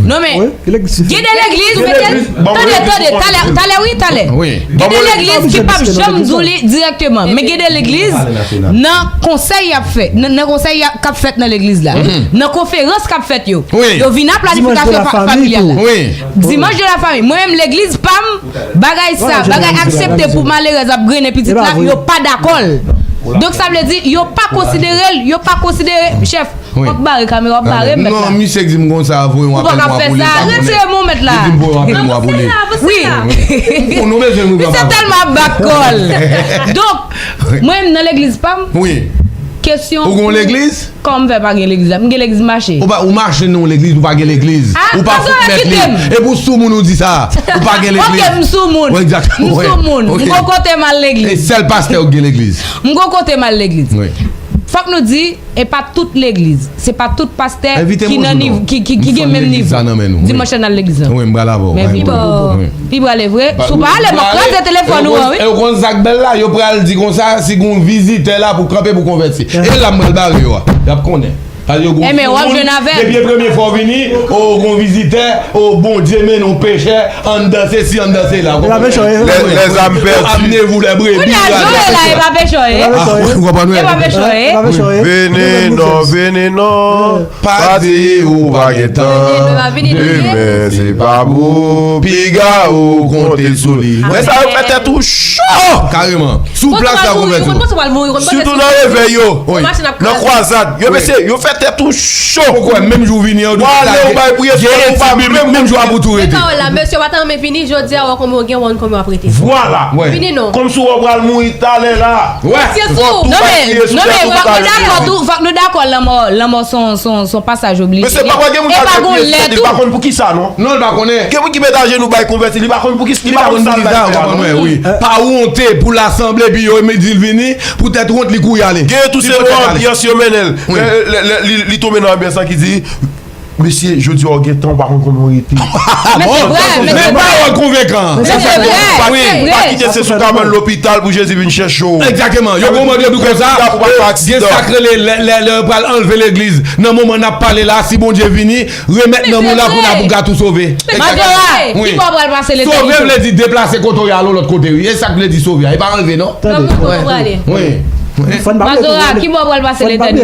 Non, men gen de legliz, tande, tande, talè, talè, wi, talè. Gen de legliz ki p ap janm di w li dirèkteman, men gen de legliz nan konsèy y ap fè, nan, nan konsèy y ap, k ap fèt nan legliz la, nan konferans k ap fèt yo, yo vin a planifikasyon fa-, familyal la. Dimanche de la famille. Mwen menm, legliz pa m, bagay sa, bagay aksepte pou malerèz ap grennen pitit la, yo pa dakò l. Donk, sa vle di, yo pa konsidere l, yo pa konsidere, chèf, fòk bare kamera, w ap bare m, mèt la. Non, misye di m konsa, voye yon apèl pou apele l, pa konnen. Ou pa ka fè sa, retire men w, mèt la. Li di m voye yon apèl pou apele l. Wi. Bon, nou bezwen nou pran pawòl. Misye tèlman ap bat kò l. Donk, mwen menm nan legliz pa m, kesyon. Ou gen yon legliz? Kòman m fè pa gen legliz la? M gen legliz m mache. Ou pa, ou mache nan yon legliz, ou pa gen legliz. Ou pa fout mèt li. Epi w sou moun ou di sa. Ou pa gen legliz. Ok, m sou moun. M sou moun. M gon kote m al legliz. E sèl pastè ou k gen legliz. M gon kote m al legliz. Fòk nou di, e pa tout legliz. Se pa tout pastè ki nan nivo, ki, ki, ki gen menm nivo. Dimanch la n al legliz la. Wi, m pral avè w. Pi prale vre. Si w pa ale, m ap kraze telefòn ou an, wi. E w konn sa k bèl la? Yo pral di konsa, si gon vizitè la pou kanpe pou konvèti. E la m pral bare yo a. Y ap konnen. Paske yo gon Enben, w ap jwenn avè l. Depi premye fwa w vini, o, gon vizitè, o, Bondye mennen w pechè, ann danse si, ann danse la. Lè, lè zam pèdi. Amenez-vous les brebis. Kounye a, Joel la, e pa pechè w ye. Ou konprann, wi? E pa pechè w ye. Vini non, vini non. Pa di ou pa gen tan. Demen se pa pou piga ou konte sou li. Men sa yo fè tèt ou cho. Kareman. Sou plas la, konvèti. Sitou nan revèy yo. Nan kwazad. Yo, mesye, yo fè tèt ou cho. Poko menm jou vini an. Ou ale, ou bay priye, ou pa menm jou ap ou tou rete. Pawòl la, mesye, w pa ta renmen vini, jodi a, w konn gen wonn kòman w ap rete. Vwala. Vini non. Kòmsi w pral mouri talè la. Sitou. Non, men, non, men, fòk nou dakò tou, fòk nou dakò lanmò, lanmò se yon, se yon, se yon pasaj oblije. Mesye, pa gen moun ki al priye sou tèt li, li pa konn pou kisa, non. Non, li pa konnen. Gen moun ki met ajenou bay konvèti, li pa konn pou kisa, li pa konn sa l bay fè a, non. Pa wonte pou lasanble, epi yo di l vini, poutèt wont li kouri ale. Gen tou se yon anbyans yo mennen l. Lè, lè, lè, li, li tonbe nan anbyans lan ki di, mesye, jodi a w gen tan, w pa konn kòman w rete. Men se vre, men se vre. Men pawòl konvenkan. Men se vre, se vre. Pa kite se sou kabann lopital pou Jezi vin chèche w. Egzakteman. Yo gon mòd yo di konsa, gen sa k rele lè, lè, lè yo pral anlve legliz. Nan moman n ap pale la, si Bondye vini, remèt nanm ou la kounye a pou gate w sove. Majora, ki bò w pral pase letènite? Sove vle di deplase kote w ye, ale yon lòt kote, wi. E sa k vle di sove a. E pa anlve, non. Tande. Wi. Wi. Mazora, ki bò w pral pase letènite?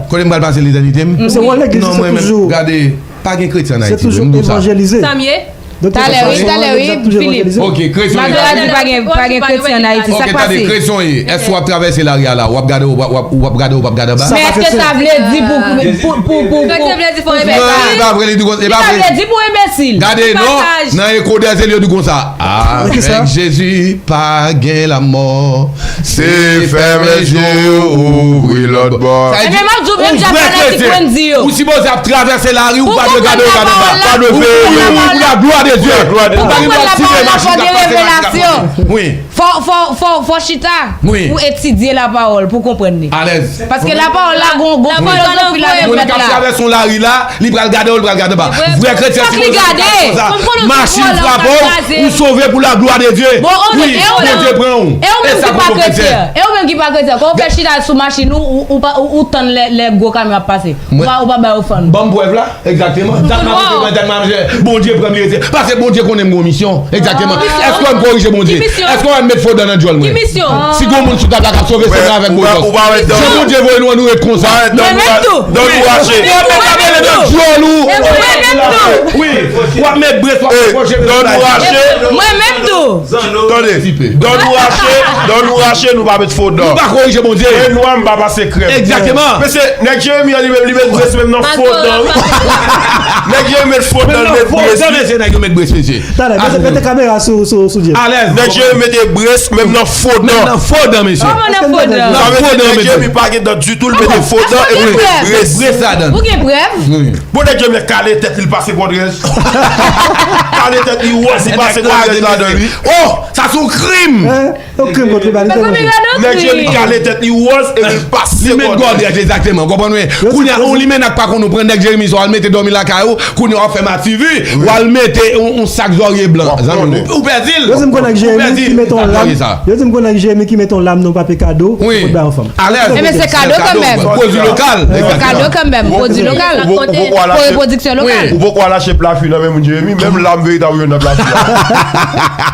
Kote m pral pase letènite m? Se wòl legliz, non, se mwen menm, toujou, gade, pa gen kretyen an Ayiti, se toujou evanjelize. Sa m ye? Talè, wi, talè, wi, Philippe. Ok, kretyen. Mazora di pa gen, pa gen kretyen an Ayiti. Sa k pase? Ok, tande, kretyen ye. Èske w ap travèse lari a la, w ap gade, w ap, w ap, w ap gade, w ap gade anba? Men èske sa vle di pou, pou, pou, pou, pou, pou fè sa? E pa vre, li di konsa, e pa vre. Sa vle di pou enbesil. Gade, non, nan Eko dèzye, yo di konsa. Avèk Jezi, pa gen lanmò. Se fèmen je w, ouvri lòt bò. Ebyen, m ap di w, menm jan fanatik Wendy yo. Ou sipoze ap travèse lari, ou pa dwe gade, ou gade anba. Pa dwe veye. Pou laglwa de Dye. Pou konprann lapawòl la, fò gen revelasyon. Wi. Fò, fò, fò, fò chita pou etidye lapawòl, pou konprann li. Alèz. Paske lapawòl la, gon, gon filozofi ladan l. Moun k ap travèse yon lari la, li pral gade w, li pral gade anba. Vrè kretyen sipoze gade konsa. Machin frape w, ou sove pou laglwa de Dye. Wi, Bondye pran w. E ou menm ki pa kretyen, e ou menm ki pa kretyen, kan ou fè chita sou machin ou, ou, ou pa, ou, ou tann lè, lè gwo kamyon ap pase. Ou pa, ou pa bay ofann. Ban m prèv la. Egzakteman. Dat m ap rete pran, dat m ap jwe. Bondye pran m, li rete. Paske Bondye konnen m gon misyon. Egzakteman. Èske w wè m korije Bondye? Èske w wè m met fo dan nan djòl mwen? Si gon moun sou tab la k ap sove, se mwen avèk Bondye. Jan Bondye voye nou an, nou ret konsa. Mwen menm tou. Mwen menm tou. Mwen menm tou. Wi. W ap met brès, w ap met fo jere. Mwen menm tou. Tande. Dan nou rache, dan nou rache, nou pa met fo dan. Nou pa korije Bondye. Men nwa m pa pase krèm. Egzakteman. Mesye, nèg Jeremi an, li met, li met brès menm nan fo dan, wi. Nèg Jeremi met fo dan, li met brès. Mesye, nèg yo met brès, mesye. Talè, mete, mete kamera sou, sou, sou Jeremi. Alèz. Nèg Jeremi mete brès menm nan fo dan. Menm nan fo dan, mesye. Kòman nan fo dan? Sa vle di nèg Jeremi pa gen dan ditou, li mete fo dan epi li met brès. Brès ladan. Ou gen prèv? Wi. Bon, nèg Jeremi kale tèt li, li pase kòdrèj. Kale tèt li wòz, li pase kòdrèj ladan, wi. Oh, sa se yon krim! Yon krim kont limanite, mesye. Nèg Jeremi kale tèt li wòz epi l pase kòdrèj. Li met kòdrèj, egzakteman, konprann mwen. Kounye a, yon limenna k pa konn ou pran nèg Jeremi sa, w al mete dòmi lakay ou, kounye a w ap fè mativi, w al mete yon, yon sak zòrye blan. Zanmi m, ou pèdi l. Yo di m gon nèg Jeremi ki mete yon lam. Yo di m gon nèg Jeremi ki mete yon lam nan yon papye kado pou bay yon fanm. Alèz. Ebyen, se kado kanmenm. Pwodui lokal. Se kado kanmenm. Pwodui lokal. Pwodiksyon lokal. Ou poko al achte plafwi nan men moun Jeremi, menm lam veritab ou jwenn nan plafwi a.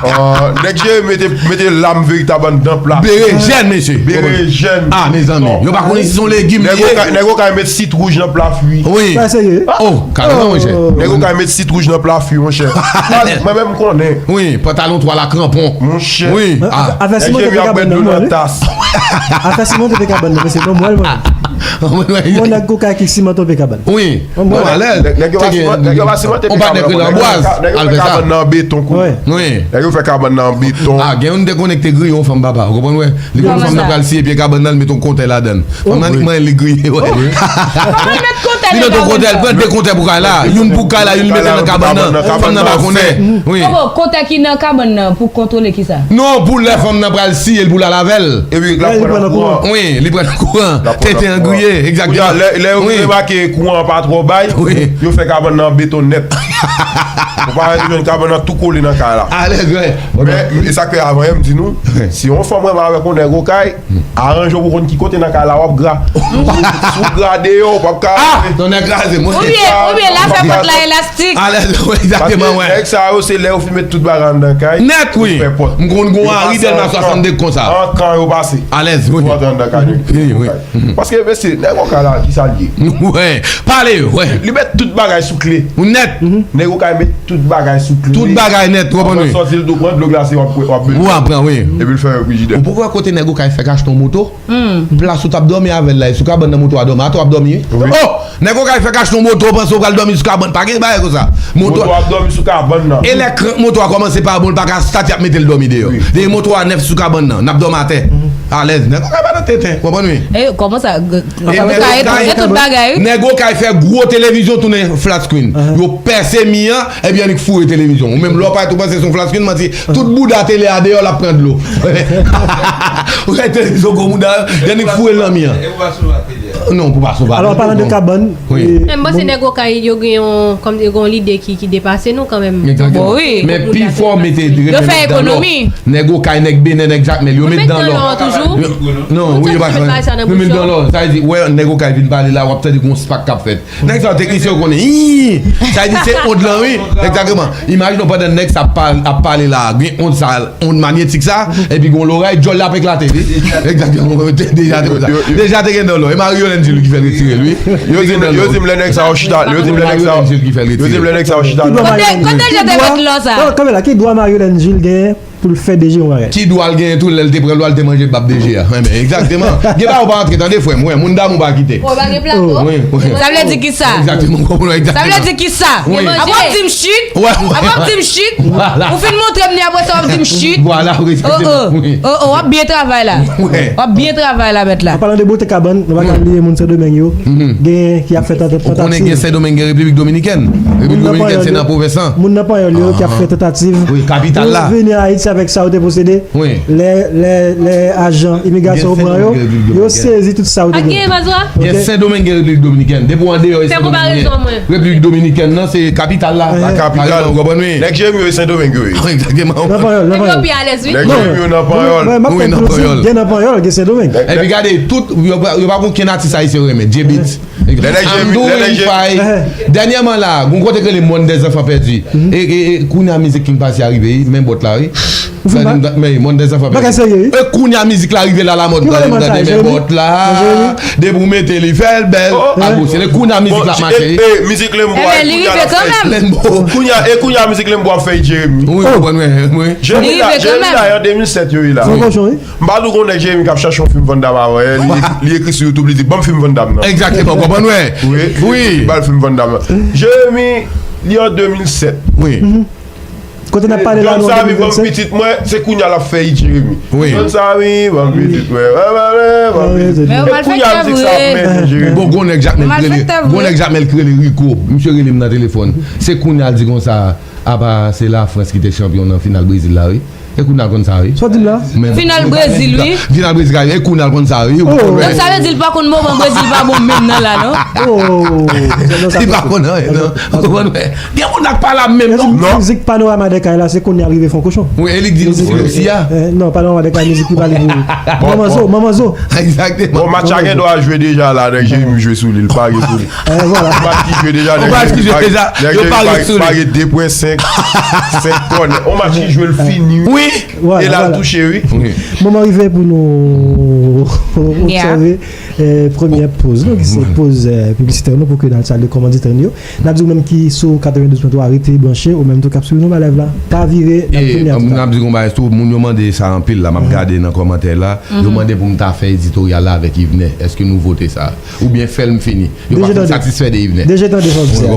Ah, nèg Jeremi mete, mete lam veritab anndan plafwi. Berejèn, mesye. Berejèn. Ah, mezanmi. Yo pa konnen si se yon legim li ye. Nèg yo ka, nèg yo ka met sit wouj nan plafwi. Wi. Sa serye? Oh, kareman, monchè. Nèg yo ka met sit wouj nan plafwi, monchè. Mwen menm m konnen. Wi, pantalon twal a kranpon. Monchè. Wi. Ah. Afè siman te fè kabann nan mwen, wi. Afè siman te fè kabann nan, mesye, ban mwen l, mwen. Yon nèg koka ki siman tonbe kabann. Wi. Bon, alèz. Nèg yo pa siman, nèg yo pa siman te fè kabann nan mwen. Nèg yo fè kabann nan beton kou. Wi. Nèg yo fè kabann nan beton. Ah, gen youn te konnen ki te griye yon fanm, papa. Ou konprann, wè? Li konn fanm nan pral siye pye kabann nan, li met yon kontèy ladan l. Fanm nan li griye, wè. Li met yon kontèy, li pran de kontèy pou kay la. Youn pou kay la, youn li mete nan kabann nan. Fanm nan pa konnen. Wi. Kontèy ki nan kabann nan pou kontwole kisa? Non, pou lè fanm nan pral siye l pou l al avè l. Epi l ap pran nan kouran. Wi, li pran nan kouran. Tenten an griye, egzakteman. Lè, lè yo remake kouran an pa twò bay, yo fè kabann nan beton nèt. Ou Parèt ou jwenn kabann nan tou kole nan kay la. Alèz, wè. Men, e sa k fè avan yè m di nou, si yon fanm renmen avèk yon nèg okay, aranje w pou konn ki kote nan kay la w ap gra. Si w gra deyò, w p ap ka rete. Ton nèg kraze, mwen. Oubyen, oubyen l a fè pòt la elastik. Alèz, wè, egzakteman, wè. Paske nèg sa yo, se lè yo fin met tout bagay anndan kay, nèt, wi. Yo fè pòt. M konn gon Ari Dèlma swasannde k konsa. An kan yo pase. Alèz, wi. Yo antre anndan kay yo. Wi, wi. Paske, mesye, nèg okay la, ki sa l ye? Wè, pale, wè. Li met tout bagay sou kle. Ou nèt. Nèg okay met tout bagay sou kle. Tout bagay nèt, ou konprann, wi. Sòti l tou pran dlo glase w ap, w ap bwè. Ou ap pran, wi. Epi l fè yon frijidè. Ou poko wè kote nèg okay fèk achte yon moto? Plas ou t ap dòmi avè l la, e sou kabann nan moto a dòmi. Atò w ap dòmi, wi. Oh! Nèg okay fèk achte yon moto, panse w pral dòmi sou kabann. Pa gen bagay konsa. Moto a ap dòmi sou kabann nan. E lè krank moto a kòmanse pa bon, l pa ka stati, ap mete l dòmi deyò. Depi moto a nèf sou kabann nan, n ap dòmi atè. Alèz. Nèg okay pa nan tenten, konprann, wi. E kòman sa? Nèg okay fè gwo televizyon tounen flat screen. Yo pèse mi an, epi annik foure televizyon. Ou menm lè w parèt ou panse se yon flat screen, manti. Tout bouda tele a deyò, l ap pran dlo. Ou wè televizyon gwo bouda, annik foure l nan mi an. Non, pou pa sove. Alò, an palan de kabann, wi. Men m panse nèg okay yo gen yon, kòm yo gen yon lide ki, ki depase nou kanmenm. Egzakteman. Bon, wi. Men pifò mete, yo fè ekonomi. Nèg okay, nèg Benè, nèg Jakmèl, yo met dan lò. Yo met dan lò toujou. Non, wi, yo pa chanje. Yo met dan lò. Sa vle di, wè, nèg okay vin pale la, w ap tande gon spak k ap fèt. Nèg sa yo, teknisyen yo konnen. Ii! Sa vle di se ond lan, wi. Egzakteman. Imajine w pandan nèg sa ap pa-, ap pale la, gen ond sa, ond manyetik sa, epi gon loray, djòl la ap eklate, wi. Egzakteman. Deja te konsa. Deja te gen dòlò. E Mario Lendil ki fè l retire l, wi. Yo di m, yo di m lè nèg sa yo chita, yo di m lè nèg sa yo, yo di m lè nèg sa yo chita. Kote, kote Jean te met lò sa? Non, kanmenm la, ki dwa Mario Lendil genyen pou l fè D G yon bagay? Ki dwa l genyen tou lè l te pran lwa, l te manje bab D G a? Enben, egzakteman. Gen bagay ou pa antre, tande, frè m. Wè, moun damou pa kite. Ou pa gen plato? Wi, wi. Sa vle di ki sa? Egzakteman, w konprann egzakteman. Sa vle di ki sa? Wi. Apre w di m chit. Wè, wè. Apre w di m chit. Vwala. Ou fin montre m li, apre sa w ap di m chit. Vwala, egzakteman. Oh, oh. Wi. Oh, oh, w ap byen travay la. Wè. W ap byen travay la, mèt la. An palan de bote kabann, nou pa ka bliye moun Sendomeng yo. Gen ki ap fè tantativ. Ou konnen gen Sendomeng, gen Repiblik Dominikèn. Repiblik Dominikèn, se nan pwovens lan. Moun nan Panyòl yo ki ap fè tantativ. Wi, kapital la. Pou vini Ayiti avèk sa yo te posede. Wi. Lè, lè, lè ajan imigrasyon yo pran yo, yo sezi tout sa yo te gen. Gen Sendomeng, gen Repiblik Dominikèn. Depi w andeyò, e Sendomeng gen. Repiblik Dominikèn nan, se kapital la. La kapital, ou konprann, wi. Nèg Jeremi yo, e Sendomeng yo ye. Egzakteman. Nan Panyòl, nan Panyòl. Nèg Jeremi yo nan Panyòl. Wi, wi, nan Panyòl. Gen nan Panyòl. Epi gade, tout, yo pa, yo pa gon kenn atis ayisyen renmen. J-Beatz. Lè nèg Jeremi, lè nèg Jeremi. Dènyèman la, gon kote k rele Mòn dè Zanfan Pèdi. E, e, e, kounye a mizik ki m pase a rive, wi, men bòt la, wi. Men Mòn dè Zanfan Pèdi. Bagay serye, wi. E kounye a mizik la rive la, lamòd, gade, gade, men bòt la. Depi w mete li, fè l bèl. Abo, se lè kounye a mizik la mache, wi. E, e, mizik Lembo a, kounye a l ap fè. Lembo. Kounye a, e kounye a mizik Lembo ap fè Jeremi. Wi, w konprann, wi, wi. Jeremi la, Jeremi la, an de mil sèt yo ye la. M pa di w gon nèg Jeremi k ap chache yon fim Van Damme avan yè, li, li ekri sou YouTube, li di, "Ban m fim Van Damme nan." Egzakteman, w konprann, wè. Wi. Wi. Li ba l fim Van Damme nan. Jeremi, li an de mil sèt. Wi. Kote n ap pale la, nou an de mil vennsenk. John Samy, ban m pitit mwen, se kounye a l ap fè it Jeremi. Wi. John Samy, ban m pitit mwen. Ban m pitit. E kounye a mizik sa ap mennen Jeremi. Bon, gon nèg Jakmèl k rele, gon nèg Jakmèl k rele Rico. Misye rele m nan telefòn. Se kounye a l di konsa, apa se Lafrans ki te chanpyon nan final Brezil la, wi. E kounye a l konn sa, wi. Sa w di m la? Final Brezil, wi. Final Brezil, e kounye a l konn sa, wi. Donk, sa vle di l pa konn moman Brezil pa bon menm nan la, non? Li pa konn anyen, non. Ou konprann, wè. Gen moun ak pa la menm, non. Mizik Panorama des Cayes la, se kounye a l rive fè yon kochon. Wi, e li k di nou si a. Non, Panorama des Cayes, mizik li pale pou Manman Zo, Manman Zo. Egzakteman. Bon, match la gen dwa jwe deja la, nèg Jeremi jwe sou li, l pare sou li. Match ki jwe deja, nèg Jeremi pare sou li. Pare de pwen senk, senk kònè. On match ki jwe, l fini. Wi. E la l touche, wi. Moman rive pou nou obsève premyè poz, non, ki se poz piblisitè nou, pou ke n al salye kòmanditè nou yo. N ap di w menm ki sou katrevendouz pwen twa, rete branche, ou menm tou k ap swiv nou ba live la, pa vire, n ap tounen apita. N ap di w yon bagay tou, moun yo mande sa anpil la, m ap gade nan kòmantè la, yo mande pou m ta fè editoryal la avèk Yvenè. Èske nou vote sa? Oubyen fè l m fini. Yo pa konn satisfè de Yvenè. Deje tande sa w di sa.